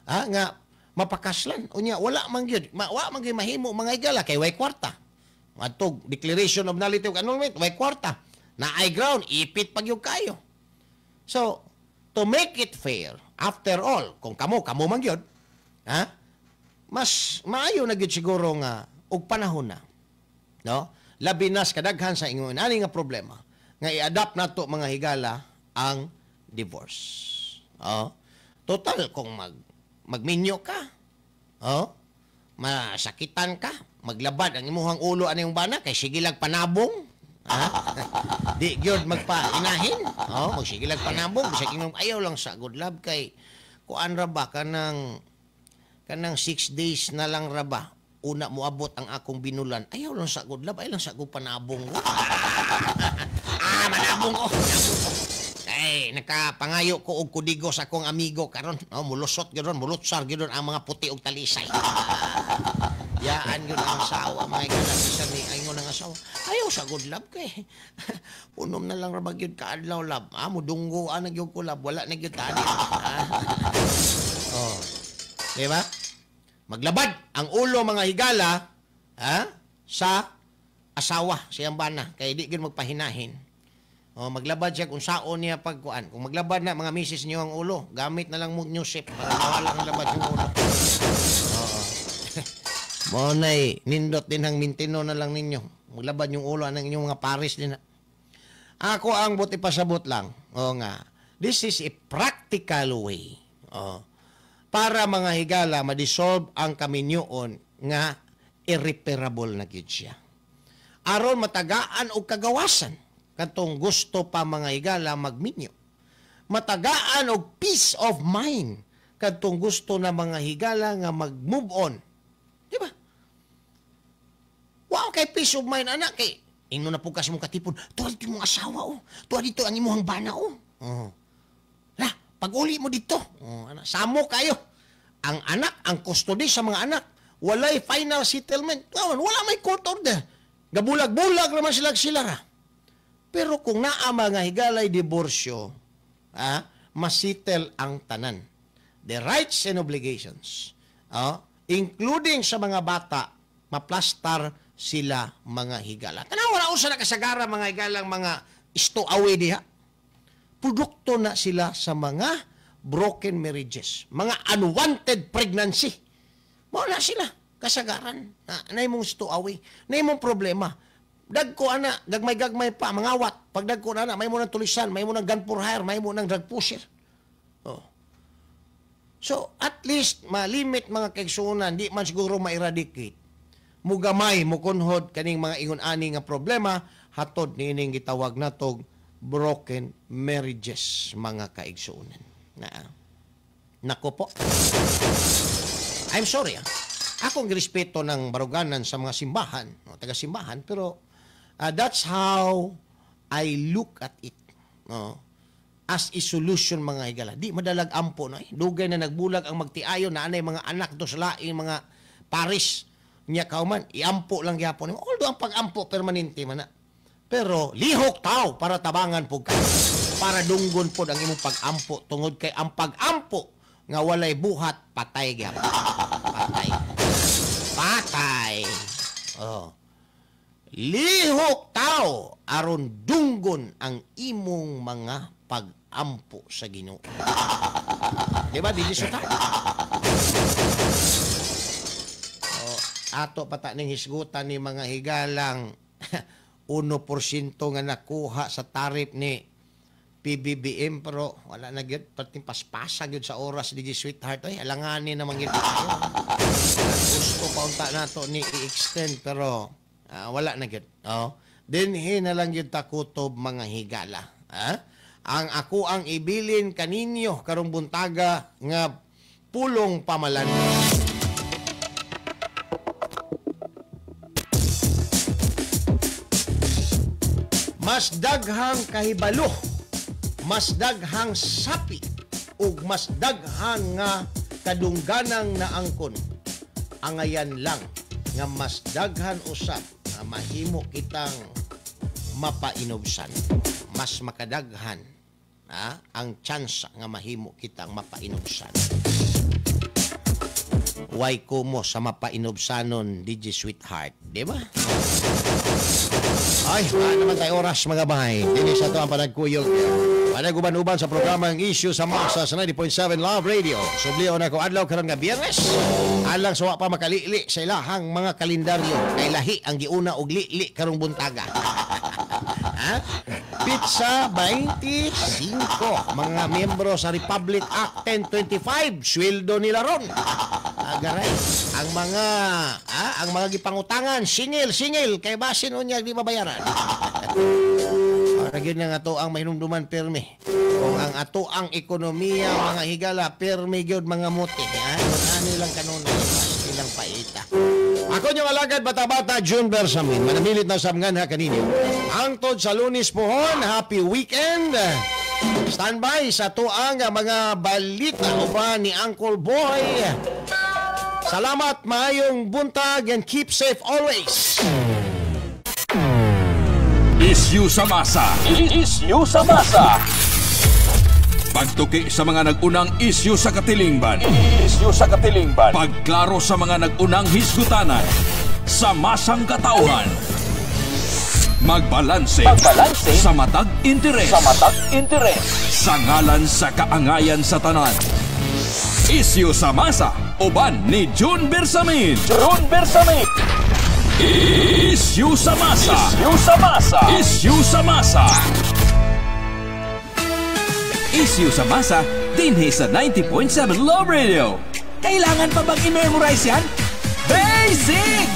Ha, nga mapakaslan. Unya wala man gyud, wa man gyud mahimo mga higala kay way kwarta. Adtog declaration of nullity of annulment, way kwarta. Naay ground, ipit pag gyud kayo. So, to make it fair, after all, kung kamo man gyud, ha? Mas maayo na gyud siguro nga og panahon na, no? Labi na sa kadaghan sa ingon ani nga problema nga i-adapt nato mga higala ang divorce. Oh. Total kung magminyo ka, oh, masakitan ka, maglabad ang imuhang ulo ani imong bana kay sige lag panabong. Ha? Di gyud magpainahin. Oh, magsige lag panabong bisag imong ayaw lang sa good love kay kuan ra ba kanang 6 days na lang ra ba una moabot ang akong binulan. Ayaw lang sa good love, ayaw lang sa good panabong ko. Ah, manabong ko. Ay, nakapangayo ko og kudigo sa akong amigo karon. Oh, mulusot gyud ron, mulutsar gyud ron ang mga puti og talisay. Yaan gyud ang asawa, mga higala, bisan ni ingon ang asawa. Ayaw sa good love kay. Unom na lang ra ba gyud kaadlaw love. Ah, mudunggo ana gyud ko love, wala na gyud tani. Oh. Di ba? Maglabad ang ulo mga higala, ha, sa asawa siyang bana kay di gyud magpahinahin. Oh, maglabad siya kung saon niya pagkuan. Kung maglabad na mga misis niyo ang ulo, gamit na lang mo new shape para mawala ang labad yung ulo. Oo. Mo nay nindot din ang mintino na lang ninyo. Maglabad yung ulo anang inyong mga pares din na. Ako ang buti pasabot lang. Oo nga. This is a practical way. Oh. Para mga higala ma-dissolve ang kaminyoon nga irreparable na gyud siya. Aron matagaan og kagawasan katong gusto pa mga higala magminyo. Matagaan og peace of mind katong gusto na mga higala nga mag-move on. Di ba? Wow, kay peace of mind anak kay ingno na pugkas imong katipon, tuwa dito imong asawa oh. Tuwa dito ang imong bana oh. Oh. La, pag-uli mo dito. Oh, anak, samo kayo. Ang anak, ang custody sa mga anak, walay final settlement. Wala may court order. Gabulag-bulag naman sila ra. Pero kung naa mga higalay diborsyo, masettle ang tanan. The rights and obligations, including sa mga bata, maplastar sila mga higala. Tanaw wala usa na kasagara mga higalang mga stowaway diha. Produkto na sila sa mga broken marriages, mga unwanted pregnancy. Mao na sila kasagaran. Na imong stowaway, na imong problema. Dagko ana, gagmay-gagmay pa, mangawat. Pag dagko na ana, may mo ng tulisan, may mo ng gun for hire, may mo ng drug pusher. Oh. So, at least, malimit mga kaigsuonan, di man siguro ma-eradicate. Mugamay, mukunhod, kaning mga ingon-ani nga problema, hatod niining gitawag natog broken marriages, mga kaigsuonan. Na, nako po. I'm sorry, ah. Akong respeto ng baruganan sa mga simbahan, no, taga-simbahan, pero that's how I look at it. No? As a solution mga higala. Di madalag ampo. No? Dugay na nagbulag ang magtiayon na anay mga anak do sa laing mga paris. Nya kauman, iampo lang gyapon. Although ang pag-ampo permanente man na. Pero lihok tao para tabangan pug ka. Para dunggon pod ang imong pag-ampo tungod kay ang pag-ampo nga walay buhat patay gyapon. Patay. Patay. Oh. Lihok tao aron dunggon ang imong mga pag-ampo sa Ginoo. Di ba? Di ta? Oh, ato pata ning hisgutan ni mga higalang 1% nga nakuha sa tarif ni PBBM pero wala na gyud pati paspasa gyud sa oras di sweetheart. Ay alanganin naman gyud tayo. Gusto pa unta nato ni i-extend pero wala na gyud. Oh. Dinhi na lang gyud takutob mga higala. Ha? Ang ako ang ibilin kaninyo karong buntaga nga pulong pamalan. Mas daghang kahibalo, mas daghang sapi, ug mas daghang nga kadungganang naangkon. Angayan lang nga mas daghan usab nga mahimo kitang mapainubsan. Mas makadaghan ang tsansa nga mahimo kitang mapainubsan. Way kumo sa mapainubsanon, DJ Sweetheart, di ba? Ay, wala naman tayo oras, mga bahay. Dini sa ito ang panagkuyog. Panaguban-uban sa programang Issue sa Masa sa 90.7 Love Radio. Subliyo na ko adlaw karon nga Biyernes. Alang sa wa pa makalili sa ilahang mga kalendaryo. Kay lahi ang giuna og lili karong buntaga. Ha? Pizza 25. Mga miyembro sa Republic Act 1025, sweldo nila ron. Agaray, ang mga gipangutangan, singil, singil kay basin unya di mabayaran. Para gyud nga ato ang mahinumduman pirmi. Kung ang ato ang ekonomiya, mga higala, pirmi gyud mga muti, ha? Ani lang kanunay, ilang paita. Ako niyong alagad bata-bata, June Bersamin. Manamilit na sa mga kaninyo. Hangtod sa Lunes pohon, happy weekend. Standby sa tuang mga balita uban ni Uncle Boy. Salamat, maayong buntag, and keep safe always. Issue sa masa. Issue sa masa. Pagtuki sa mga nag-unang issue sa katilingban. Issue sa katilingban. Pagklaro sa mga nag-unang hisgutanan. Sa masang katauhan. Magbalanse. Magbalanse sa matag interes. Sa matag interes. Sa ngalan sa kaangayan sa tanan. Issue sa masa. Uban ni June Bersamin. June Bersamin. Issue sa masa. Issue sa masa. Issue sa masa. Issue sa masa dinhi sa 90.7 Love Radio. Kailangan pa bang i-memorize yan? Basic!